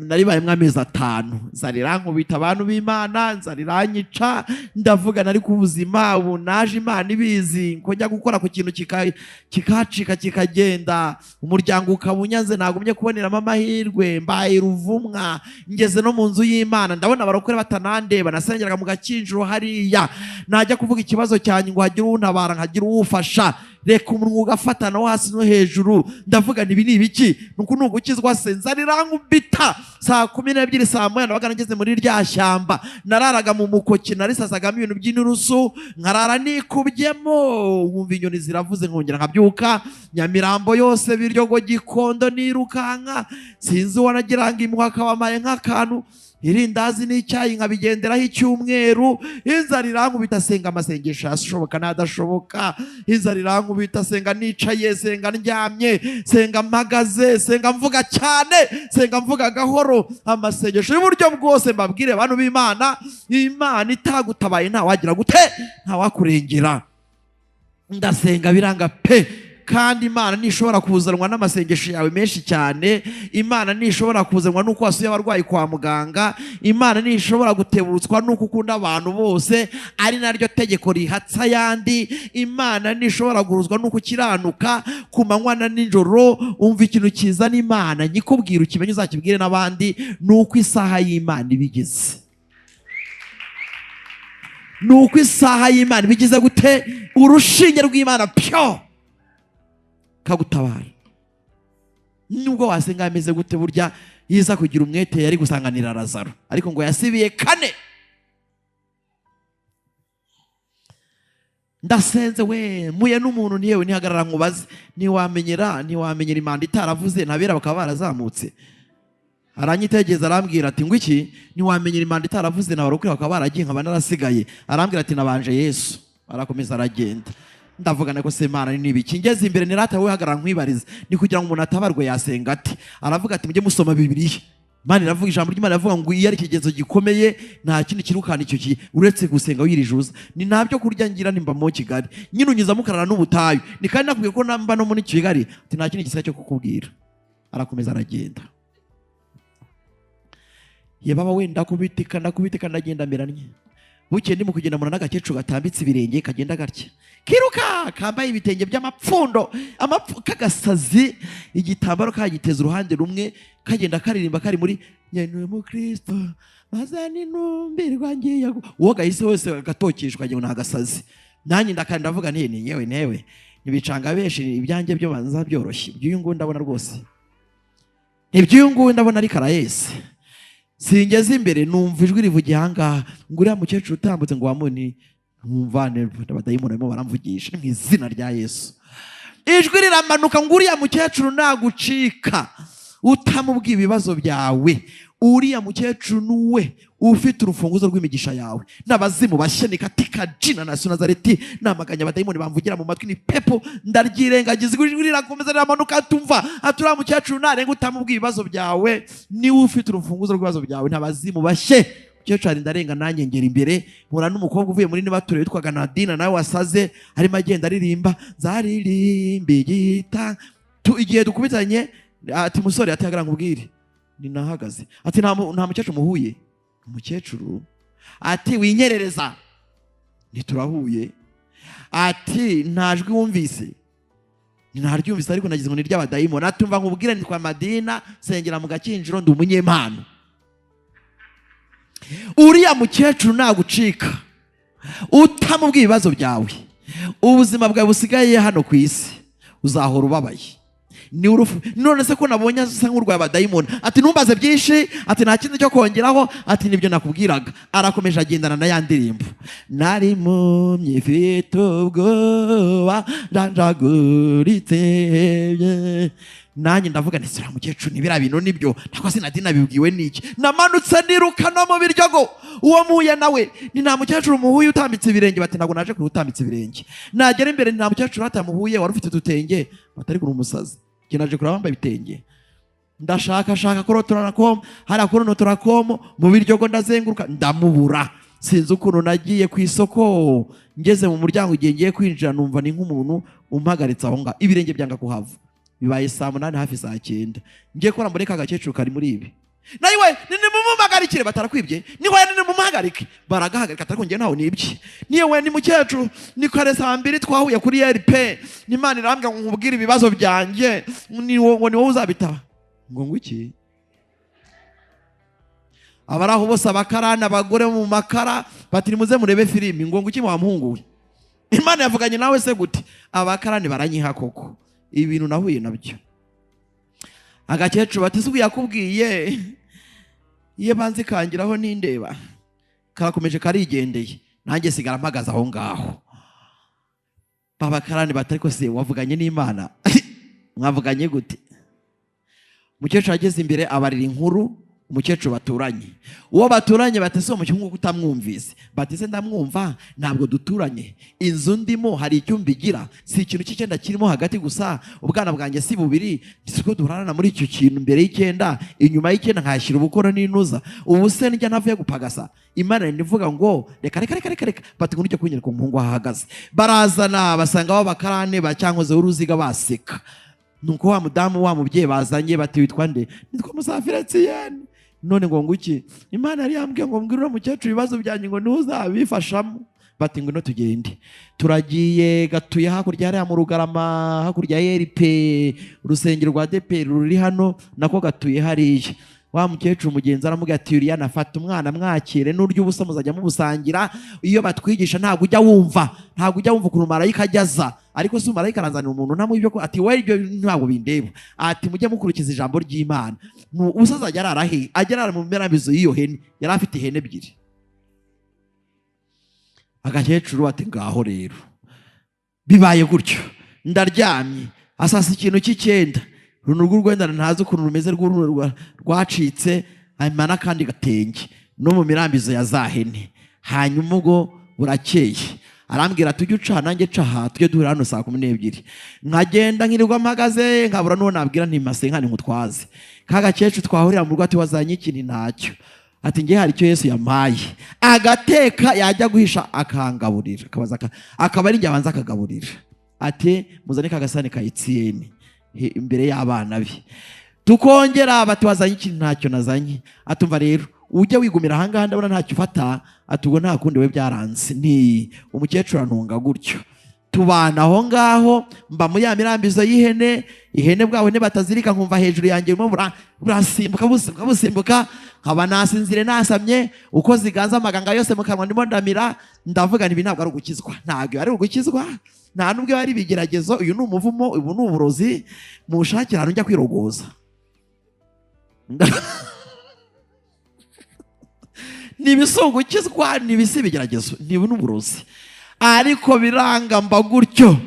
naribayemo amezi 5. Nzara irankubita, abantu b'Imana, nzara iranyica. Ndavuga nari ku buzima ubu naje Imana ibizi ko njya gukora ku kintu kikacika kikagenda, umuryango ukaba unyanze, nagumye kuboneramo amahirwe, mbaye ruvumwa, ngeze no mu nzu y'Imana ndabona abarokore batanandeba. Nasengeraga mu gakinjiro hariya, najya kuvuga ikibazo cyanjye ngo hagire untabara, nkagira uwufasha, reka umunwa ugafatana wo hasi no hejuru. Ndavuga nti ibi ni ibiki? Nuko ni ugukizwa se? Nzara irankubita saa 12 saa 1 nabaga nageze muri rya shyamba. Nararaga mu mukoki, narisasagamo ibintu by'inturusu, nkarara nikubyemo, nkumva inyoni ziravuze, nkongera nkabyuka. Nyamirambo yose, Biryogo, Gikondo, nirukanka, sinzi uwo nagiranga impuhwe akabamaye nk'akantu irindazi n'icyayi, nkabigenderaho icyumweru. Inzara irankubita, senga amasengesho ashoboka n'adashoboka. Inzara irankubita, senga nicaye, senga ndyamye, senga mpagaze, senga mvuga cyane, senga mvuga gahoro, amasengesho y'uburyo bwose. Mbabwire bantu b'Imana, Imana itagutabaye ntawagira gute, ntawakurengera. Ndasenga biranga pe. Kandi Imana ntishobora kuzanwa n'amasengesho yawe menshi cyane, Imana ntishobora kuzanwa n'uko wasuye abarwayi kwa muganga, Imana ntishobora gutebutswa n'uko ukunda abantu bose, ari naryo tegeko rihatsa ayandi. Imana ntishobora guhuzwa n'uko ukiranuka ku manywa na nijoro. Umva ikintu kizana Imana, nyikubwira ukimenye uzakibwire n'abandi, ni uko isaha y'Imana ibigeze. Ni uko isaha y'Imana ibigize gute, urushinge rw'Imana pyo kagutabara. Nubwo wasenga ameze gute, burya yiza kugira umwete yari gusanganira Lazaro, ariko ngo yasibiye 4. Ndasenze we, muye n'umuntu niyewe nihagarara nkubaze, ntiwamenyera imanda itaravuze ntabera bakaba barazamutse. Aranyitegereza arambwira ati ngo iki, ntiwamenyera imanda itaravuze nabarokore bakaba baragiye nkaba narasigaye. Arambwira ati nabanje Yesu. Arakomeza aragenda. Ndavuga nako se Imana ni ibiki? Ngeze imbere nirata we hagarara nkwibariza, ni kugira ngo umuntu atabarwe yasenga ati. Aravuga ati mujye musoma Bibiliya. Imana iravuga, ijambo ry'Imana rivuga ngo iyo ari ikigezo gikomeye nta kindi kirukana icyo kiye uretse gusenga wirijuza. Ni ntabyo kurya ngira nimba mu Kigali, nyine unyuza mukarara n'ubutayu, ni kandi nakubwiye ko namba no muri Kigali, ati nta kindi gisigaye cyo kukubwira. Arakomeza aragenda. Ye baba wenda kubitika ndakubitika ndagenda meranye. Bukeye ndimo kugenda mura n'agakecuru gatambitse ibirenge kagenda gatya, kiruka, kambaye ibitenge by'amapfundo, kagasazi, igitambaro kagiteza uruhande rumwe, kagenda karirimba kari muri nyenuwe mu Kristo maze ninumbirwa ngiye. Uwo gahise wese gatokeshwa ngira ni agasazi. Nanjye ndakanda ndavuga nti ni yewe newe nibicanga benshi, ibyanjye byo banza byoroshye, iby'uyu nguyu ndabona rwose, iby'uyu nguyu ndabona ari karayesi. Singeze imbere numva ijwi rivugiye ahangaha ngo uriya mukecuru utambutse ngo wamuni, nkumvane abadayimoni barimo baramvugisha mu izina rya Yesu. Ijwi riramanuka ngo uriya mukecuru nagucika utamubwiye ibibazo byawe, uriya mukecuru nuwe ufite urufunguzo rw'imigisha yawe. N'abazimu bashye katika jina na Nazareti, namaganya abadayimoni bamvugira mu matwi ni pepo, ndaryirengagiza. Ijwi rirakomeza riramanuka, tumva ati uriya mukecuru narenga utamubwiye ibibazo byawe, niwe ufite urufunguzo rw'ibibazo byawe. N'abazimu bashye. Mukecuru ari ndarenga nanjye ngera imbere, mpura n'umukobwa uvuye muri Nibature witwaga Nadine, nawe wasaze arimo agenda aririmba nzaririmba igita. Igihe dukubitanye ati musore, ati hagarara nkubwire, ninahagaze. Ati nta mukecuru muhuye? Umukecuru ati winyerereza, ntiturahuye. Ati nta jwi wumvise? Ntaryumvise ariko nagize ngo ni ry'abadayimoni. Ati umva nkubwire, nitwa Madina, sengera mu Gakinjiro, ndi umunyempano. Uriya mukecuru nagucika utamubwiye ibibazo byawe, ubuzima bwawe busigaye hano ku isi uzahora ubabaye. Ni urufu. None se ko nabonye asa nk'urwaye abadayimoni? Ati ntumbaze byinshi, ati nta kindi cyo kongeraho, ati nibyo nakubwiraga. Arakomeje agendana na ya ndirimbo, nari impumyi ifite ubwoba njanjaguritse, Nanjye ndavuga nti sura mukecuru, ni biriya bintu nibyo, ntabwo sinadina bibwiwe n'iki. Namanutse niruka no mu biryogo, uwo muhuye nawe ni nta mukecuru muhuye utambitse ibirenge. Bati ntabwo naje kure utambitse ibirenge. Nagera imbere, nta mukecuru hatamuhuye wari ufite udutenge. Batari kuri umusazi, njye naje kureba wambaye ibitenge. Ndashakashaka kuri otoranakomu, hariya kuri otoranakomu mu biryogo ndazenguruka ndamubura. Sinzi ukuntu nagiye ku isoko, ngeze mu muryango igihe ngiye kwinjira numva ni nk'umuntu umpagaritse aho ngaho, ibirenge byanga kuhava. Bibaye saa 8 hafi saa 9, ngiye kubona muri ka gakecuru kari muri ibi. Nawe nimumuhagarikire, batarakwibye, niwe nimumuhagarike. Baragahagarika, ariko njye ntawe nibye. Niyo we ni mukecuru, ni kare saa 2 twahuye kuri RP, n'Imana irambwira ngo nkubwire ibibazo byanjye, ni wowe uzabitaba. Ngo ngwiki? Abari aho bose, abakarani, abagore mu makara, bati nimuze murebe filimi. Ngo ngwiki wa muhungu we? Imana yavuganye nawe se gute? Abakarani baranyiha koko ibintu nahuye nabyo. Agakecuru bati se yakubwiye iyo banze kangiraho nindeba, karakomeje karigendeye, nanjye sigara mpagaze aho ngaho. Babakarani bati ariko se wavuganye n'Imana? Mwavuganye gute? Umukecuru ageze imbere abarira inkuru umukecuru baturanye. Uwo baturanye bati se umuhungu utamwumvise? Bati se ndamwumva, ntabwo duturanye. Inzu ndimo hari icyumba igira, si ikintu cy'icyenda kirimo hagati gusa. Ubwana bwanjye si bubiri, siko duhorana muri icyo kintu imbere y'icyenda, inyuma y'icyenda nkahashyira ubukoro n'intuza. Ubu se njya ntavuye gupagasa? Imana ivuga ngo reka reka reka reka reka. Bati ngo nujya kunyereka umuhungu ahahagaze. Barazana basanga b'abakarane bacyankoze uruziga baseka. Nuko wa mudamu wa mubyeyi bazanye bati witwa nde? Nitwa Musafiri Etienne. None ngo nguki? Imana yari yambwiye ngo mbwire mukecuru ibibazo byanjye ngo ntuzabifashamo. Bati ngo no tugende. Turagiye, gatuye hakurya hariya mu Rugarama, hakurya ya RP, urusengero rwa DPR ruri hano, nako gatuye hariya. Wa mukecuru mugenzi aramubwira ati uriya nafata umwana mwakire, n'urya ubusa muzajya mubusangira. Iyo batwigisha ntabwo ujya wumva, ntabwo ujya wumva ukuntu marayika ajyaza. Ariko si marayika aranzanira umuntu ntamuha ibyo, ati we ibyo ntabwo bindeba. Ati mujye mukurikiza ijambo ry'Imana. Ubusa azajya arara he? Ajya arara mu mirambizo y'iyo hene. Yari afite ihene ebyiri. Agakecuru ati ngaho rero bibaye gutyo, ndaryamye asasa ikintu cy'icyenda, runo rw'urwenda ntazi ukuntu rumeze rwacitse, hanyuma n'akandi gatenge no mu mirambizo ya za hene. Hanyuma ubwo burakeye arambwira ati ujye uca nanjye ca aha, tujye duhura hano saa 12. Nkagenda nkirirwa mpagaze, nkabura n'uwo nabwira nti mase nkani nkutwaze. Ka gakecuru twahurira mu rugo ati wazanye ikintu? Ntacyo. Ati ngiye hari icyo Yesu yampaye. Agateka yajya guhisha akangaburira, akaba ari njye abanza akagaburira. Ati muzane ka gasahani ka Etienne imbere y'abana be. Tukongera bati wazanye ikintu? Ntacyo nazanye. Atumva rero ujya wigumira ahangaha ndabona ntacyo ufata. Ati ubwo nta kundi we byaranze. Ni umukecuru antunga gutyo, tubana aho ngaho, mba muri ya mirambizo y'ihene. Ihene bwawe batazirika, nkumva hejuru yanjye burimo burasimbuka busimbuka busimbuka, nkaba nasinzire nasamye uko ziganza amaganga yose mu kanwa ndimo ndamira. Ndavuga nti ibi ntabwo ari ugukizwa, ntabwo ari ugukizwa, nta nubwo ari ibigeragezo, uyu ni umuvumo, ubu ni uburozi, mushakire ahantu njya kwirogoza. Ni ibisungukizwa, ni ibisi ibigeragezo, ni n'uburozi. Ariko biranga mba gutyo.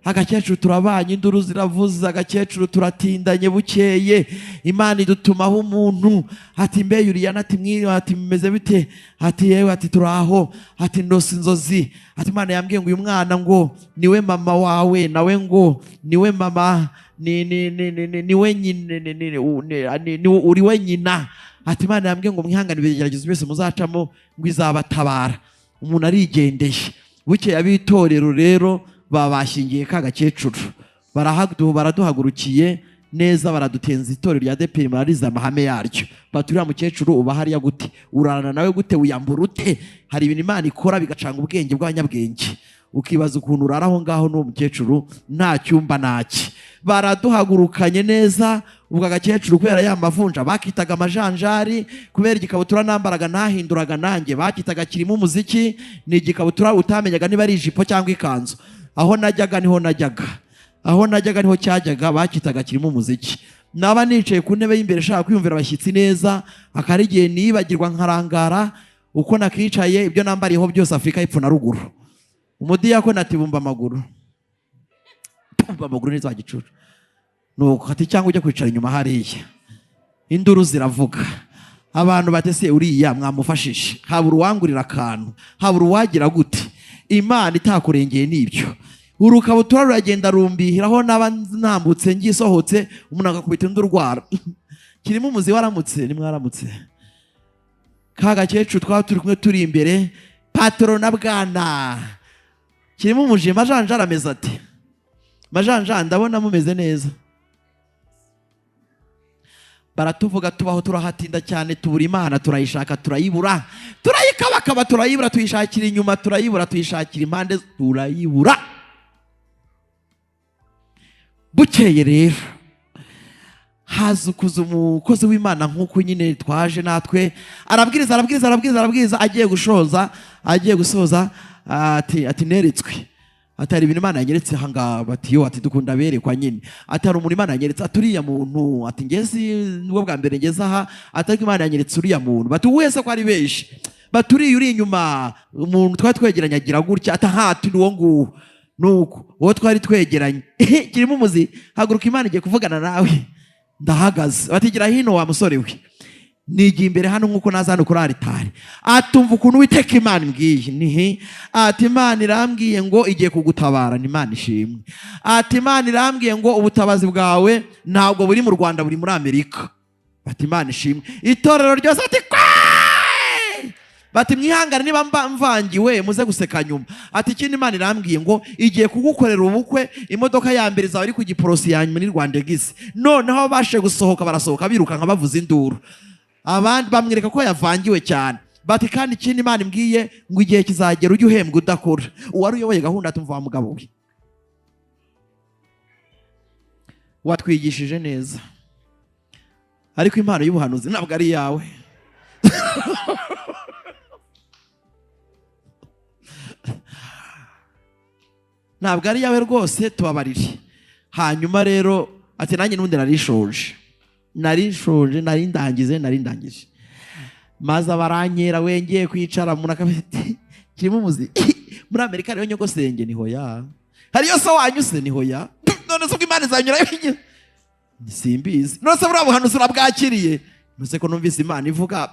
Agakecuru turabanye, induru ziravuze, agakecuru turatindanye. Bukeye Imana idutumaho umuntu ati mbe Yuriyana, ati mwiriwe, ati mumeze bite? Ati yewe, ati turaho, ati ndose inzozi, ati Imana yambwiye ngo uyu mwana ngo niwe mama wawe, nawe ngo niwe mama, ni ni ni ni ni niwe nyine, ni ni ni ni uri we nyina. Ati Imana yambwiye ngo mwihangane ibigeragezo byose muzacamo, ngo izabatabara. Umuntu arigendeye. Bukeye ab'itorero rero babashingiye ka gakecuru, baraduhagurukiye neza, baradutenza. Itorero rya DPR barariza amahame yaryo. Bati uriya mukecuru uba hariya gute? Urarana nawe gute? Wiyambura ute? Hari ibintu Imana ikora bigacanga ubwenge bw'abanyabwenge, ukibaza ukuntu urara aho ngaho n'uwo mukecuru nta cyumba ntaki. Baraduhagurukanye neza. Ubwo agakecuru kubera ya mavunja bakitaga amajanjari, kubera igikabutura nambaraga nahinduraga nanjye bakitaga kirimo umuziki, ni igikabutura utamenyaga niba ari ijipo cyangwa ikanzu. Aho najyaga niho najyaga, aho najyaga niho cyajyaga, bakitaga kirimo umuziki. Naba nicaye ku ntebe y'imbere nshaka kwiyumvira abashyitsi neza, akari igihe nibagirwa nkarangara uko nakicaye, ibyo nambariyeho byose Afurika y'Epfo na ruguru. Umudiyakoni ati bumba amaguru, bumba amaguru neza wa gicucu. Nuko ati cyangwa ujya kwicara inyuma hariya. Induru ziravuga, abantu batese uriya mwamufashije, habura uwangurira akantu, habura uwagira gute. Imana itakurengeye n'ibyo. Urukabutura ruragenda rumbihiraho, naba ntambutse ngisohotse umuntu agakubita undi urwara. Kirimo umuzi waramutse, nimwaramutse. Ka gakecuru twaba turi kumwe turi imbere, patoro na bwana. Kirimo umuje majanja arameze ati majanja ndabona mumeze neza. Baratuvuga tubaho turahatinda cyane, tubura Imana, turayishaka turayibura, turayikabakaba turayibura, tuyishakira inyuma turayibura, tuyishakira impande turayibura. Bukeye rero haza kuza umukozi w'Imana nk'uko nyine twaje natwe, arabwiriza arabwiriza arabwiriza arabwiriza, agiye gusoza ati neretswe, ati hari ibintu Imana yanyeretse aha ngaha. Bati yo, ati dukunda berekwa nyine, ati hari umuntu Imana yanyeretse, ati uriya muntu, ati ngeze nibwo bwa mbere ngeze aha, ati ariko Imana yanyeretse uriya muntu. Bati wese ko ari benshi, bati uriya uri inyuma umuntu twari twegeranye agira gutya, ati aha ati ni uwo nguwo. Nuko uwo twari twegeranye kirimo umuzi, haguruka Imana igiye kuvugana nawe. Ndahagaze, bati gira hino wa musore we, nigiye imbere hano nkuko naza hano kuri aritari. Atumva ukuntu Uwiteka Imana imbwiye, nihe ati Imana irambwiye ngo igiye kugutabara, ni Imana ishimwe. Ati Imana irambwiye ngo ubutabazi bwawe ntabwo buri mu Rwanda, buri muri Amerika. Bati Imana ishimwe. Itorero ryose ati kwa, bati mwihangane niba mvangiwe muze guseka nyuma. Ati ikindi Imana irambwiye ngo igiye kugukorera ubukwe, imodoka ya mbere izaba iri ku Giporosi ya nyuma ni Rwandegisi. Noneho bashe gusohoka barasohoka birukanka bavuza induru, abandi bamwereka ko yavangiwe cyane. Bati kandi ikindi Imana imbwiye ngo igihe kizagera ujye uhembwa udakora. Uwari uyoboye gahunda atumva wa mugabo we, watwigishije neza, ariko impano y'ubuhanuzi ntabwo ari iyawe. Ntabwo ari iyawe rwose, tubabarire. Hanyuma rero ati nanjye n'ubundi narishoje, nari ndangije. Maze abaranyera wengeye kwicara umuntu akabiti kirimo umuzi. Muri Amerika rero nyogosenge niho ya, hariyo so wanyuse niho ya. None se ubwo Imana izanyura yo simbizi. None se buriya buhanuzi urabwakiriye? None ko numvise Imana ivuga.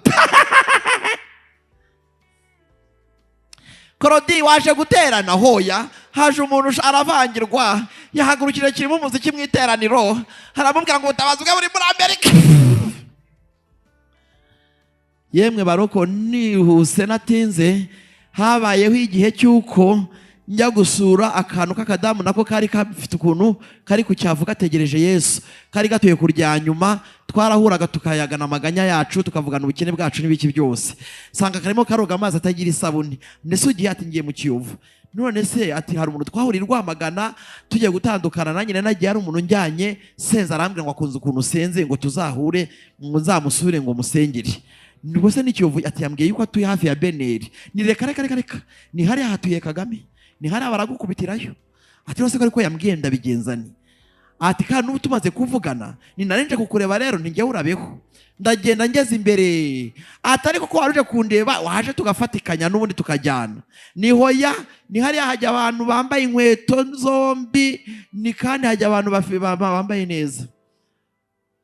Korodi waje guterana hoya, haje umuntu aravangirwa, yahagurukira kirimo umuziki mu iteraniro, haramubwira ngo ubutabazi bwe buri muri Amerika. Yemwe baroko, nihuse natinze, habayeho igihe cy'uko njya gusura akantu k'akadamu nako kari gafite ukuntu kari ku cyavu gategereje Yesu, kari gatuye kurya nyuma. Twarahuraga tukayagana amaganya yacu, tukavugana ubukene bwacu n'ibiki byose. Sanga karimo karoga amazi atagira isabune. Ndetse ugiye ati ngiye mu Kiyovu. None se ati hari umuntu twahuriye Rwamagana tugiye gutandukana, nanjye nagiye hari umuntu njyanye, senza arambwira ngo akunze ukuntu senze ngo tuzahure muzamusure ngo musengere. Nubwo se ni Kiyovu ati yambwiye yuko atuye hafi ya Beneri. Ni reka reka reka reka, ni hariya hatuye Kagame, ni hariya baragukubitirayo. Ati rwose ko ariko yambwiye ndabigenza ni. Ati kandi n'ubu tumaze kuvugana, ni narenje kukureba rero ntinjye urabeho. Ndagenda ngeze imbere, ati ariko ko waruje kundeba waje tugafatikanya n'ubundi tukajyana. Ni hoya, ni hariya hajya abantu bambaye inkweto zombi, ni kandi hajya abantu bambaye neza.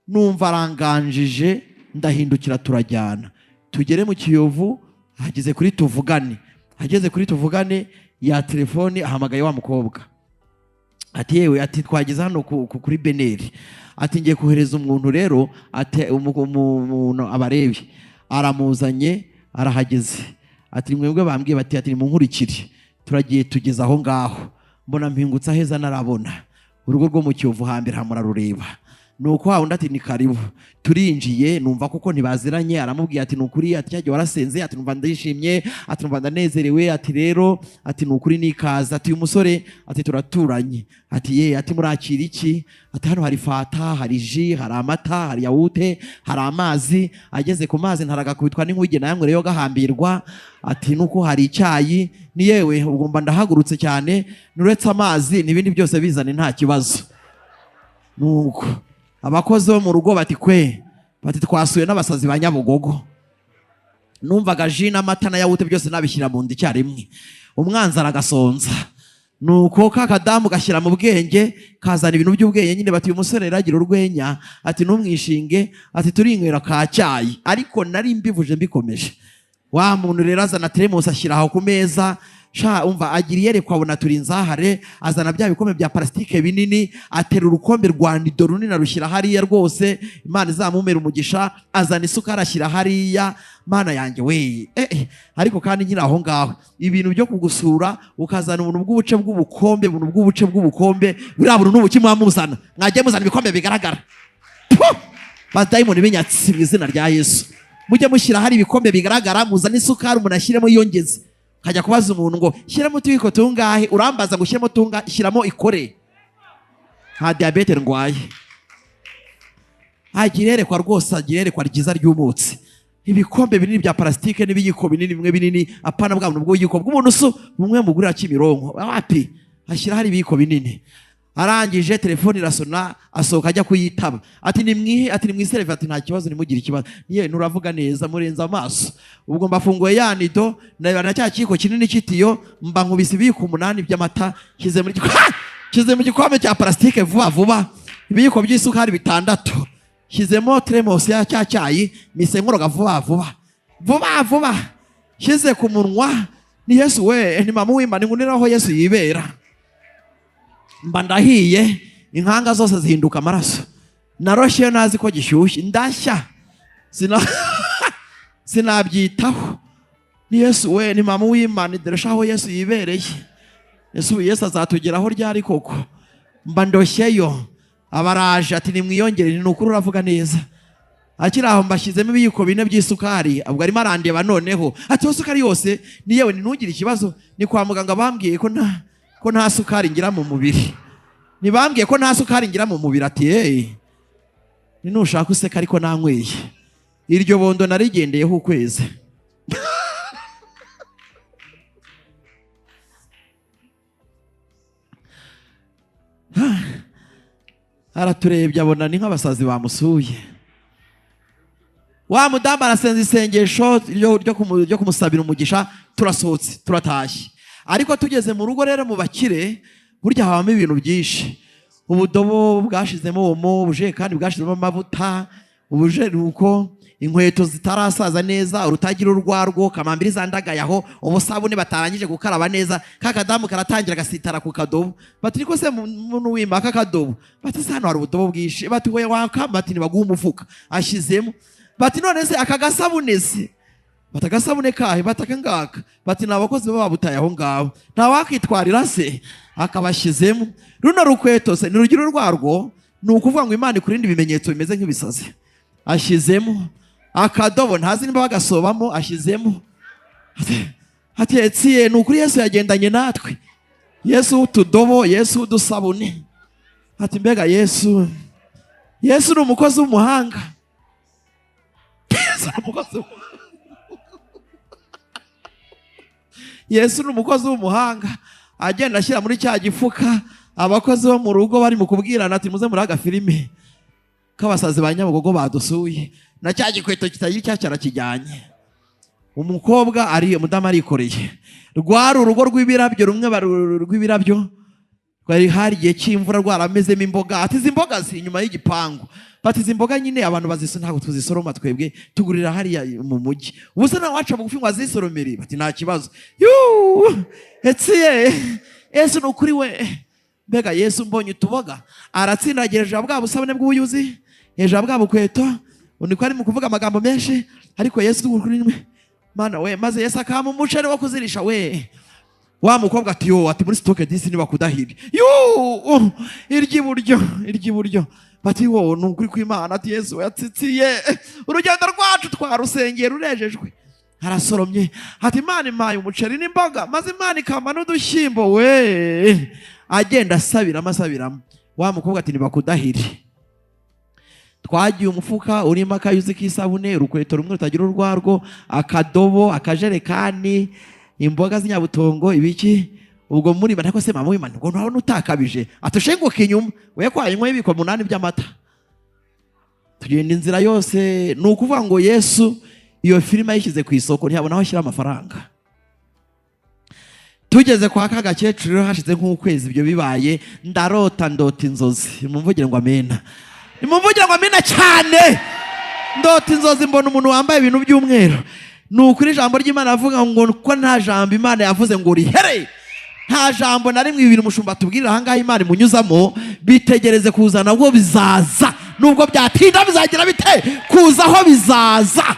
Numva aranganjije, ndahindukira turajyana. Tugere mu Kiyovu, hageze kuri tuvugane. Hageze kuri tuvugane ya telefoni ahamagaye wa mukobwa. Ati yewe, ati twageze hano kuri Beneri. Ati ngiye kohereza umuntu rero, ati umuntu abarebe. Aramuzanye arahageze. Ati mwebwe bambwiye bati ati munkurikire. Turagiye tugeze aho ngaho. Mbona mpingutse aheza narabona. Urugo rwo mu Kiyovu hambere hamurarureba. Nuko wa undi ati ni karibu. Turinjiye numva kuko ntibaziranye, aramubwiye ati nukuri, ati cyagiye warasenze, ati numva ndishimye, ati numva ndanezerewe, ati rero ati nukuri nikaza, ati uyu musore ati turaturanye, ati ye, ati murakira iki, ati hano hari fata, hari ji, hari amata, hari yawute, hari amazi. Ageze ku mazi ntaragakubitwa n'inkuge nayamwe yo gahambirwa, ati nuko hari icyayi, ni yewe ubwo mba ndahagurutse cyane, nuretse amazi n'ibindi byose bizane nta kibazo. Nuko abakozi bo mu rugo bati kwe, bati twasuye n'abasazi ba Nyabugogo. Numvaga ji n'amata na yawute byose nabishyira mu nda icyarimwe. Umwanzi aragasonza. Nuko ka kadamu gashyira mu bwenge, kazana ibintu by'ubwenge nyine, bati uyu musore rero agira urwenya, ati ntumwishinge, ati turinywera ka cyayi. Ariko nari mbivuje mbikomeje. Wa muntu rero azana teremusi ashyira aho ku meza, sha umva agira iyerekwa abona turi inzahare, azana bya bikombe bya parasitike binini, atera urukombe rwa nido runini arushyira hariya rwose, Imana izamumera umugisha, azana isukari ashyira hariya, Mana yanjye we. Ariko kandi nkiri aho ngaho, ibintu byo kugusura ukazana ubuntu bw'ubuce bw'ubukombe, ubuntu bw'ubuce bw'ubukombe, buriya buntu n'ubuki mwamuzana, mwagiye muzana ibikombe bigaragara. Puh! Badayimoni b'inyatsi mu izina rya Yesu. Mujye mushyira hari ibikombe bigaragara, muzane isukari umuntu ashyiremo yiyongeze. Ukajya kubaza umuntu ngo shyiramo utuyiko tungahe, urambaza ngo ushyiremo tungahe, shyiramo ikore. Nta diyabete ndwaye. Agira iyerekwa rwose, agira iyerekwa ryiza ry'umutsi. Ibikombe binini bya parasitike n'ibiyiko binini bimwe binini, apana bwa buntu bw'ubuyiko bw'umuntu usu bumwe mugurira Kimironko. Wapi? Ashyira hari ibiyiko binini. Arangije telefone irasona, asohoka ajya kuyitaba. Ati nimwihe, ati nimwiserve, ati nta kibazo, nimugire ikibazo. Niye nuravuga neza murenza amaso. Ubwo mbafunguye ya nido, na na cya kiko kinini cy'itiyo, mba nkubise ibiyiko 8 by'amata, nshyize muri nshyize mu gikombe cya parasitike vuba vuba, ibiyiko by'isukari 6. Shyizemo teremusi ya cya cyayi, mise nkoroga vuba vuba. Vuba vuba. Shyize ku munwa, ni Yesu we, ni mama w'Imana, ngunira aho Yesu yibera. Mba ndahiye, inkanga zose zihinduka amaraso. Naroshye nazi ko gishyushye, ndashya. Sinabyitaho. Ni Yesu we, ni mama w'Imana, dore aho Yesu yibereye. Yesu azatugeraho ryari koko? Mba ndoshyeyo. Abaraje ati nimwiyongere, ni ukuri uravuga neza. Akiri aho mbashyizemo ibiyiko 4 by'isukari, ubwo arimo arandeba noneho. Ati iyo sukari yose ni yewe, ntugire ikibazo, ni kwa muganga bambwiye ko nta sukari ngira mu mubiri. Ntibambwiye ko nta sukari ngira mu mubiri. Ati hey, ni nushaka useka ariko nanyweye. Iryo bondo narigendeyeho ukwezi. Araturebye abona ni nk'abasazi bamusuye. Wa mudamu arasenza isengesho ryo kumusabira umugisha, turasohotse turatashye. Ariko tugeze mu rugo rero mu bakire, burya habamo ibintu byinshi. Ubudobo bwashizemo omo, ubujerekani bwashizemo amavuta, ubujeruko, inkweto zitarasaza neza, urutagira urwarwo, kamambiri zandagaye aho, ubusabune batarangije gukaraba neza, ka kadamu karatangira gasitara ku kadobo. Bati niko se muntu wima ka kadobo? Bati se hano hari ubudobo bwinshi. Bati we wakamba, bati nibaguha umufuka. Ashizemo. Bati none se aka gasabune se? Bati agasabune kahe? Bati aka ngaka. Bati ni abakozi baba babutaye aho ngaho. Nta wakitwarira se? Akabashyizemo. Runo rukweto se nirugira urwarwo, ni ukuvuga ngo Imana ikurinde ibimenyetso bimeze nk'ibisazi. Ashyizemo. Akadobo ntazi niba bagasobamo, ashyizemo. Ati etsiye, ni ukuri Yesu yagendanye natwe. Yesu utudobo, Yesu udusabune. Ati mbega Yesu, Yesu ni umukozi w'umuhanga. Yesu ni umukozi w'umuhanga. Yesu ni umukozi w'umuhanga. Agenda ashyira muri cya gifuka, abakozi bo mu rugo bari mu kubwirana ati muze muri agafilime k'abasazi ba Nyabugogo badusuye, na cya gikweto kitagira icya cyarakijyanye. Umukobwa ari umudamu arikoreye. Rwari urugo rw'ibirabyo, rumwe rw'ibirabyo, rwari hari igihe cy'imvura rwaramezemo imboga. Ati izi mboga si inyuma y'igipangu. Bati izi mboga nyine abantu bazisoma, ntabwo tuzisoroma twebwe, tugurira hariya mu mujyi. Ubu se nawe waca bugufi ngo azisoromere? Bati nta kibazo. Yuu! Etsiye! Yesu ni ukuri we. Mbega Yesu mbonye utuboga. Aratsindagira hejuru ya bwa busabune bw'ubuyuzi, hejuru ya bwa bukweto. Undi ko ari mu kuvuga amagambo menshi, ariko Yesu ni ukuri we. Mana we, maze Yesu akampa umuceri wo kuzirisha we. Wa mukobwa ati yo, ati muri stoke disi niba kudahiri. Yuu! Iry'iburyo, iry'iburyo. Bati wo ni ukuri kw'Imana, ati Yesu yatsitsiye. Urugendo rwacu twarusengeye rurejejwe. Arasoromye ati Imana impaye umuceri n'imboga, maze Imana ikampa n'udushyimbo we. Agenda asabiramo, asabiramo. Wa mukobwa ati nibakudahire. Twagiye umufuka urimo akayuzi k'isabune, urukweto rumwe rutagira urwarwo, akadobo, akajerekani, imboga z'inyabutongo, ibiki. Ubwo muri barako se mama w'Imana ngo ntabona utakabije, atushenguka inyuma, we kwayinywa ibiko 8 by'amata. Tugenda inzira yose, ni ukuvuga ngo Yesu iyo filime yishyize ku isoko ntiyabona aho ashyira amafaranga. Tugeze kwa ka gakecuru rero hashize nk'ukwezi ibyo bibaye, ndarota, ndota inzozi. Nimumvugire ngo amena, nimumvugire ngo amena cyane. Ndota inzozi, mbona umuntu wambaye ibintu by'umweru. Ni ukuri, ijambo ry'Imana avuga ngo ko nta jambo Imana yavuze ngo rihere, nta jambo na rimwe. Ibintu umushumba atubwirira ahangaha Imana imunyuzamo, bitegereze kuza, nabwo bizaza. Nubwo byatinda bizagira bite? Kuzaho bizaza.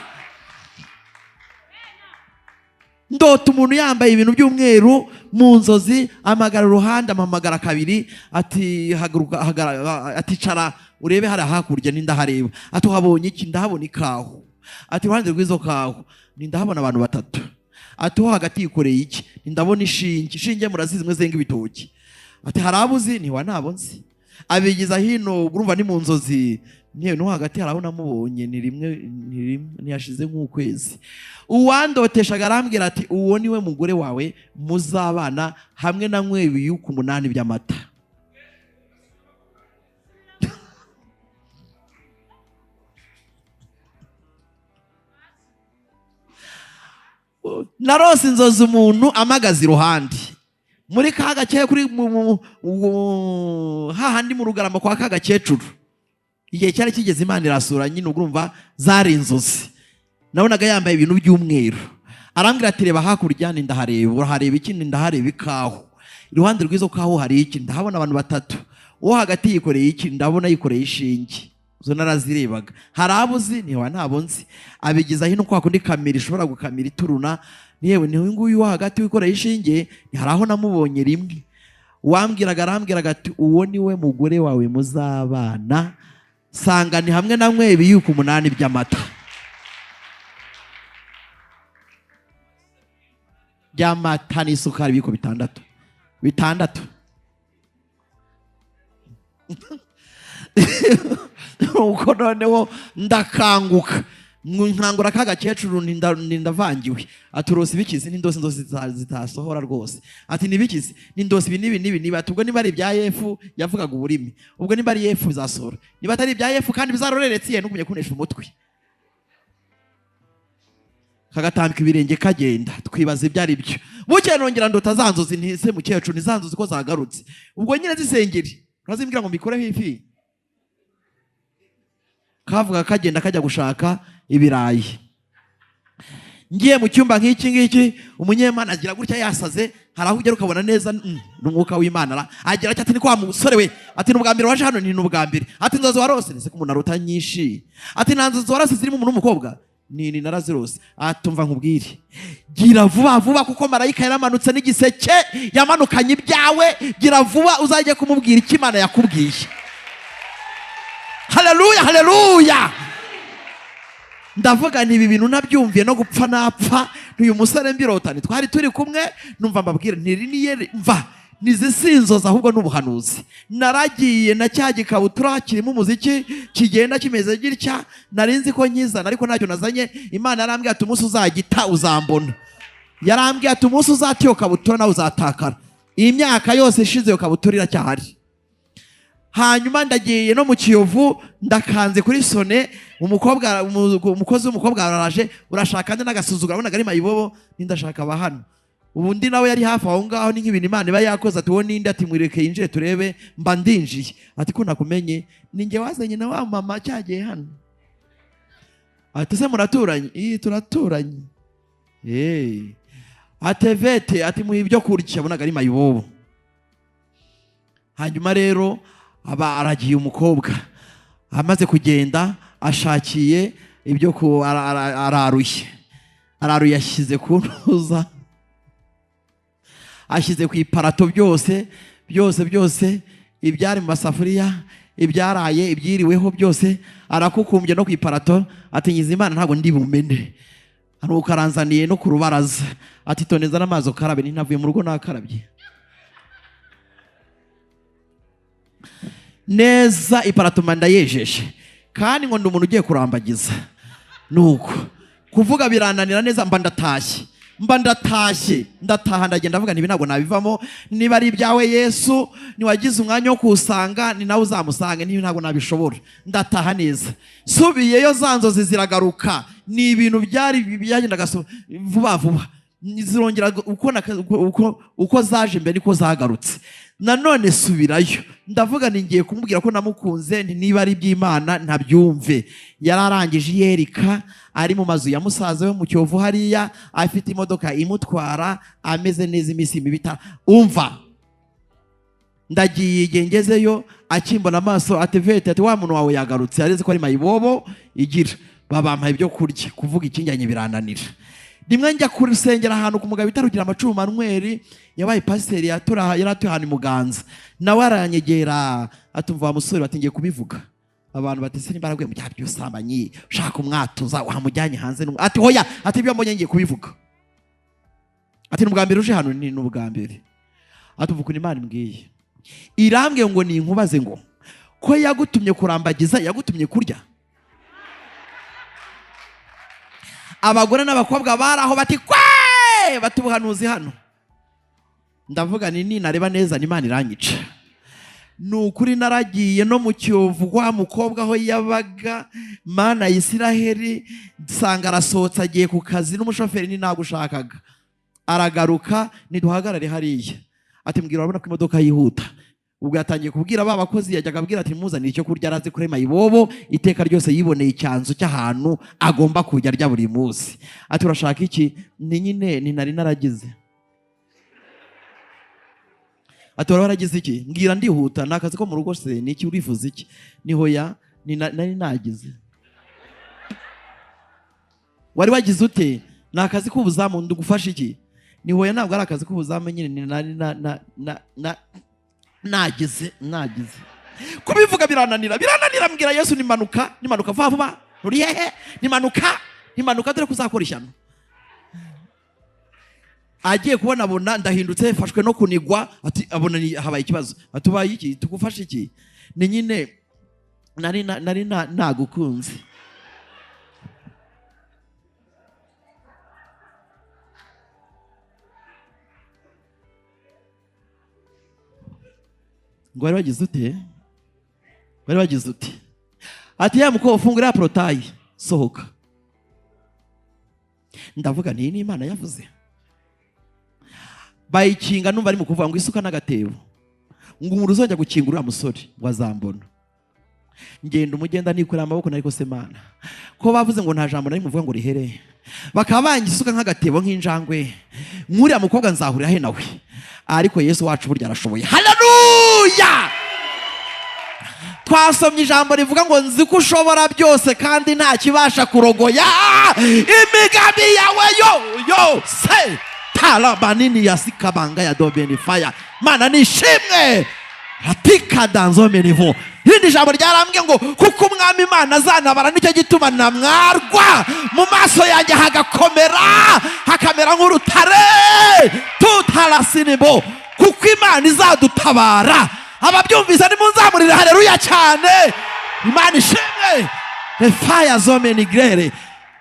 Ndota umuntu yambaye ibintu by'umweru mu nzozi, amagara uruhande, ampamagara kabiri, ati haguruka, ati cara urebe hariya hakurya. Nindahareba. Ati uhabonye iki? Ndahabona ikahu. Ati iruhande rw'izo kahu ni ndahabona abantu batatu. Ati wo hagati yikoreye iki? Ni ndabona ishinge. Ishinge murazizi, zimwe zenga ibitoki. Ati hari abo uzi? Ntiwa ntabo nzi. Abigiza hino, urumva ni mu nzozi. Nyewe no hagati hari aho namubonye, ni rimwe, ni rimwe, ntiyashize nk'ukwezi. Uwandoteshaga arambwira ati uwo niwe mugore wawe muzabana, hamwe na ibiyuku 8 by'amata. Narose inzozi umuntu amagaze iruhande muri ka gakecuru kuri hahandi mu Rugarama kwa ka gakecuru. Igihe cyari kigeze Imana irasura nyine, urumva zari inzozi. Nabonaga yambaye ibintu by'umweru, arambwira ati reba hakurya. Ni ndahareba. Urahareba iki? Ni ndahareba ikahu. Iruhande rw'izo kahu hari iki? Ndahabona abantu batatu. Uwo hagati yikoreye iki? Ndabona yikoreye ishinge. Zo narazirebaga. Hari abo uzi? Ntiwa ntabo nzi. Abigiza hino kwa kundi kamera ishobora gukamira ituruna. Yewe ni uyu nguyu wo hagati wikoreye ishinge, hari aho namubonye rimwe. Uwambwiraga arambwiraga ati uwo niwe mugore wawe muzabana, sanga ni hamwe na mwe ibiyuko 8 by'amata. By'amata n'isukari ibiyuko 6. 6. Uko noneho ndakanguka, nkangura ka gakecuru, ndavangiwe. Ati urose ibikizi? N'indose inzozi zitasohora rwose. Ati nibikizi? N'indose ibi n'ibi n'ibi niba. Ati ubwo niba ari ibya Yefu, yavugaga uburimi, ubwo niba ari Yefu bizasohora, niba atari ibya Yefu kandi bizaroreretse ye ntukumye kunesha umutwe. Kagatambika ibirenge kagenda, twibaza ibyo ari byo. Bukeye nongera ndota za nzozi, ntise mukecuru ni za nzozi ko zagarutse. Ubwo nyine zisengeri urazimbwira ngo mbikureho ifi. Kavuga kagenda kajya gushaka ibirayi. Ngiye mu cyumba nk'iki ngiki, umunyemana agira gutya yasaze, hari aho ugera ukabona neza n'umwuka w'Imana agira ati ni kwa musore we, ati n'ubwa mbere waje hano? Ni n'ubwa mbere. Ati inzozi warose? Nise ko umuntu arota nyinshi. Ati nta nzozi warose zirimo umuntu w'umukobwa? Ni narazirose. Atumva nkubwire, gira vuba vuba kuko marayika yaramanutse n'igiseke, yamanukanye ibyawe, gira vuba uzajye kumubwira icyo Imana yakubwiye. Haleluya, haleluya. Ndavuga nti ibi bintu nabyumviye no gupfa napfa. Uyu musore mbirota twari turi kumwe, numva mbabwira ntiri niye mva nizisinzoza ahubwo n'ubuhanuzi. Naragiye na cya gikabutura kirimo umuziki kigenda kimeze gitya, nari nzi ko nkizana ariko ntacyo nazanye. Imana yarambwiye ati umunsi uzagita uzambona. Yarambwiye ati umunsi uzata iyo kabutura nawe uzatakara. Iyi myaka yose ishize iyo kabutura iracyahari. Hanyuma ndagiye no mu Kiyovu, ndakanze kuri sone, umukobwa umukozi w'umukobwa araje, urashaka nde? N'agasuzuguro abonaga ari mayibobo, nindashaka aba hano. Ubundi nawe yari hafi aho ngaho, ni nk'ibintu Imana iba yakoze. Ati uwo ninde? Ati mwireke yinjire turebe. Mba ndinjiye. Ati ko nakumenye, ni njye wazanye na wa mama cyagiye hano. Ati se muraturanye? Ii turaturanye. Atevete ati muha ibyo kurya, abonaga ari mayibobo. Hanyuma rero aba aragiye umukobwa, amaze kugenda ashakiye ibyo ku araruye, araruye, ashyize ku ntuza, ashyize ku iparato byose byose byose, ibyari mu masafuriya, ibyaraye, ibyiriweho byose, arakukumbye no ku iparato. Ati ngize Imana ntabwo ndi bumene. Nuko aranzaniye no ku rubaraza, ati toneza n'amazi ukarabe. Ntavuye mu rugo nakarabye neza, iparato mba ndayejeje, kandi ngo ndi umuntu ugiye kurambagiza. Nuko kuvuga birananira neza, mba ndatashye, mba ndatashye, ndataha, ndagenda ndavuga nti ibi ntabwo nabivamo. Niba ari ibyawe Yesu, niwagize umwanya wo kuwusanga, ni nawe uzamusange, niba ntabwo nabishobora. Ndataha neza, nsubiyeyo za nzozi ziragaruka. Ni ibintu byari byagendaga vuba vuba. Zirongera uko uko zaje mbere niko zagarutse. Nanone subirayo, ndavuga ni ngiye kumubwira ko namukunze, nti niba ari iby'Imana ntabyumve. Yari arangije iyerika, ari mu mazu ya musaza we mu Kiyovu hariya, afite imodoka imutwara, ameze neza, iminsi mibi umva. Ndagiye, igihe ngezeyo akimbona amaso ati vete, ati wa muntu wawe yagarutse. Yareze ko ari mayibobo igira babampaye ibyo kurya, kuvuga ikinjyanye birananira. Rimwe njya kurusengera ahantu ku mugabo bita Rugira Amacumu Manuel, yabaye pasiteri, yari atuye ahantu i Muganza, nawe aranyegera atumva wa musore, bati ngiye kubivuga. Abantu bati se nimbaraga mu byaha by'ubusambanyi ushaka umwatuza wamujyanye hanze, ati hoya, ati ibyo mbonye ngiye kubivuga. Ati ni ubwa mbere uje hano? Ni ubwa mbere. Ati uvuga ukuntu Imana imbwiye, irambwiye ngo ninkubaze ngo ko yagutumye kurambagiza, yagutumye kurya. Abagore n'abakobwa bari aho bati kwe, bati ubuhanuzi hano. Ndavuga ni ninareba neza ni Imana iranyica. Ni ukuri naragiye no mu Kiyovu wa mukobwa aho yabaga, Mana ya Isiraheli, nsanga arasohotse agiye ku kazi n'umushoferi ni nagushakaga. Aragaruka, niduhagarare hariya. Ati mbwira, urabona ko imodoka yihuta. Ubwo yatangiye kubwira ba bakozi yajyaga abwira ati muzanire icyo kurya, arazi kuri mayibobo iteka ryose yiboneye icyanzu cy'ahantu agomba kujya arya buri munsi. Ati urashaka iki? Ni nyine ni nari naragize. Ati wari waragize iki? Mbwira ndihuta, ni akazi ko mu rugo se, ni iki urifuza iki? Ni hoya, ni nari nagize. Wari wagize ute? Ni akazi k'ubuzamu, ndugufasha iki? Ni hoya, ntabwo ari akazi k'ubuzamu nyine, ni nari na na na na nagize, nagize. Kubivuga birananira, birananira. Mbwira Yesu nimanuka, nimanuka vuba vuba, uri hehe? Nimanuka, nimanuka dore kuzakora ishyano. Agiye kubona abona ndahindutse, mfashwe no kunigwa, ati abona ni habaye ikibazo. Atubaye iki? Tugufashe iki? Ni nyine nari nari nagukunze. Ngo wari wagize ute? Wari wagize ute? Ati ya mukobwa fungura ya porotayi, sohoka. Ndavuga nti ni Imana yavuze. Bayikinga numva ari mu kuvuga ngo isuka n'agatebo, ngo umuntu uzajya gukingura uriya musore ngo azambona. Ngenda umugenda nikorera amaboko, nariko se Mana ko bavuze ngo nta jambo nari muvuga ngo rihere, bakaba bangiye isuka nk'agatebo nk'injangwe, nk'uriya mukobwa nzahurira he nawe? Ariko Yesu wacu burya arashoboye. Haleluya! Twasomye ijambo rivuga ngo nzi ko ushobora byose kandi nta kibasha kurogoya imigambi yawe yo yose. Tarabanini ya sikabanga ya dobeni fire. Mana nishimwe. Ratika danzo menivo. Irindi jambo ryarambwiye ngo kuko umwami Imana azanabara, nicyo gituma namwarwa, mu maso yanjye hagakomera, hakamera nk'urutare. Tutarasinebo, kuko Imana izadutabara. Ababyumvise nimunzamurire haleluya cyane. Imana ishimwe. Refaya zomenigrere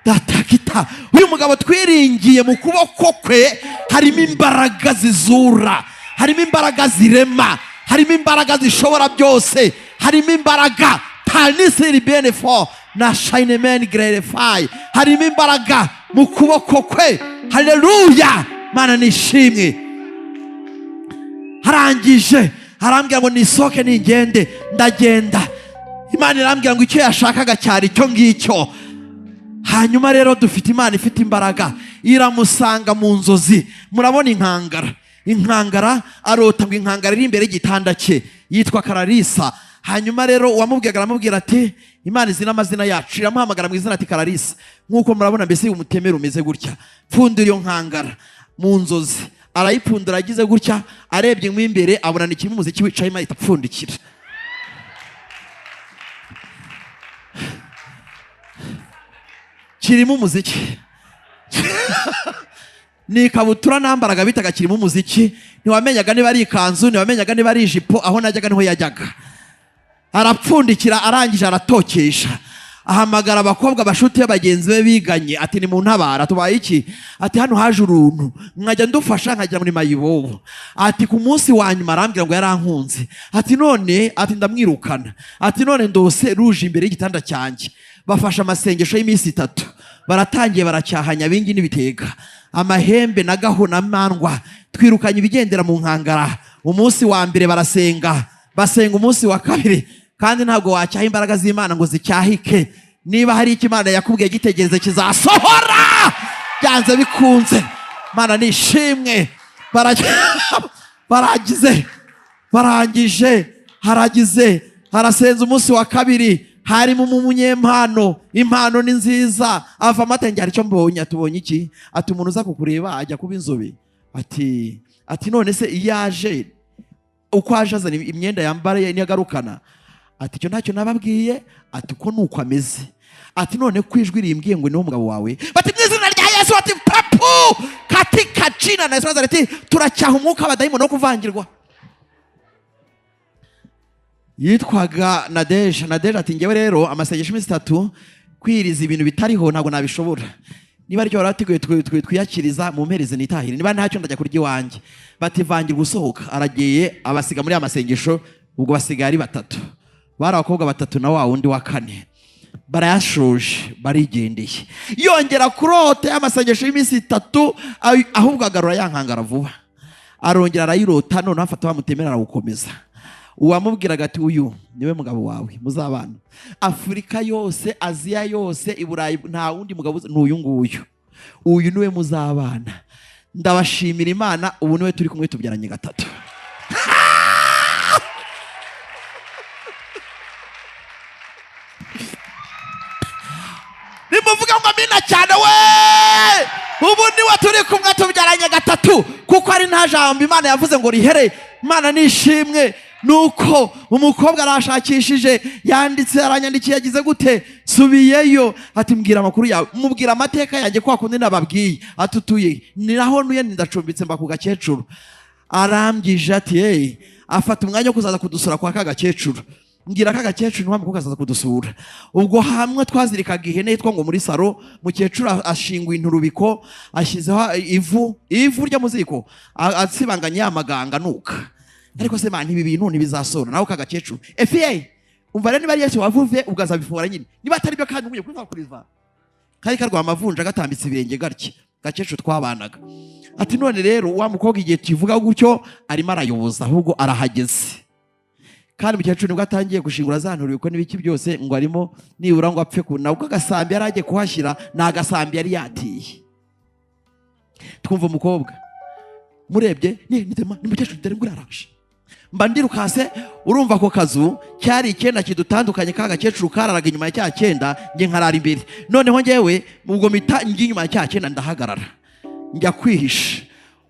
datakita. Uyu mugabo twiringiye mu kuboko kwe harimo imbaraga zizura, harimo imbaraga zirema, harimo imbaraga zishobora byose, harimo imbaraga tanisiri benefo na shinemen glorify, harimo imbaraga mu kuboko kwe. Haleluya! Mana nishimwe. Harangije arambwira ngo nisohoke ningende, ndagenda. Imana irambwira ngo icyo yashakaga cyari icyo ngicyo. Hanyuma rero dufite Imana ifite imbaraga, iramusanga mu nzozi. Murabona inkangara, inkangara arota ngo inkangara iri imbere y'igitanda cye, yitwa Kararisa. Hanyuma rero uwamubwiraga aramubwira ati Imana izi n'amazina yacu, iramuhamagara mu izina ati Kararisa. Nk'uko murabona mbese umutemeri umeze gutya, pfundura iyo nkangara mu nzozi. Arayipfundura agize gutya, arebye mo imbere abona ni kimwe umuziki wicayemo, ahita apfundikira. Kirimo umuziki. Ni ikabutura nambaraga bitaga kirimo umuziki, ntiwamenyaga niba ari ikanzu, ntiwamenyaga niba ari ijipo, aho najyaga niho yajyaga. Arapfundikira, arangije aratokesha, ahamagara abakobwa bashuti bagenzi be biganye, ati ni mu ntabara tubaye iki? Ati hano haje uruntu nkajya ndufasha nkajya muri mayibobo. Ati ku munsi wa nyuma arambwira ngo yarankunze. Ati none, ati ndamwirukana. Ati none ndose ruje imbere y'igitanda cyanjye. Bafasha amasengesho y'iminsi itatu, Baratangiye baracyahanya bingi n'ibitega, amahembe na gahu na mandwa. Twirukanye ibigendera mu nkangara. Umunsi wa mbere barasenga, basenga umunsi wa kabiri, kandi ntabwo wacyaha imbaraga z'Imana ngo zicyahike. Niba hari icyo Imana yakubwiye, gitegereze, kizasohora byanze bikunze. Imana nishimwe. Baragize, barangije, haragize, harasenze umunsi wa kabiri, harimo umunyempano. Impano ni nziza. Ava amata, hari icyo mbonye. Atubonye iki? Ati umuntu uza kukureba ajya kuba inzobe. Ati none se iyo aje, uko aje azana imyenda yambara niyo agarukana? Ati icyo ntacyo nababwiye. Ati ko nuko ameze. Ati none ko ijwi rimbwiye ngo niwo mugabo wawe? Bati mu izina rya Yesu. Bati papu katika jina na Yesu Nazareti, turacyaha umwuka w'abadayimoni wo kuvangirwa. Yitwaga Nadeja. Nadeja ati ngewe rero amasengesho iminsi 3, kwiriza ibintu bitariho ntabwo nabishobora. Niba aricyo warateguye, twiyakiriza mu mpereze nitahire, niba ntacyo ndajya kurya iwanjye. Bati vangirwa usohoka. Aragiye, abasiga muri ya masengesho. Ubwo basigaye ari batatu, bari abakobwa batatu na wa wundi wa kane. Barayashoje, barigendeye. Yongera kurota y'amasengesho y'iminsi 3, ahubwo agarura ya nkangara vuba. Arongera arayirota, noneho afata wa mutemera arawukomeza. Uwamubwiraga ati uyu niwe mugabo wawe muzabana, Afurika yose, Aziya yose, i Burayi, nta wundi mugabo ni uyu nguyu, uyu niwe muzabana. Ndabashimira Imana, ubu niwe turi kumwe, tubyaranye 3. Nimuvuga ngo amina cyane we! Ubu niwe turi kumwe, tubyaranye 3, kuko ari nta jambo Imana yavuze ngo rihere. Imana nishimwe. Nuko umukobwa arashakishije, yanditse, aranyandikiye, yagize gute, subiyeyo. Ati mbwira amakuru yawe. Mubwira amateka yanjye kwa kundi nababwiye. Atutuye ni naho ntuye, ndacumbitse, mba ku gakecuru. Arambwije ati hey, afata umwanya wo kuzaza kudusura kwa kagakecuru. Mbwira kagakecuru ntiwamwe ko kazaza kudusura. Ubwo hamwe twazirikaga ihene yitwa ngo muri saro, mukecuru ashinguye inturubiko, ashyizeho ivu ryo mu ziko, asibanganye ya maganga nuka. Ariko se man, ibi bintu ntibizasora nawe kagakecuru FA umva rero, niba ari Yesu wavuze ubwo azabifora nyine, niba atari byo kandi nkwiye kubikuriza. Kari karwa amavunja, gatambitse ibirenge gatya, gakecuru twabanaga. Ati none rero wa mukobwa igihe tuvuga gutyo arimo arayoboza, ahubwo arahageze. Kandi mukecuru nibwo atangiye gushingura za nturubiko n'ibiki byose, ngo arimo nibura ngo apfe ku nabwo agasambi yari agiye kuhashyira, ni agasambi yari yatiye. Twumva umukobwa murebye ni nitema ni mukecuru dore ngo urarashe. Mba ndirukase, urumva ako kazu cyari icyenda kidutandukanye, ka gakecuru kararaga inyuma ya cya cyenda, njye nkarara imbere. Noneho njyewe ubwo mpita njya inyuma ya cya cyenda, ndahagarara njya kwihisha.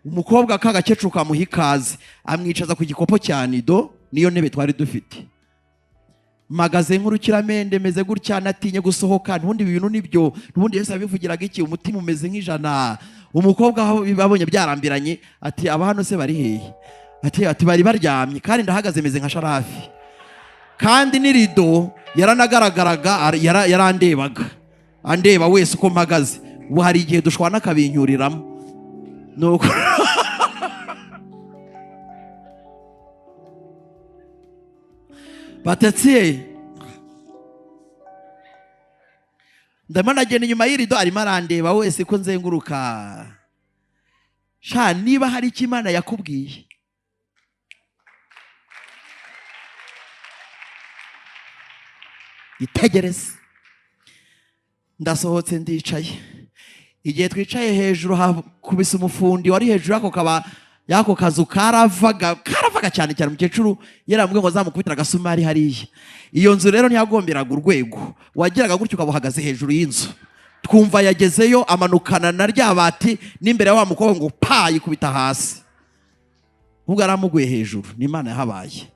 Umukobwa ka gakecuru kamuha ikaze, amwicaza ku gikopo cya nido, niyo ntebe twari dufite. Magaze nk'urukiramende, meze gutya, natinye gusohoka. Ntundi ibintu nibyo, ntundi Yesu abivugiraga iki, umutima umeze nk'ijana. Umukobwa aho babonye byarambiranye, ati aba hano se bari hehe? Ati bari baryamye, kandi ndahagaze meze nka sharafi. Kandi n'irido yaranagaragaraga, yarandebaga, andeba wese uko mpagaze. Ubu hari igihe dushwana akabinyuriramo. Nuko batetsi ndimo nagenda inyuma y'irido, arimo arandeba wese ko nzenguruka. Sha niba hari icyo Imana yakubwiye, itegereze. Ndasohotse ndicaye. Igihe twicaye hejuru hakubise umufundi wari hejuru y'ako kaba y'ako kazu, karavaga cyane cyane. Umukecuru yarambwiye ngo azamukubitira agasumari hariya. Iyo nzu rero ntiyagomberaga urwego, wageraga gutyo ukaba uhagaze hejuru y'inzu. Twumva yagezeyo amanukana na rya bati n'imbere ya wa mukobwa ngo pa, yikubita hasi. Ubwo yaramuguye hejuru, ni Imana yahabaye.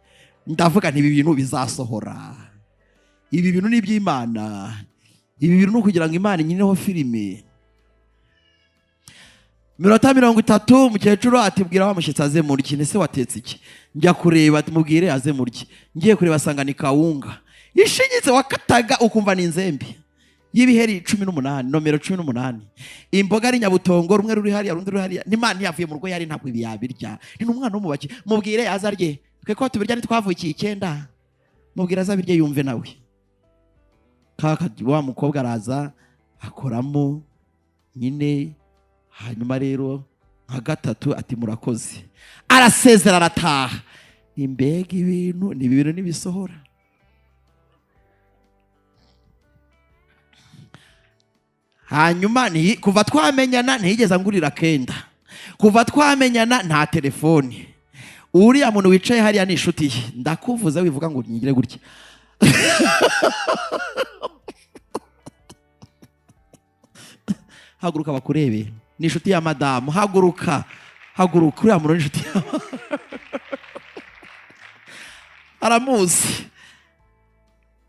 Ndavuga nti ibi bintu bizasohora, ibi bintu ni iby'Imana, ibi bintu ni ukugira ngo Imana inyineho filime. Minota 30 umukecuru atibwira wa mushyitsi aze murye. Ese watetse iki? Njya kureba, ati mubwire aze murye. Ngiye kureba asanga ni kawunga ishinyitse, wakataga ukumva ni inzembe y'ibiheri 18, nomero 18. Imboga ari nyabutongo, rumwe ruri hariya rundi ruri hariya. N'Imana ntiyavuye mu rugo yari ntabwo ibi yabirya. Ni umwana w'umubaki, mubwire azarye, twe ko tubirya ntitwavukiye 9, mubwire azabirye yumve nawe. Kaka wa mukobwa araza Akoramo nyine. Hanyuma rero nka gatatu ati murakoze, arasezera arataha. Imbega ibintu ni ibintu n'ibisohora. Hanyuma kuva twamenyana ntiyigeze angurira kenda, kuva twamenyana nta telefoni. Uriya muntu wicaye hariya ni inshuti ye, ndakuvuze wivuga ngo nyigire gutya. Haguruka bakurebe, ni inshuti ya madamu. Haguruka, haguruka, uriya muntu ni inshuti ya aramuzi.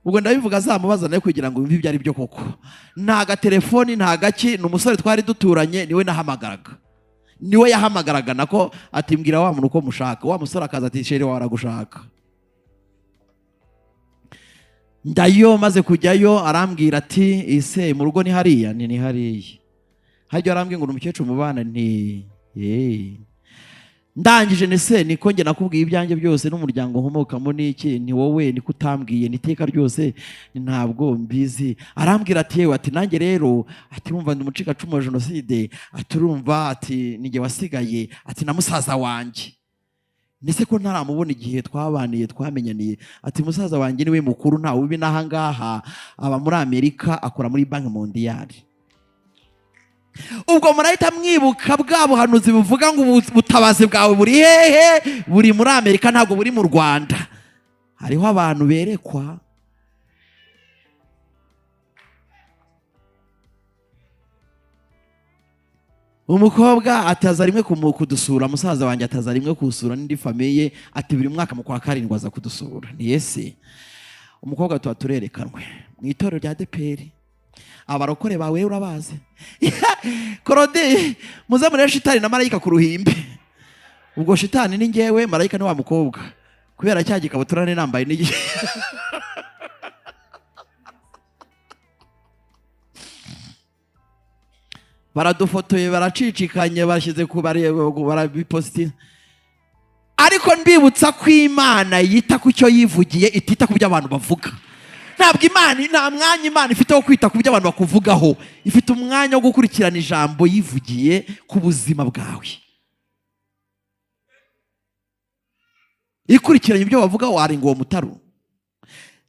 Ubwo ndabivuga azamubaza nawe kugira ngo yumve ibyo ari byo koko. Nta gatelefoni, nta gaki, ni umusore twari duturanye, niwe nahamagaraga, niwe yahamagaraga nako ati mbwira wa muntu uko mushaka. Wa musore akaza ati chéri wawe aragushaka. Ndayo maze kujyayo arambwira ati ese mu rugo ni hariya? Ni hariya. Hajya arambwira ngo ni umukecuru mubana, nti ndangije nese niko njye nakubwiye ibyanjye byose n'umuryango nkomokamo n'iki, ni wowe niko utambwiye niteka ryose ntabwo mbizi. Arambwira ati yewe, ati nanjye rero, ati urumva ndi umucikacumu wa jenoside, ati urumva, ati nijye wasigaye, ati na musaza wanjye ndetse ko ntaramubona igihe twabaniye twamenyaniye, ati musaza wanjye niwe mukuru ntawe ubi n'aha ngaha, aba muri Amerika akora muri Banki Mondiyari. Ubwo murahita mwibuka bwa buhanuzi buvuga ngo ubutabazi bwawe buri hehe? Buri muri Amerika, ntabwo buri mu Rwanda. Hariho abantu berekwa umukobwa ataza rimwe kudusura, musaza wanjye ataza rimwe kusura n'indi famiye, ati buri mwaka mu kwa karindwi aza kudusura. Ni yese umukobwa tuba turerekanwe mu itorero rya DPR. Abarokore bawe urabazi. Korode muze murebe shitani na marayika ku ruhimbi. Ubwo shitani ni njyewe, marayika ni wa mukobwa, kubera cya gikabutura nari nambaye n'igi. Baradufotoye, baracicikanye, bashyize ku barabipositi. Ariko mbibutsa ko Imana yita ku cyo yivugiye, itita ku byo abantu bavuga. Ntabwo Imana, nta mwanya Imana ifite wo kwita ku byo abantu bakuvugaho, ifite umwanya wo gukurikirana ijambo yivugiye ku buzima bwawe. Ikurikiranye ibyo bavuga warenga uwo mutaro.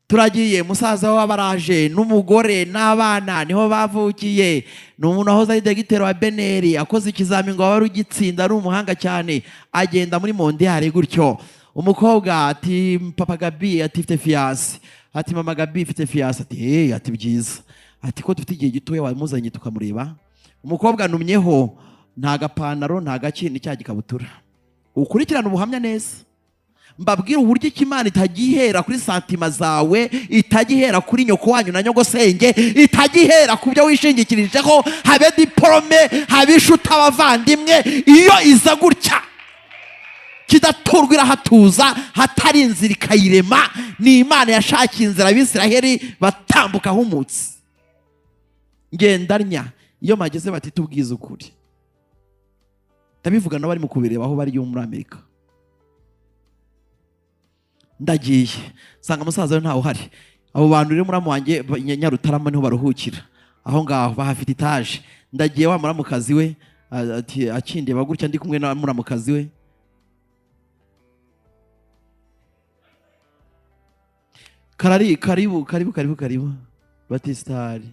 Turagiye, musaza w'abaraje n'umugore n'abana niho bavukiye. Ni umuntu wahoze ari degiteri wa Beneri, akoze ikizami ngo wari ugitsinda, ari umuhanga cyane, agenda muri mondiyari gutyo. Umukobwa ati papa Gabi ati mfite fiyanse, ati mama Gabi mfite fiyanse, ati hey, ati byiza, ati ko dufite igihe gitoya wamuzanye tukamureba. Umukobwa numyeho nta gapantaro nta gaki ni cya gikabutura. Ukurikirana ubuhamya neza, mbabwira uburyo Imana itagihera kuri santima zawe, itagihera kuri nyoko wanyu na nyogosenge, itagihera ku byo wishingikirijeho, habe diplome, habe inshuti, abavandimwe. Iyo iza gutya kidaturwa irahatuza, hatari inzira ikayirema. Ni Imana yashakiye inzira Abisiraheli batambuka humutse. Ngenda nya iyo mageze bati tubwize ukuri, ndabivuga n'abari mu kubireba aho bari yo muri Amerika. Ndagiye nsanga musaza we ntawe uhari. Abo bantu rero muramu wanjye Nyarutarama niho baruhukira, aho ngaho bahafite etaje. Ndagiye wa muramukazi we ati akindeba gutya, ndi kumwe na muramukazi we. Karari karibu karibu karibu karibu Batistari.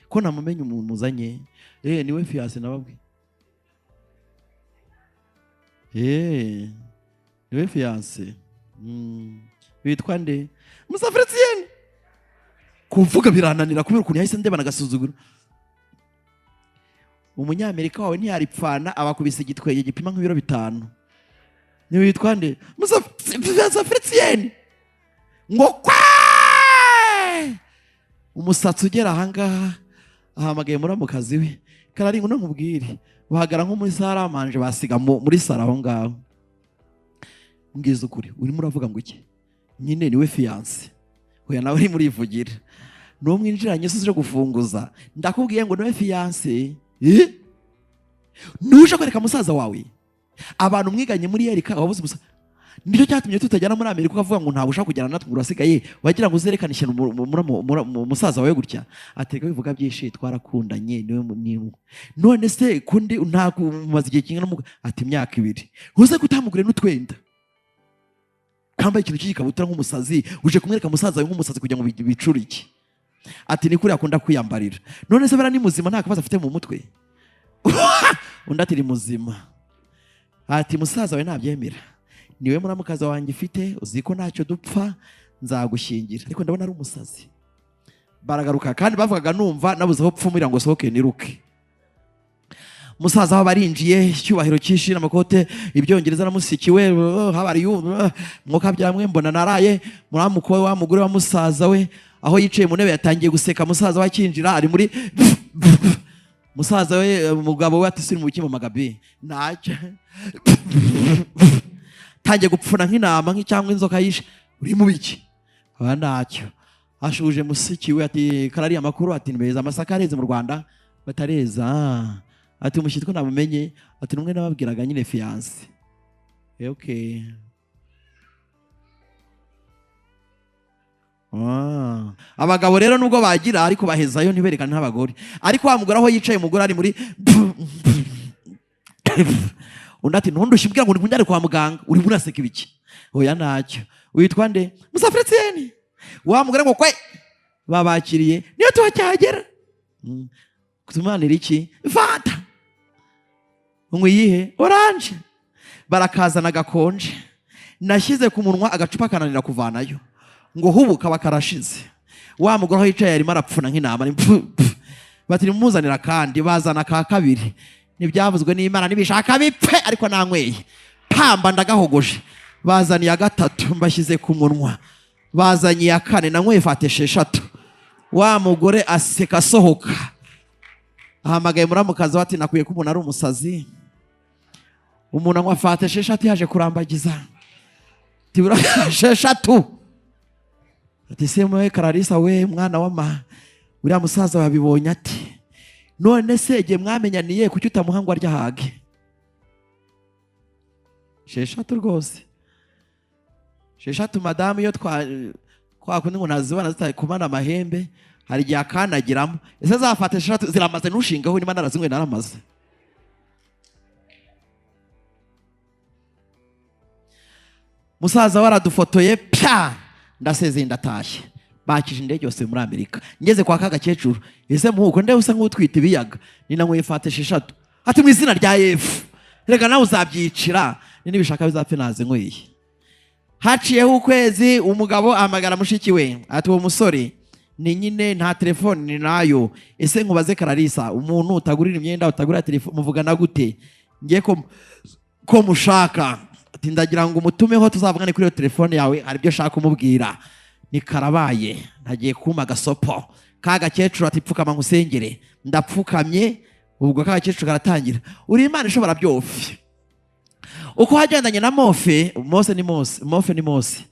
Ko namumenye umuntu muzanye. Niwe fiancé nababwiye. Niwe fiancé. Witwa nde? Musa Fredien. Kuvuga birananira kubera ukuntu yahise ndebana agasuzuguro. Umunyamerika wawe ntiyaripfana, abakubise igitwenge gipima nk'ibiro 5. Niwe witwa nde? Musa Fredien. Ngo kwa umusatsi ugera ahangaha, ahamagaye muramukazi we. Karari ngo nkubwire, bahagara nko muri sala manje, basiga muri sala aho ngaho. Mbwiza ukuri, urimo uravuga ngo iki? Nyine niwe fiancé. Oya nawe uri murivugira. Nuwo mwinjiranye se uje gufunguza, ndakubwiye ngo niwe fiancé. Nuje kwereka musaza wawe. Abantu mwiganye muri Yerika wabuze musa. Nicyo cyatumye tutajyana muri Amerika, ukavuga ngo ntabwo ushaka kujyana natwe, urasigaye wagira ngo uzerekane ishyano musaza wawe gutya. Ateka bivuga byinshi, twarakundanye niwe niwe. None se kundi ntabwo umaze igihe kingana ati imyaka 2, uze kutamugure n'utwenda, kambaye ikintu cy'igikabutura nk'umusazi, uje kumwereka musaza wawe nk'umusazi kugira ngo bicure iki? Ati ni kuri akunda kwiyambarira. None se bara ni muzima, nta kabazo afite mu mutwe? Undi ati ni muzima. Ati musaza wawe ntabyemera, niwe muramukazi wanjye ufite, uzi ko ntacyo dupfa, nzagushyingira, ariko ndabona ari umusazi. Baragaruka kandi bavugaga numva nabuze aho pfumurira ngo sohoke niruke. Musaza aho barinjiye, icyubahiro cyinshi n'amakote, ibyongereza namusikiwe, habari mwuka byamwe mbona naraye muramuko wa mugore wa musaza we, aho yicaye mu ntebe yatangiye guseka. Musaza we akinjira ari muri musaza we, umugabo we ati siri mu bukima magabi ntacyo, tangiye gupfuna nk'intama cyangwa inzoka yishe, uri mu biki? Aba ntacyo. Ashuje musiki we ati karari amakuru, ati nibeza amasaka areze mu Rwanda batareza. Ati umushyitsi ko namumenye, ati numwe nababwiraga nyine fiance. Okay. Abagabo rero nubwo bagira ariko bahezayo ntiberekane nk'abagore. Ariko wa mugore aho yicaye, umugore ari muri undi ati ntundushye ubwira ngo nkunjyane kwa muganga, uri buraseka ibiki? Oya ntacyo. Witwa nde? Musafiri Etienne. Wa mugore ngo kwe babakiriye niyo tuhacyagera. Kutumanira iki? Fanta. Unywa iyihe? Orange. Barakazana gakonje. Nashyize ku munwa agacupa kananira kuvanayo. Ngo hubu kaba karashize. Wa mugore aho yicaye arimo arapfuna nk'intama, ni pfu, pfu. Bati nimuzanira kandi, bazana ka kabiri. Nibyavuzwe n'Imana nibishaka bipfe, ariko nanyweye. Pamba ndagahogoje. Bazaniye ya gatatu mbashyize ku munwa. Bazaniye ya kane nanyweye fata 6. Wa mugore aseka asohoka. Ahamagaye muramukazi ati nakwiye ko umuntu ari umusazi. Umuntu anywa fata 6 yaje kurambagiza. Tibura 6. Ati se mwe Clarissa we mwana wa ma, uriya musaza wabibonye ati none se igihe mwamenyaniye kuki utamuha ngo arye ahage? 6 rwose. 6 madamu, iyo kwa kundi ngo nazibona zitari kumana amahembe, hari igihe akanagiramo. Ese zafata 6 ziramaze ntushingaho, niba narazinywe naramaze. Musaza waradufotoye pya, ndasezeye ndatashye. Bakije indege yose muri Amerika. Ngeze kwa kagakecuru, ese muhuko nde usa nk'utwite ibiyaga, ninanyweye fata 6. Ati mu izina rya Yesu, reka nawe uzabyicira, nibishaka bizapfe nazinyweye. Haciyeho ukwezi, umugabo ahamagara mushiki we ati uwo musore ni nyine nta telefone ni nayo. Ese nkubaze Clarissa, umuntu utagurira imyenda utagurira telefone muvugana gute? Ngiye ko mushaka. Ati ndagira ngo umutumeho tuzavugane kuri iyo telefone yawe, hari ibyo shaka kumubwira. Ni karabaye, ntagiye kuma gasopo. Ka gakecuru ati pfukama nkusengere. Ndapfukamye, ubwo ka gakecuru karatangira, uri Imana ishobora byose. Uko hagendanye na Mofe, Mose ni Mose, Mofe ni Mose.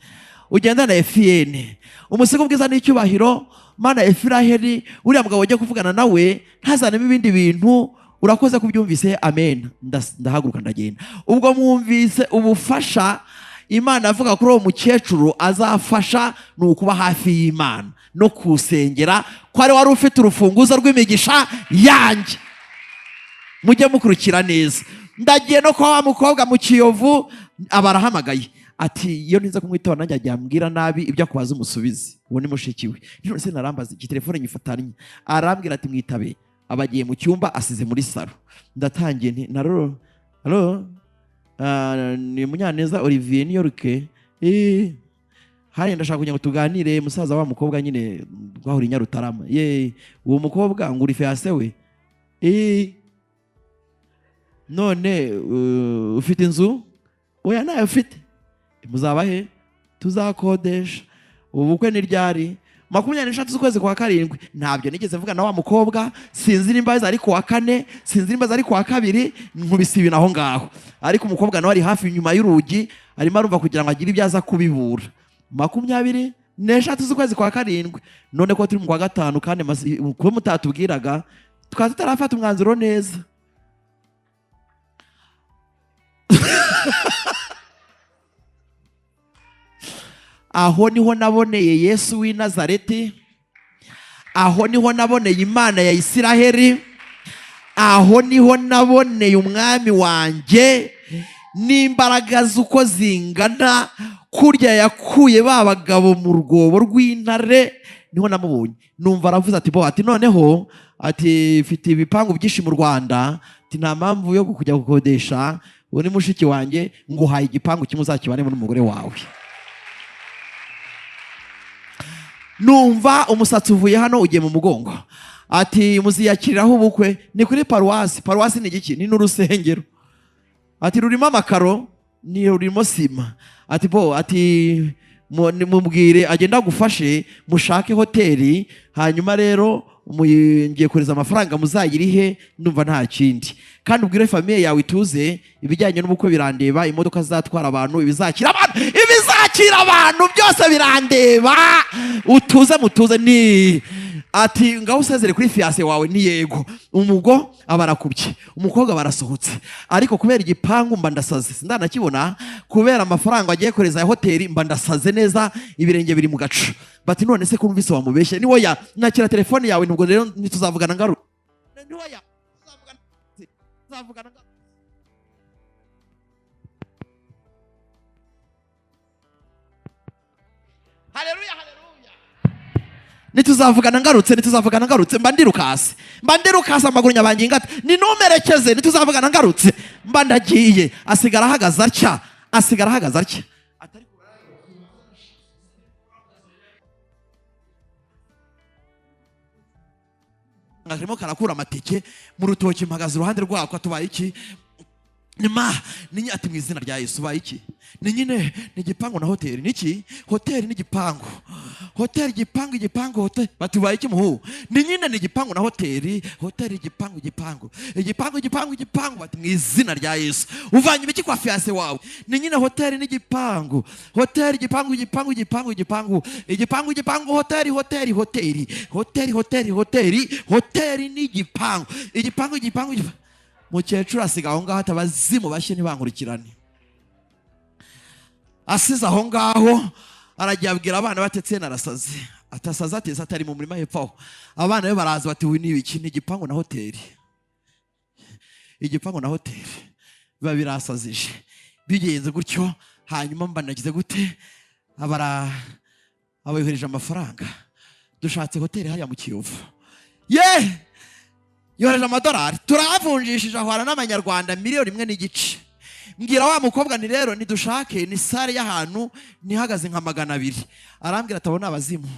Ugendana na Efiyene, umusigo ubwiza n'icyubahiro, Mana Efiraheli, uriya mugabo ujye kuvugana nawe ntazanemo ibindi bintu, urakoze kubyumvise, amen. Ndahaguruka ndagenda. Ubwo mwumvise ubufasha Imana avuga kuri uwo mukecuru azafasha, ni ukuba hafi y'Imana no kusengera, ko ari wari ufite urufunguzo rw'imigisha yanjye. Mujye mukurikira neza. Ndagiye no kwa wa mukobwa mu Kiyovu, abarahamagaye ati iyo ntiza kumwitaba nanjye ajya ambwira nabi ibyo akubaza umusubize. Uwo ni mushiki we. None se narambaza iki telefone nyifatanye, arambwira ati mwitabe. Abagiye mu cyumba asize muri salo. Ndatangiye nti naro allo, ni Munyaneza Olivier New York. Hari ndashaka kugira ngo tuganire, musaza wa mukobwa nyine twahuriye Nyarutarama. Ye, uwo mukobwa ngo uri fiancé we? None ufite inzu? Oya nayo ufite. Muzaba he? Tuzakodesha. Ubukwe ni ryari? 23 z'ukwezi kwa 7. Ntabyo nigeze mvuga na wa mukobwa, sinzi nimba ari kuwa 4, sinzi nimba ari kuwa 2, nkubise ibintu aho ngaho. Ariko umukobwa nawe ari hafi inyuma y'urugi, arimo arumva kugira ngo agire ibyaza kubibura. 23 z'ukwezi kwa 7. None ko turi mu kwa 5 kandi ko mutatubwiraga, tukaba tutarafata umwanzuro neza. Aho niho naboneye Yesu w'i Nazareti, aho niho naboneye Imana ya Isiraheli, aho niho naboneye umwami wanjye n'imbaraga z'uko zingana, kurya yakuye ba bagabo mu rwobo rw'intare, niho namubonye. Numva aravuze ati bo, ati noneho, ati mfite ibipangu byinshi mu Rwanda, ati nta mpamvu yo kujya gukodesha, uwo ni mushiki wanjye, nguhaye igipangu kimwe uzakibanemo n'umugore wawe. Numva umusatsi uvuye hano ugiye mu mugongo. Ati muziyakiriraho ubukwe ni kuri paruwasi. Paruwasi ni igiki? Ni n'urusengero. Ati rurimo amakaro, ni rurimo sima. Ati bo, ati mubwire agenda agufashe mushake hoteli, hanyuma rero ngiye kohereza amafaranga muzayirihe, ndumva nta kindi. Kandi ubwire famille yawe ituze, ibijyanye n'ubukwe birandeba, imodoka zizatwara abantu, ibizakira abantu, ibizakira abantu byose birandeba, utuze mutuze. Ni ati ngaho usezere kuri fiancé wawe. Ni yego. Umugo abarakubye, umukobwa barasohotse, ariko kubera igipangu mba ndasaze, sindanakibona, kubera amafaranga agiye kohereza ya hoteli mba ndasaze neza, ibirenge biri mu gacu. Bati none se ko numvise wamubeshye? Ni woya nakira telefone yawe, nubwo rero ntituzavugana ngaru, ni woya tuzavugana ngaru. Haleluya, haleluya. Nituzavugana ngarutse, nituzavugana ngarutse, mba ndirukase, mba ndirukase, amaguru nyabanginga ati ninumerekeze, nituzavugana ngarutse, mba ndagiye. Asigara ahagaze atya, asigara ahagaze atya. Atari karimo karakura amateke mu rutoki, mpagaze iruhande rwako, atubaye iki? Nyuma ni ati mu izina rya Yesu ubaye iki? Ni nyine ni igipangu na hoteli. Niki? Hoteli n'igipangu, hoteli igipangu, igipangu hoteli. Bati ubaye iki muhu? Ni nyine ni igipangu na hoteli, hoteli igipangu, igipangu, igipangu, igipangu, igipangu. Bati mu izina rya Yesu uvanye ibiki kwa fiancé wawe? Ni nyine hoteli n'igipangu, hoteli igipangu, igipangu, igipangu, igipangu, igipangu, igipangu, hoteli, hoteli, hoteli, hoteli, hoteli, hoteli, hoteli n'igipangu, igipangu, igipangu, igipangu. Mukecuru asiga aho ngaho, atabazimu bashye ntibankurikirane. Asize aho ngaho aragiye abwira abana batetse narasaze, atasaze ateze atari mu murima hepfo aho. Abana be baraza bati uyu ni ibiki? Ni igipangu na hoteli, igipangu na hoteli. Biba birasazije bigenze gutyo. Hanyuma mba nagize gute, abara abayohereje amafaranga, dushatse hoteli hariya mu Kiyovu, ye yohereje amadolari, turavunjishije ahwana n'amanyarwanda 1.5 miliyoni. Mbwira wa mukobwa ni rero nidushake ni sare y'ahantu nihagaze nka 200. Arambwira ati abo ni abazimu,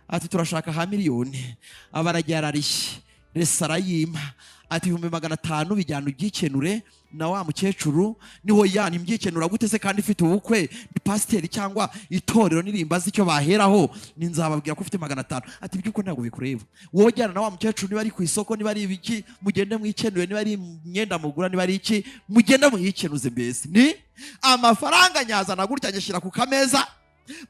ati turashaka ha miliyoni. Abaragiye ararishye resa arayima, ati 500,000 bijyana ubyikenure na wa mukecuru. Niho yani mbyikenura gute se kandi ifite ubukwe? Ni pasiteri cyangwa itorero nirimbaza icyo baheraho, ni nzababwira ko ufite 500. Ati by'uko ntabwo bikureba wowe, jyana na wa mukecuru, niba ari ku isoko, niba ari ibiki, mugende mwikenure, niba ari imyenda mugura, niba ari iki, mugende muyikenuze. Mbese ni amafaranga nyazana gutya nyashyira ku kameza.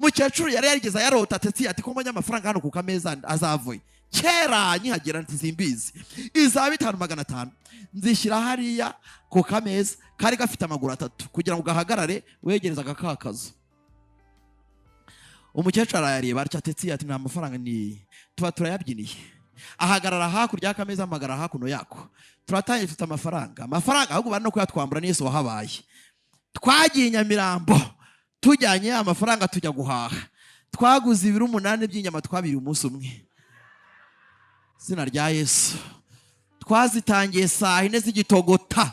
Mukecuru yari yarigeze ayarota, atetse ati ko mbonye amafaranga hano ku kameza azavuye kera nkihagera, nti simbizi, iza 5,500 nzishyira hariya ku kameza kari gafite amaguru atatu kugira ngo gahagarare wegereza agakakazo. Umukecuru arayareba atya, atetse ati nta mafaranga, ni tuba turayabyiniye. Ahagarara hakurya y'akameza, amagara hakuno yako, turatangiye dufite amafaranga, amafaranga ahubwo bari no kuyatwambura. Ni Yesu wahabaye. Twagiye i Nyamirambo tujyanye amafaranga, tujya guhaha, twaguze ibiro 8 by'inyama, twabiriye umunsi umwe. Izina rya Yesu. Twazitangiye saa 4 z'igitogota,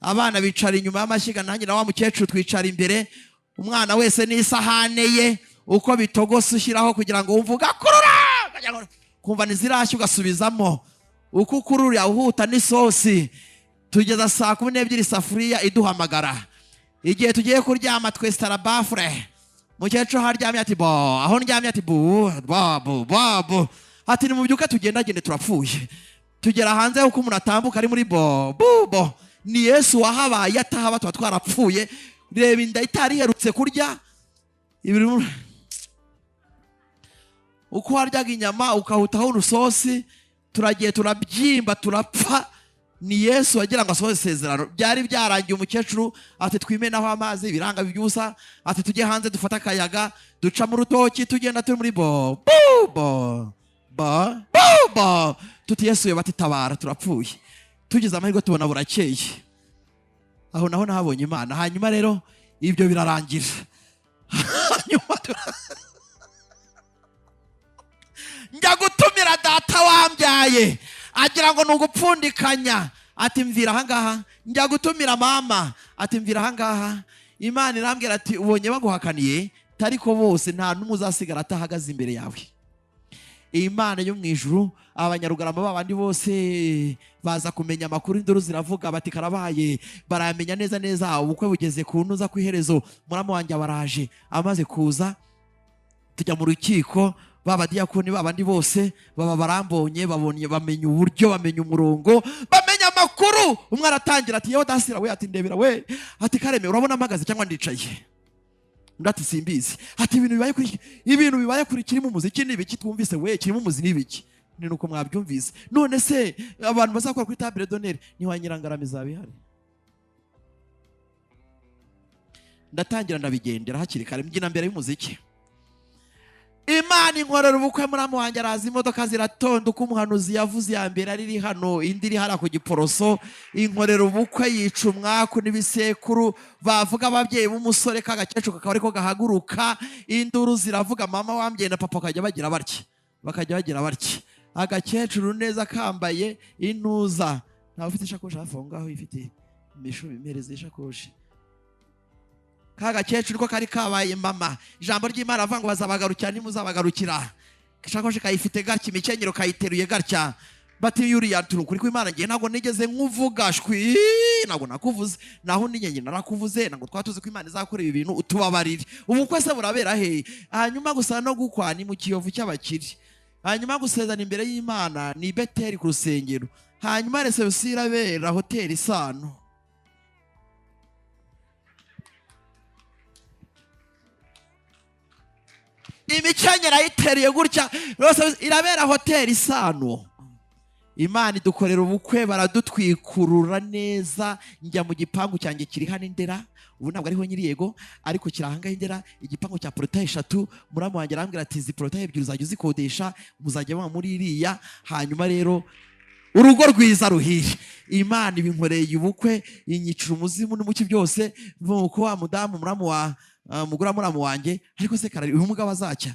abana bicara inyuma y'amashyiga, nanjye na wa mukecuru twicara imbere, umwana wese n'isahane ye, uko bitogose ushyiraho kugira ngo wumve ugakurura, kumva ntizirashya ugasubizamo, uko ukurura uhuta n'isosi. Tugeza saa 12 isafuriya iduhamagara. Igihe tugiye kuryama twesitara bafure, mukecuru aho aryamye ati bo, aho ndyamye ati bu babu babu, ati nimubyuke tugendagende turapfuye. Tugera hanze uko umuntu atambuka ari muri bo bu bo. Ni Yesu wahabaye, atahaba tuba twarapfuye. Reba inda itari iherutse kurya ibiri, uko waryaga inyama ukahutaho urusosi, turagiye turabyimba turapfa. Ni Yesu wagira ngo asohoze isezerano. Byari byarangiye. Umukecuru ati twimenaho amazi, ibiranga by'ubusa, ati tujye hanze dufate akayaga. Duca mu rutoki, tugenda turi muri bo bo bo bo bo bo, tuti Yesu we, bati tabara turapfuye. Tugize amahirwe tubona burakeye. Aho naho nahabonye Imana. Hanyuma rero ibyo birarangira, hanyuma njya gutumira data wambyaye, agira ngo ni ugupfundikanya, ati mvira ahangaha. Njya gutumira mama, ati mvira ahangaha. Imana irambwira ati ubonye baguhakaniye, ariko bose nta n'umwe uzasigara atahagaze imbere yawe. Imana yo mu ijuru. Abanyarugarama babandi bose baza kumenya amakuru, induru ziravuga bati karabaye, barayamenya neza neza. Ubukwe bugeze ku ntuza ku iherezo, muramu wanjye baraje. Amaze kuza tujya mu rukiko, babadiyakoni babandi bose baba barambonye, babonye, bamenya uburyo, bamenya umurongo, bamenya amakuru. Umwe aratangira ati yewe dasira we, ati ndebera we, ati Kareme urabona mpagaze cyangwa ndicaye? Undi ati simbizi, ati ibintu bibaye kuri ibintu bibaye kuri kirimo umuziki ni ibiki twumvise we, kirimo umuzi ni ibiki? Ni nuko mwabyumvise. None se abantu bazakora kuri table d'honneur ni wa Nyirangarama izaba ihari? Ndatangira ndabigendera hakiri kare, mbyina mbere y'umuziki. Imana inkorera ubukwe, muramu wanjye araza, imodoka ziratonda uko umuhanuzi yavuze, iya mbere ari hano, indi iri hariya ku Giporoso. Inkorera ubukwe, yica umwaku n'ibisekuru. Bavuga ababyeyi b'umusore, k'agakecuru kakaba ariko gahaguruka, induru ziravuga, mama wambyaye na papa bakajya bagira batya, bakajya bagira batya. Agakecuru neza kambaye intuza. Ntawe ufite ishakoshi hafi aho ngaho ifite imishumi? Impereza ishakoshi. Ka gakecuru ko kari kabaye mama, ijambo ry'Imana avuga ngo bazabagarukira, ntimuzabagarukira. Ishakoshi kayifite gatya, imikenyero kayiteruye gatya, bati yuriya turi ukuri kw'Imana, ngiye ntabwo nigeze nkuvuga shwi, ntabwo nakuvuze, naho ninye narakuvuze, ntabwo twaba tuzi ko Imana izakora ibi bintu, utubabarire. Ubukwe se burabera he? Hanyuma gusa no gukwa ni mu Kiyovu cy'abakire, hanyuma gusezerana imbere y'Imana ni Beteli ku rusengero, hanyuma reception irabera hoteli Isano. Imikenyero ayiteruye gutya, rwose irabera hoteli Isano. Imana idukorera ubukwe, baradutwikurura neza. Njya mu gipangu cyanjye kiri hano Indera, ubu ntabwo ariho nyiri yego, ariko kiri ahangaha Indera, igipangu cya portail 3. Muramu wanjye arambwira ati izi portail 2 uzajya uzikodesha, muzajya muba muri iriya. Hanyuma rero urugo rwiza ruhire, Imana ibinkoreye ubukwe, inyicira umuzimu n'umuki byose. Nuko wa mudamu muramu wa mugura muramu wanjye, ariko se karari uyu mugabo azacya,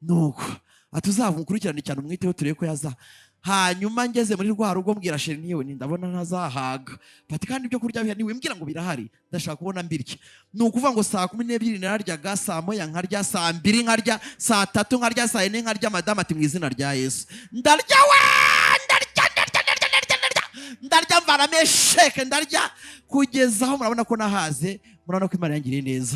nuko atuzamukurikirane cyane, umwiteho turebe ko yaza. Hanyuma ngeze muri rwa rugo mbwira sheri niwe ni ndabona ntazahaga, bati kandi ibyo kurya bihari, niwe mbwira ngo birahari, ndashaka kubona mbirya. Ni ukuvuga ngo saa 12 nararyaga, saa 1 nkarya, saa 2 nkarya, saa 3 nkarya, saa 4 nkarya. Madamu ati mu izina rya Yesu ndarya we, ndarya ndarya ndarya ndarya ndarya ndarya, mvaramo esheke, ndarya kugeza aho murabona ko nahaze, murabona ko Imana yangiriye neza.